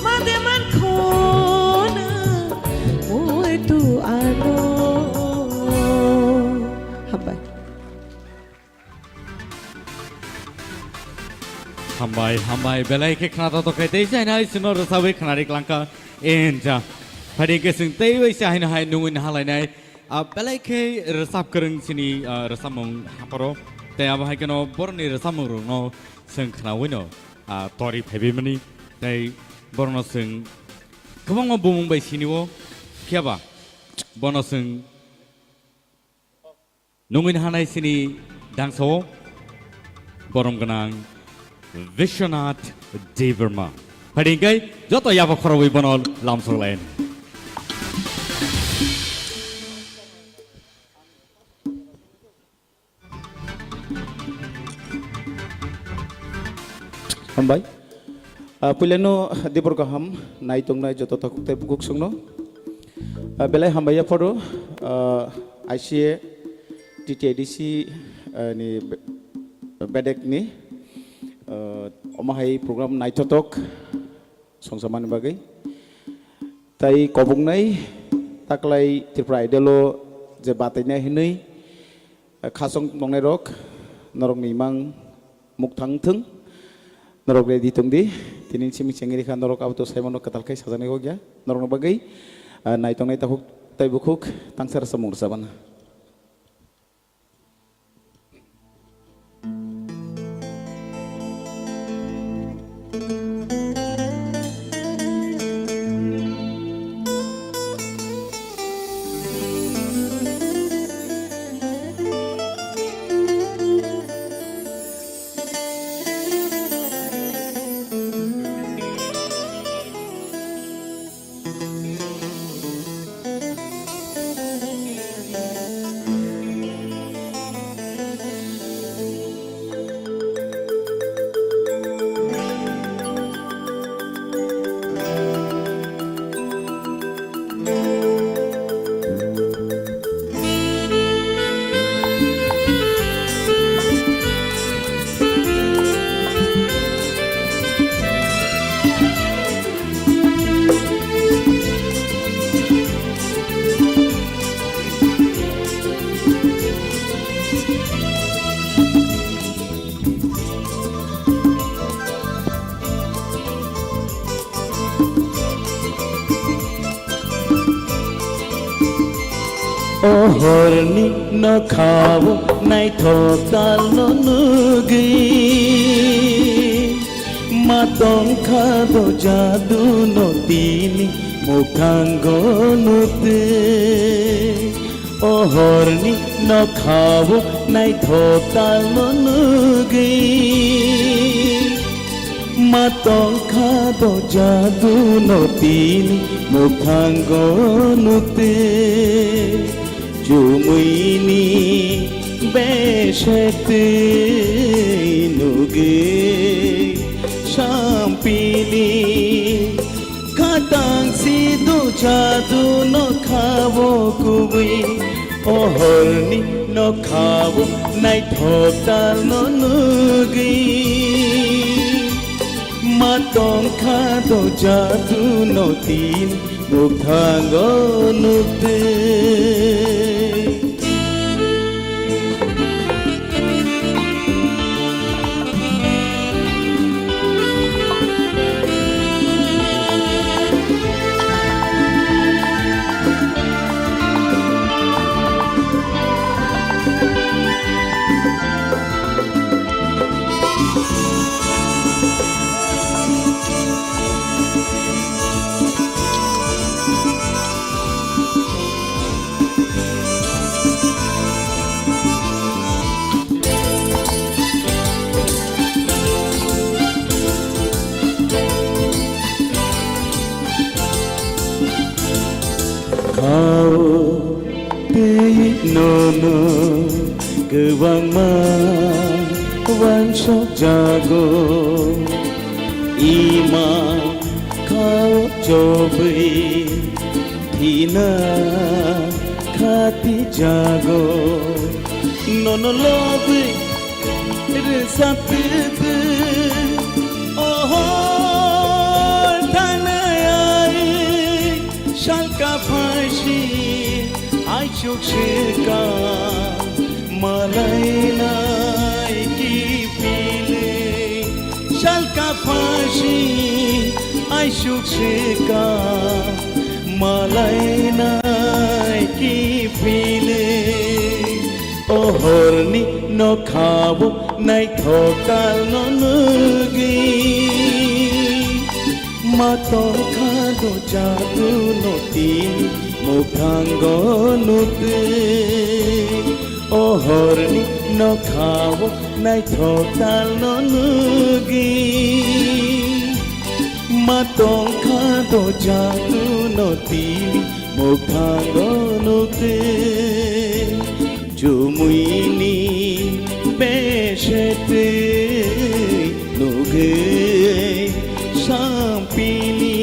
Made man khona muitu ano. Hambai. Hambai, hambai, belai khe khna tongthokkhe tei chainai chwngno rwchabwi khnari klangkha. Enja. Phaidi khe chwng teibo se haino hai nungwi nahalainai. Ah, belai khe rwchap kwrwng chini, ah, rwchapmung hapharo. Tei abo hai kheno borokni rwchapmungrokno chwng khnawino, ah, tori phaibimani. Tei borokno chwng kwbangma bumung bai sinio. Phiya ba bono chwng nungwi nahanai chini dangsa-o borom gwnang Vishwanath Debbarma. Phaidi hwnkhe joto yapha khorobwi bono lamsok lainai. Hambai. Ah, puilano dibor kaham nai tongnai joto takhuk tei bukhuk songno. Ah, belai hambai yapharo, ah, I C A T T A D C, ah, ni be-, bedek ni, ah, omo hai program naithotok songsamani bagwi. Tai koboknai taklai Tripura Idol o je batainai hinwi, ah, khasong tongnai rok norokni imang mukthang thung, norok ready tong di. Tini simi chengri kha norok abo to saimano kwtal khai sajaknai kok ya. Norokni bagwi, ah, naitongnai takhuk tai bukhuk tangsa rwchapmung rwchapna. O horni nokhao naithok talno nugwi, ma tongkha do jadu no tini mukhango nutwi. O horni nokhao naithok talno nugwi, ma tongkha do jadu no tini mukhango nutwi. Chumuini besetwi nugwi sampili. Khatang si do jadu nokhao kubui, o horni nokhao naithok talno nugwi. Ma tongkha do jadu no tin mukhango nutwi. Nono kwbangma wansok jago, ima khao chobwi thina khati jago. Nono lobwi rwchaptwtwi, oh hor thangnai ai, salka phaisi aisuk swka, malainai kiphilwi. Salka phaisi aisuk swka, malainai kiphilwi. O horni nokhao naithok talno nugwi, ma tongkha do jadu no tini mukhango nutwi. O horni nokhao naithok talno nugwi, ma tongkha do jadu no tini mukhango nutwi. Chumuini besetwi nugwi sampini,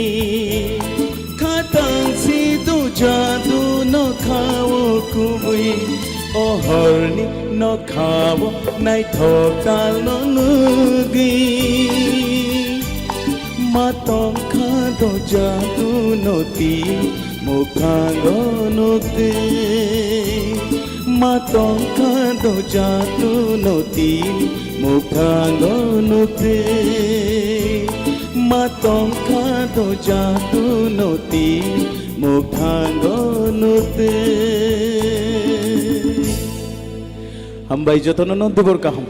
khatang si do jadu nokhao kubui, o horni nokhao naithok talno nugwi. Ma tongkha do jadu no tini mukhango nutwi. Ma tongkha do jadu no tini mukhango nutwi. Ma tongkha do jadu no tini mukhango nutwi. Hambai jotono no dubor kaham.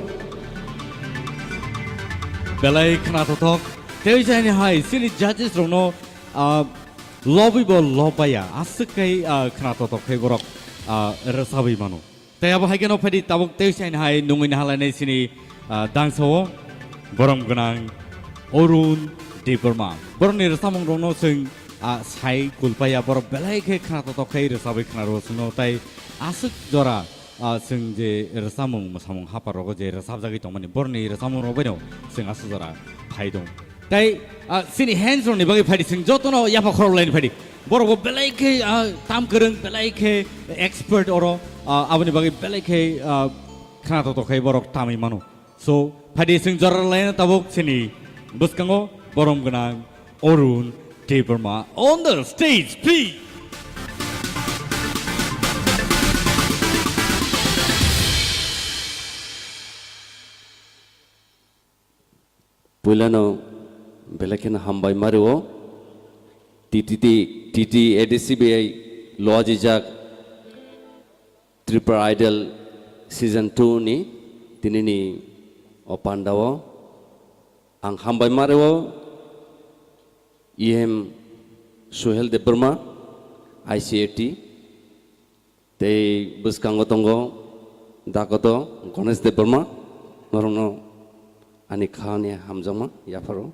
Belai khna tothok. Tei jani hai chini judges rokno, ah, lobwi bo lob baya. Aswk kai, ah, khna tothok khai borok, ah, rwchabwi mano. Tei abo hai kheno phaidi tabuk tei jani hai nungwi nahalainai chini, ah, dangsao borom gwnang Arun Debbarma. Borokni rwchapmung rokno chwng, ah, sai kulpaya borok belai khe khna tothok khai rwchabwi khna rwo chwngno tei aswk jora ah, chwng je rwchapmung, mwsamung, haphar rogo je rwchapjagwi tongmani, borokni rwchapmung rok baino chwng aswk jora phai tong. Tei, ah, chini hands rokni bagwi phaidi, chwng jotono yapha khorok laini phaidi. Borok bo belai khe, ah, tam kwrwng, belai khe expert oro, ah, aboni bagwi belai khe, ah, khna tothok khai borok tamwi mano. So, phaidi chwng jora laina tabuk chini bwskango borom gwnang Arun Debbarma on the stage, please. Puilano belai kheno hambai mario. T T T, T T A D C bai luajijak Tripura Idol Season two ni tinini o pandao ang hambai mario. E M Suhel Debbarma, I C A T, tei bwskango tongo Dakoto Ganesh Debbarma, norokno ani khani hamjakma yapharo.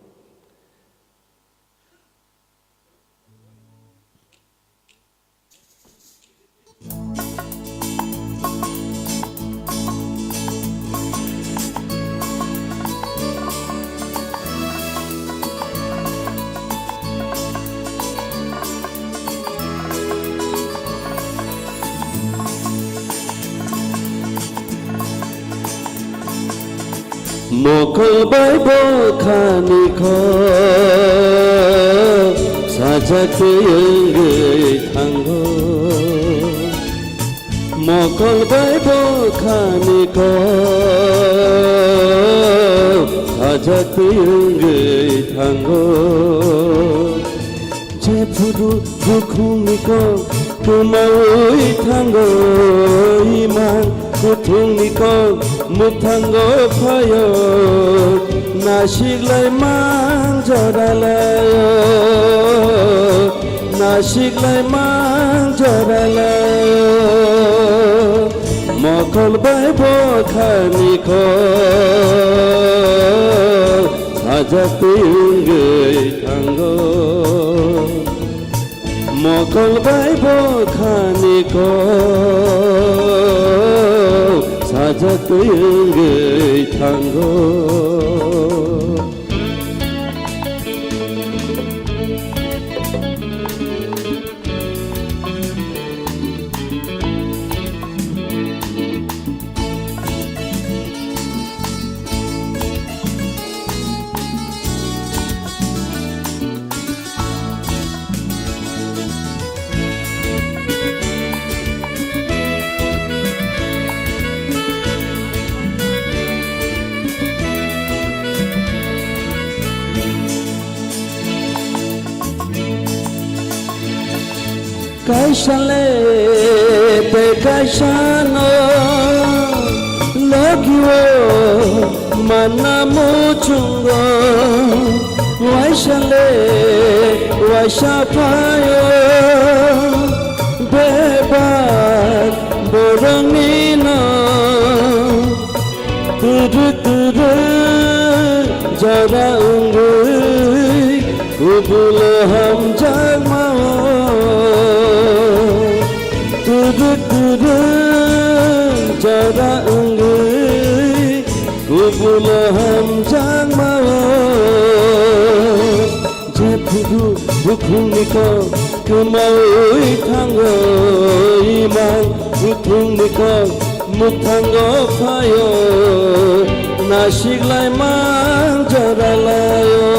Mokol bai bo khani kho sajak twi wngwi thango. Mokol bai bo khani kho sajak twi wngwi thango. Jephuru dukhungni kok tumaui thango, imang kuthungni kok muthango phaio, nasiklai mang joralaio, nasiklai mang joralaio, mokol bai bo khani kok sajak twi wngwi thango. Mokol bai bwkhani kok sajak twi wngwi thango. Kaisa le tei kaisa no logi o manna muchungo, waisa le waisa phaio bebak borokni no. Twdwk twdwk jora wngwi kubulo hamjakma o. Twdwk twdwk jora wngwi kubulo hamjakma o. Jephuru bukhukni kok kwmawi thango, imang bukhukni kok mwkthango phaio, nasiklaimang joralaio,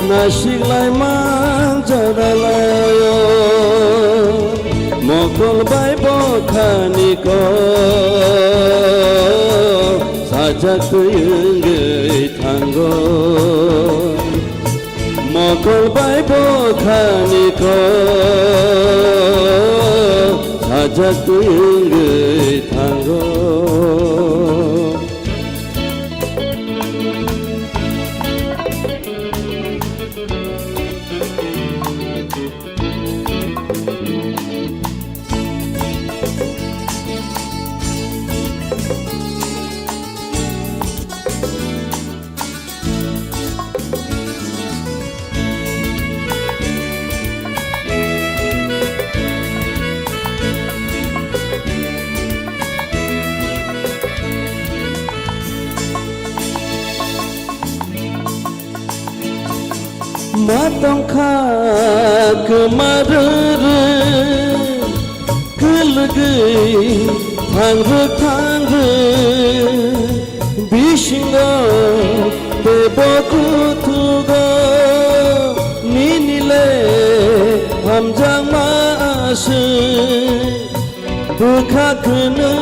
nasiklaimang joralaio. Mokol bai bwkhani kok sajak twi wngwi thango. Mokol bai bwkhani kok sajak twi wngwi thango. Ma tongkha kwma rwrwk, kwlwgwi thangrwk thangrwk, bisingo teibo kuthugo nini le hamjakma aswk. Bwkha kwnwi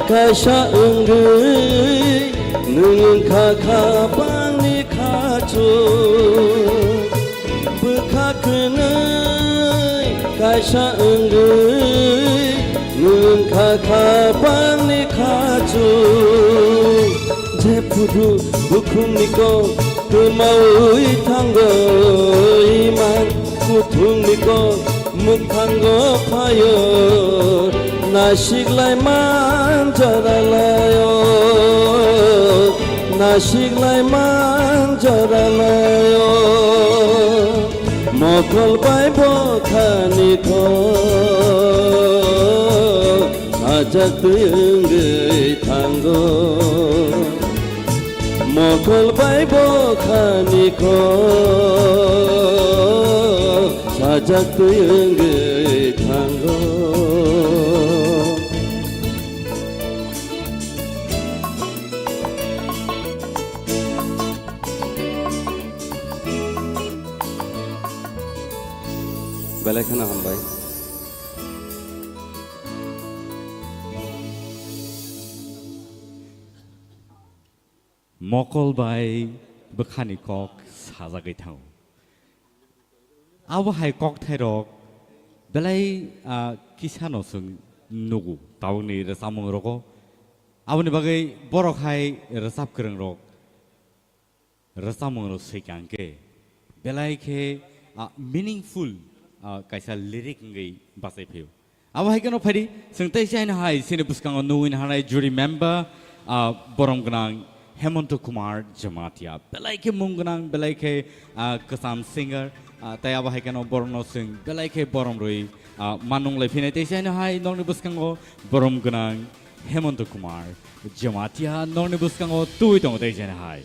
kaisa wngwi nwng wngkha kha bangni khachuk. Bwkha kwnwi kaisa wngwi nwng wngkha kha bangni khachuk. Jephuru bukhukni kok kwmawi thango, imang kuthukni kok mwkthango phaio, nasiklaimang joralaio, nasiklaimang joralaio. Mokol bai bwkhani kok sajak twi wngwi thango. Mokol bai bwkhani kok sajak twi wngwi thango. Belai kheno hambai. Mokol bai bwkhani kok sajagwi thango. Abo hai kokthairok belai, ah, kisano chwng nugo tabukni rwchapmung rogo. Aboni bagwi borok hai rwchap kwrwngrok rwchapmung rok swikha hwnkhe belai khe, ah, meaningful, ah, kaisa lyric wngwi bachai phaio. Abo hai kheno phaidi, chwng tei se haino hai chini bwskango nugwi naharnai jury member, ah, borom gwnang Hemanta Kumar Jamatia. Belai khe mung gwnang, belai khe, ah, kwcham singer, ah, tei abo hai kheno borokno chwng belai khe borom rwi, ah, manung lai phinai. Tei chaino hai nokni bwskango borom gwnang Hemanta Kumar Jamatia nokni bwskango twi tongo tei chaino hai.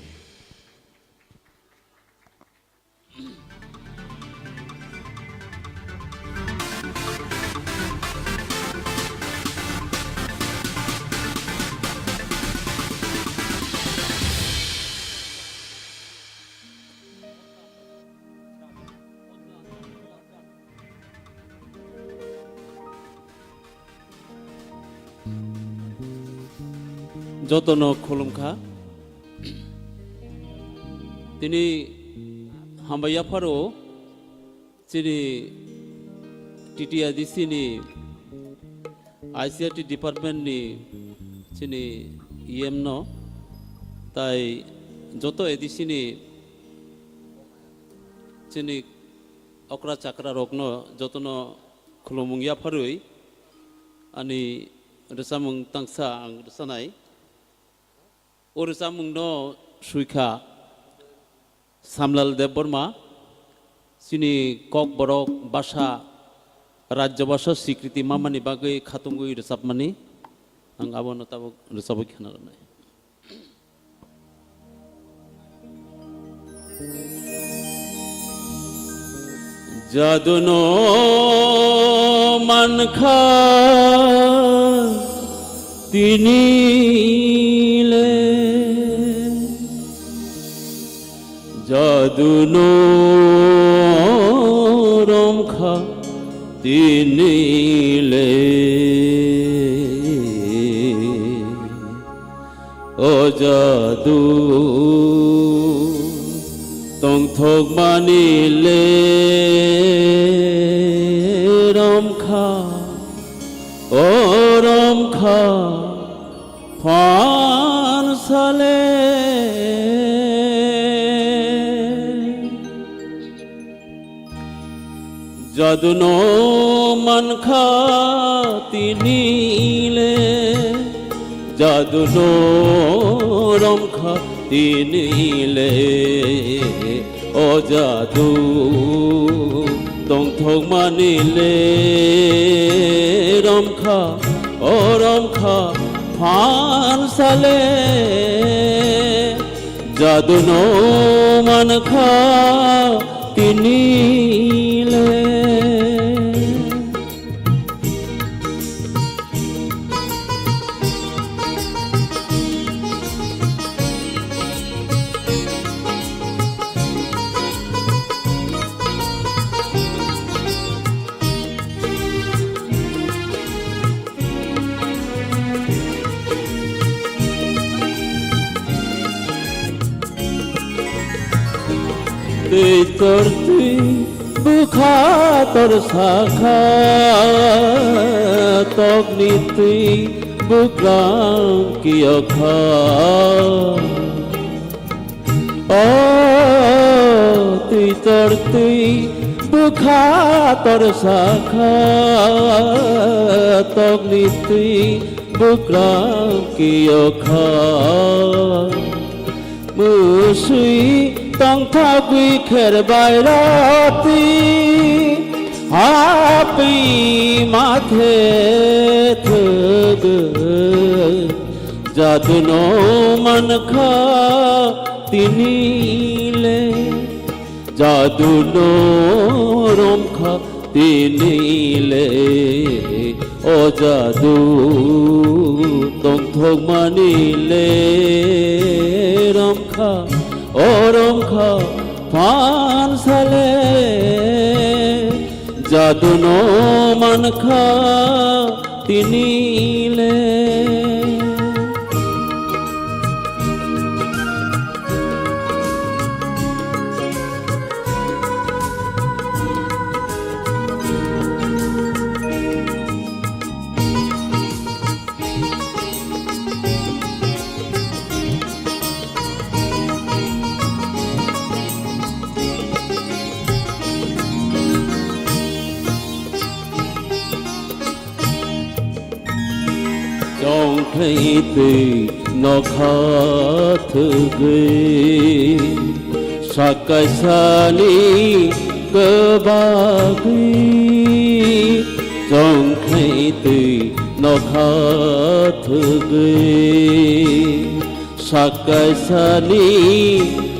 Jotono khulumkha. Tini hambai yapharo chini T T A D C ni I C R T department ni chini E M no tai joto A D C ni chini okra chakra rokno jotono khulumung yapharwi ani rwchapmung tangsa ang rwchanai. O rwchapmungno swikha Samlal Debbarma, chini Kokborok basa Rajya Basa sikriti mamani bagwi khatungwi rwchapmani. Ang abono tabuk rwchapwi khna rwnai. Jaduno mankha tinile, jaduno romkha tinile. O jadu tongthokmani le romkha, o romkha phansale. Jaduno mankha tinile, jaduno romkha tinile, o jadu tongthokmani le romkha, o romkha phansale. Jaduno mankha tinile. Twi tor twi bwkha tor sakha, tokni twi bukrang kiyokha. O twi tor twi bwkha tor sakha, tokni twi bukrang kiyokha. Mwswi tongthokwi kher bai rati, hapwi mathe thwgwi. Jaduno mankha tinile, jaduno romkha tinile, o jadu tongthokmani le romkha, o romkha phansale. Jaduno mankha tinile. Chongkhlai twi nokha thwgwi, sakaisani kwbagwi. Chongkhlai twi nokha thwgwi, sakaisani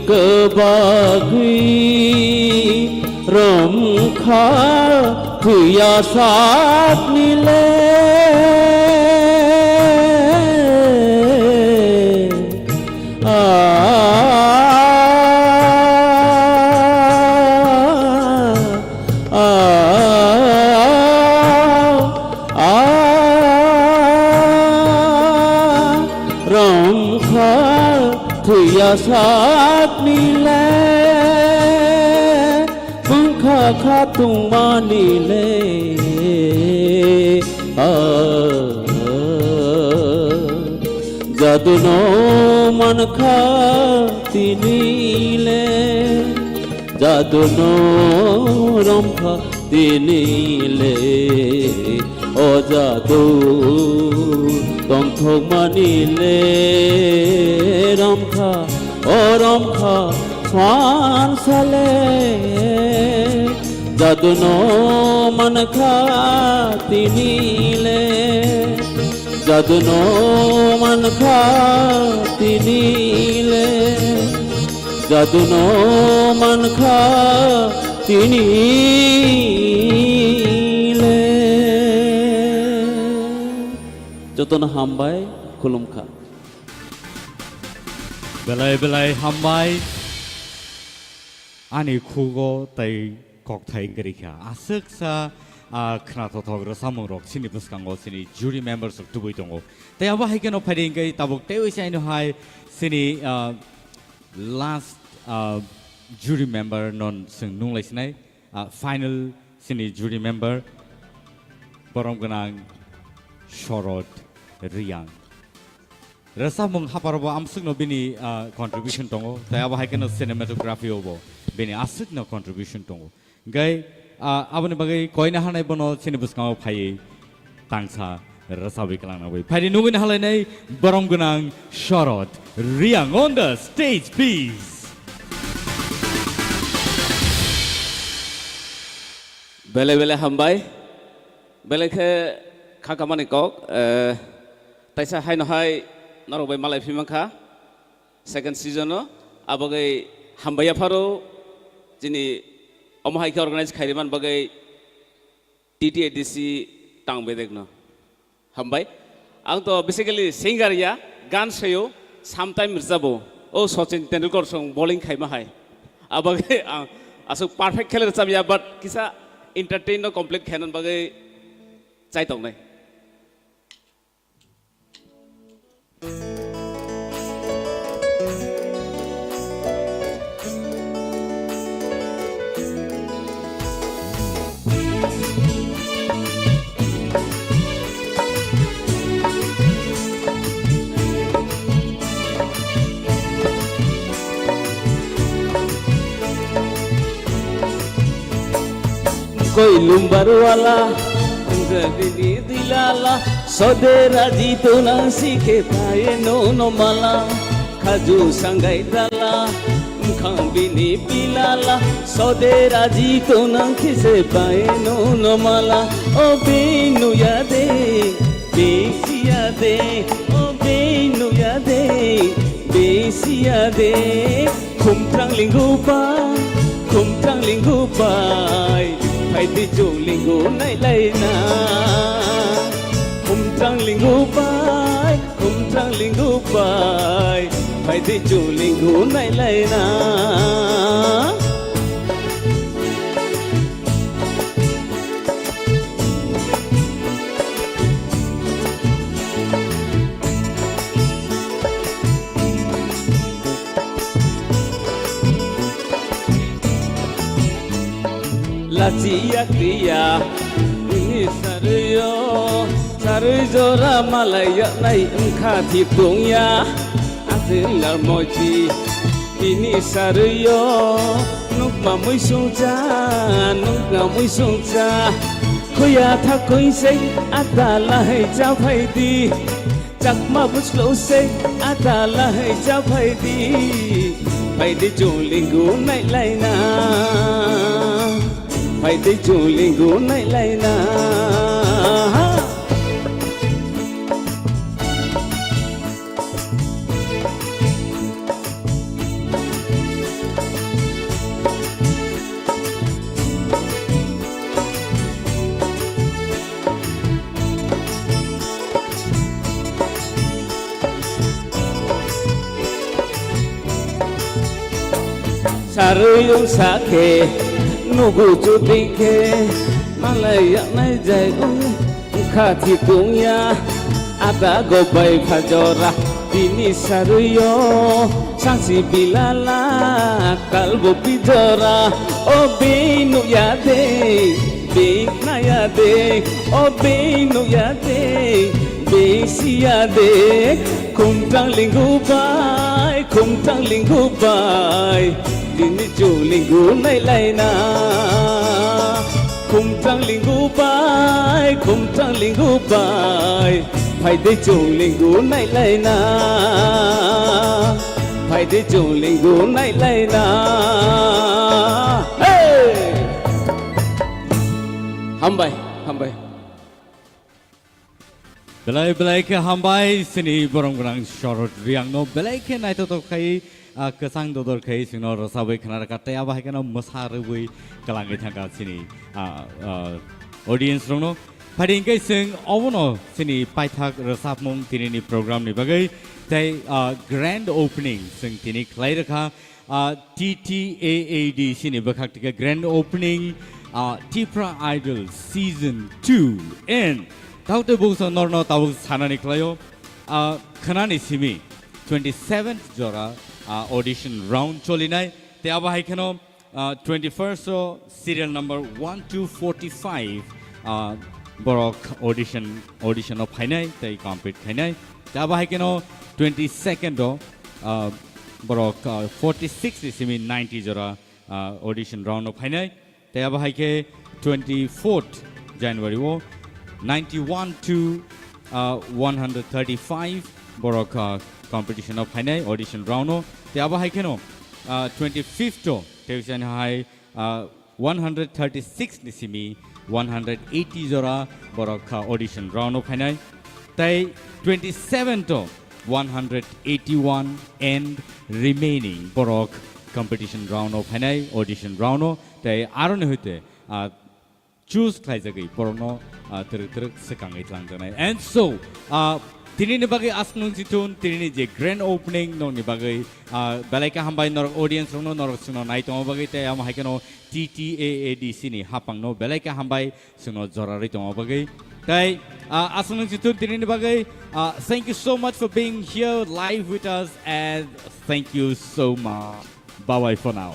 kwbagwi romkha thwiya sakni le. A, a, a, romkha thwiya sakni le, bwngkha kha tongmani le. A, jaduno mankha tini le, jaduno romkha tini le, o jadu tongthokmani le romkha, o romkha phan sale. Jaduno mankha tini le, jaduno mankha tini le, jaduno mankha tini le. Jotono hambai, khulumkha. Belai belai hambai. Ani khugo tei kokthai wngwi rikha. Aswksa, ah, khnathokthok rwchapmung rok chini bwskango chini jury members rok tubui tongo. Tei abo hai kheno phaidi hwnkhe tabuk teiwi se aino hai chini, ah, last, ah, jury member non chwng nunglai sinai, ah, final chini jury member borom gwnang Shorod Riang. Rwchapmung hapharo bo amswkno bini, ah, contribution tongo, tei abo hai kheno cinematography o bo bini aswkno contribution tongo. Hwnkhe, ah, aboni bagwi koina hanai bono chini bwskango phaiwi tangsa rwchabwi kwlangnai. Phaidi nugwi nahalainai borom gwnang Shorod Riang on the stage, please. Belai belai hambai. Belai khe kha kamani kok, eh, taisa haino hai norok bai malai phi mankha second season o, abagwi hambai yapharo chini omo hai khe organize khairwi man bagwi T T A D C tang bedekno. Hambai. Ang to basically singer ya, gan sayo, sometime rwchabo. O Sachin Tendulkar song bowling khaima hai. Abagwi ang aswk perfect khe rwchab ya, but kisa entertain no complete khaina bagwi chai tongnai. Koi lumbar wala, Punjabi ni dilala, sode raji to nang sikhe paye no no mala, khaju sangai dala, mkhang bini pilala, sode raji to nang khise paye no no mala, o binu ya de, bisi ya de, o binu ya de, bisi ya de. Khumtrang lingu bai, khumtrang lingu bai, phai di chu lingu nai lai na. Khumtrang lingu bai, khumtrang lingu bai, phai di chu lingu nai lai na. Lachi ya kriya, ini sarui yo, sarui jora malai ya nai wngkha thip tong ya, aswk lar mochi. Bini sarui yo, nukma muisung cha, nukma muisung cha. Khuya thakoi se, ada lahai cha phai di. Chakma bwslo se adala hai cha phaidi, phaidi chunglingu nailaina, phaidi chunglingu nailaina. Ha! Sarwi wngsa khe nugu chudwi khe malai yaknai jai wng kha thikung ya. Ada go bai pha jora bini sarwi o sansi bilala kalbo pi jora o bini ya de. Bini naya de, o bini naya de, bini siya de. Khumtang lingu bai, khumtang lingu bai, dini chunglingu nailaina. Khumtang lingu bai, khumtang lingu bai, phaidi chunglingu nailaina. Phaidi chunglingu nailaina. Hey! Hambai, hambai. Belai belai khe hambai chini borom gwnang Shorod Reang no belai khe naithotok khai, ah, kwchang dodor khai chwngno rwchabwi khna rwkha tei abo hai kheno mwsa rwbwi kwlangwi thangkha chini, ah, ah, audience rokno. Phaidi hwnkhe chwng obono chini paithak rwchapmung tinini program ni bagwi tei, ah, grand opening chwng tini khlai rwkha. Ah, T T A A D C ni bwkhak tike grand opening, ah, Tipra Idol Season two. And taote buksa norno tabuk sanani khlaio, ah, khnani simi twenty-seventh jora, ah, audition round cholinai. Te abo hai kheno, ah, twenty-first o serial number one two forty-five, ah, borok audition, audition o phainai tei compete khainai. Te abo hai kheno twenty-second o, ah, borok, ah, forty-six ni simi ninety jora, ah, audition round o phainai. Te abo hai khe twenty-fourth January o ninety-one to, ah, one hundred thirty-five borok, ah, competition o phainai audition round o. Te abo hai kheno, ah, twenty-fifth o tei hai, ah, one hundred thirty-six ni simi one hundred eighty jora borok kha audition round o phainai. Tei twenty-seven to one hundred eighty-one and remaining borok competition round o phainai, audition round o. Tei aroni hoite, ah, choose khlaijagwi borokno, ah, twrwk twrwk swkangwi twlangjaknai. And so, ah, tinini bagwi aswk nung chithun, tinini je grand opening nokni bagwi, ah, belai khe hambai norok audience rokno, norok chwngno nai tongma bagwi, tei amo hai kheno T T A A D C ni hapangno belai khe hambai chwngno jorarwi tongma bagwi. Tei, ah, aswk nung chithun tinini bagwi, ah, thank you so much for being here live with us and thank you so much. Bye bye for now.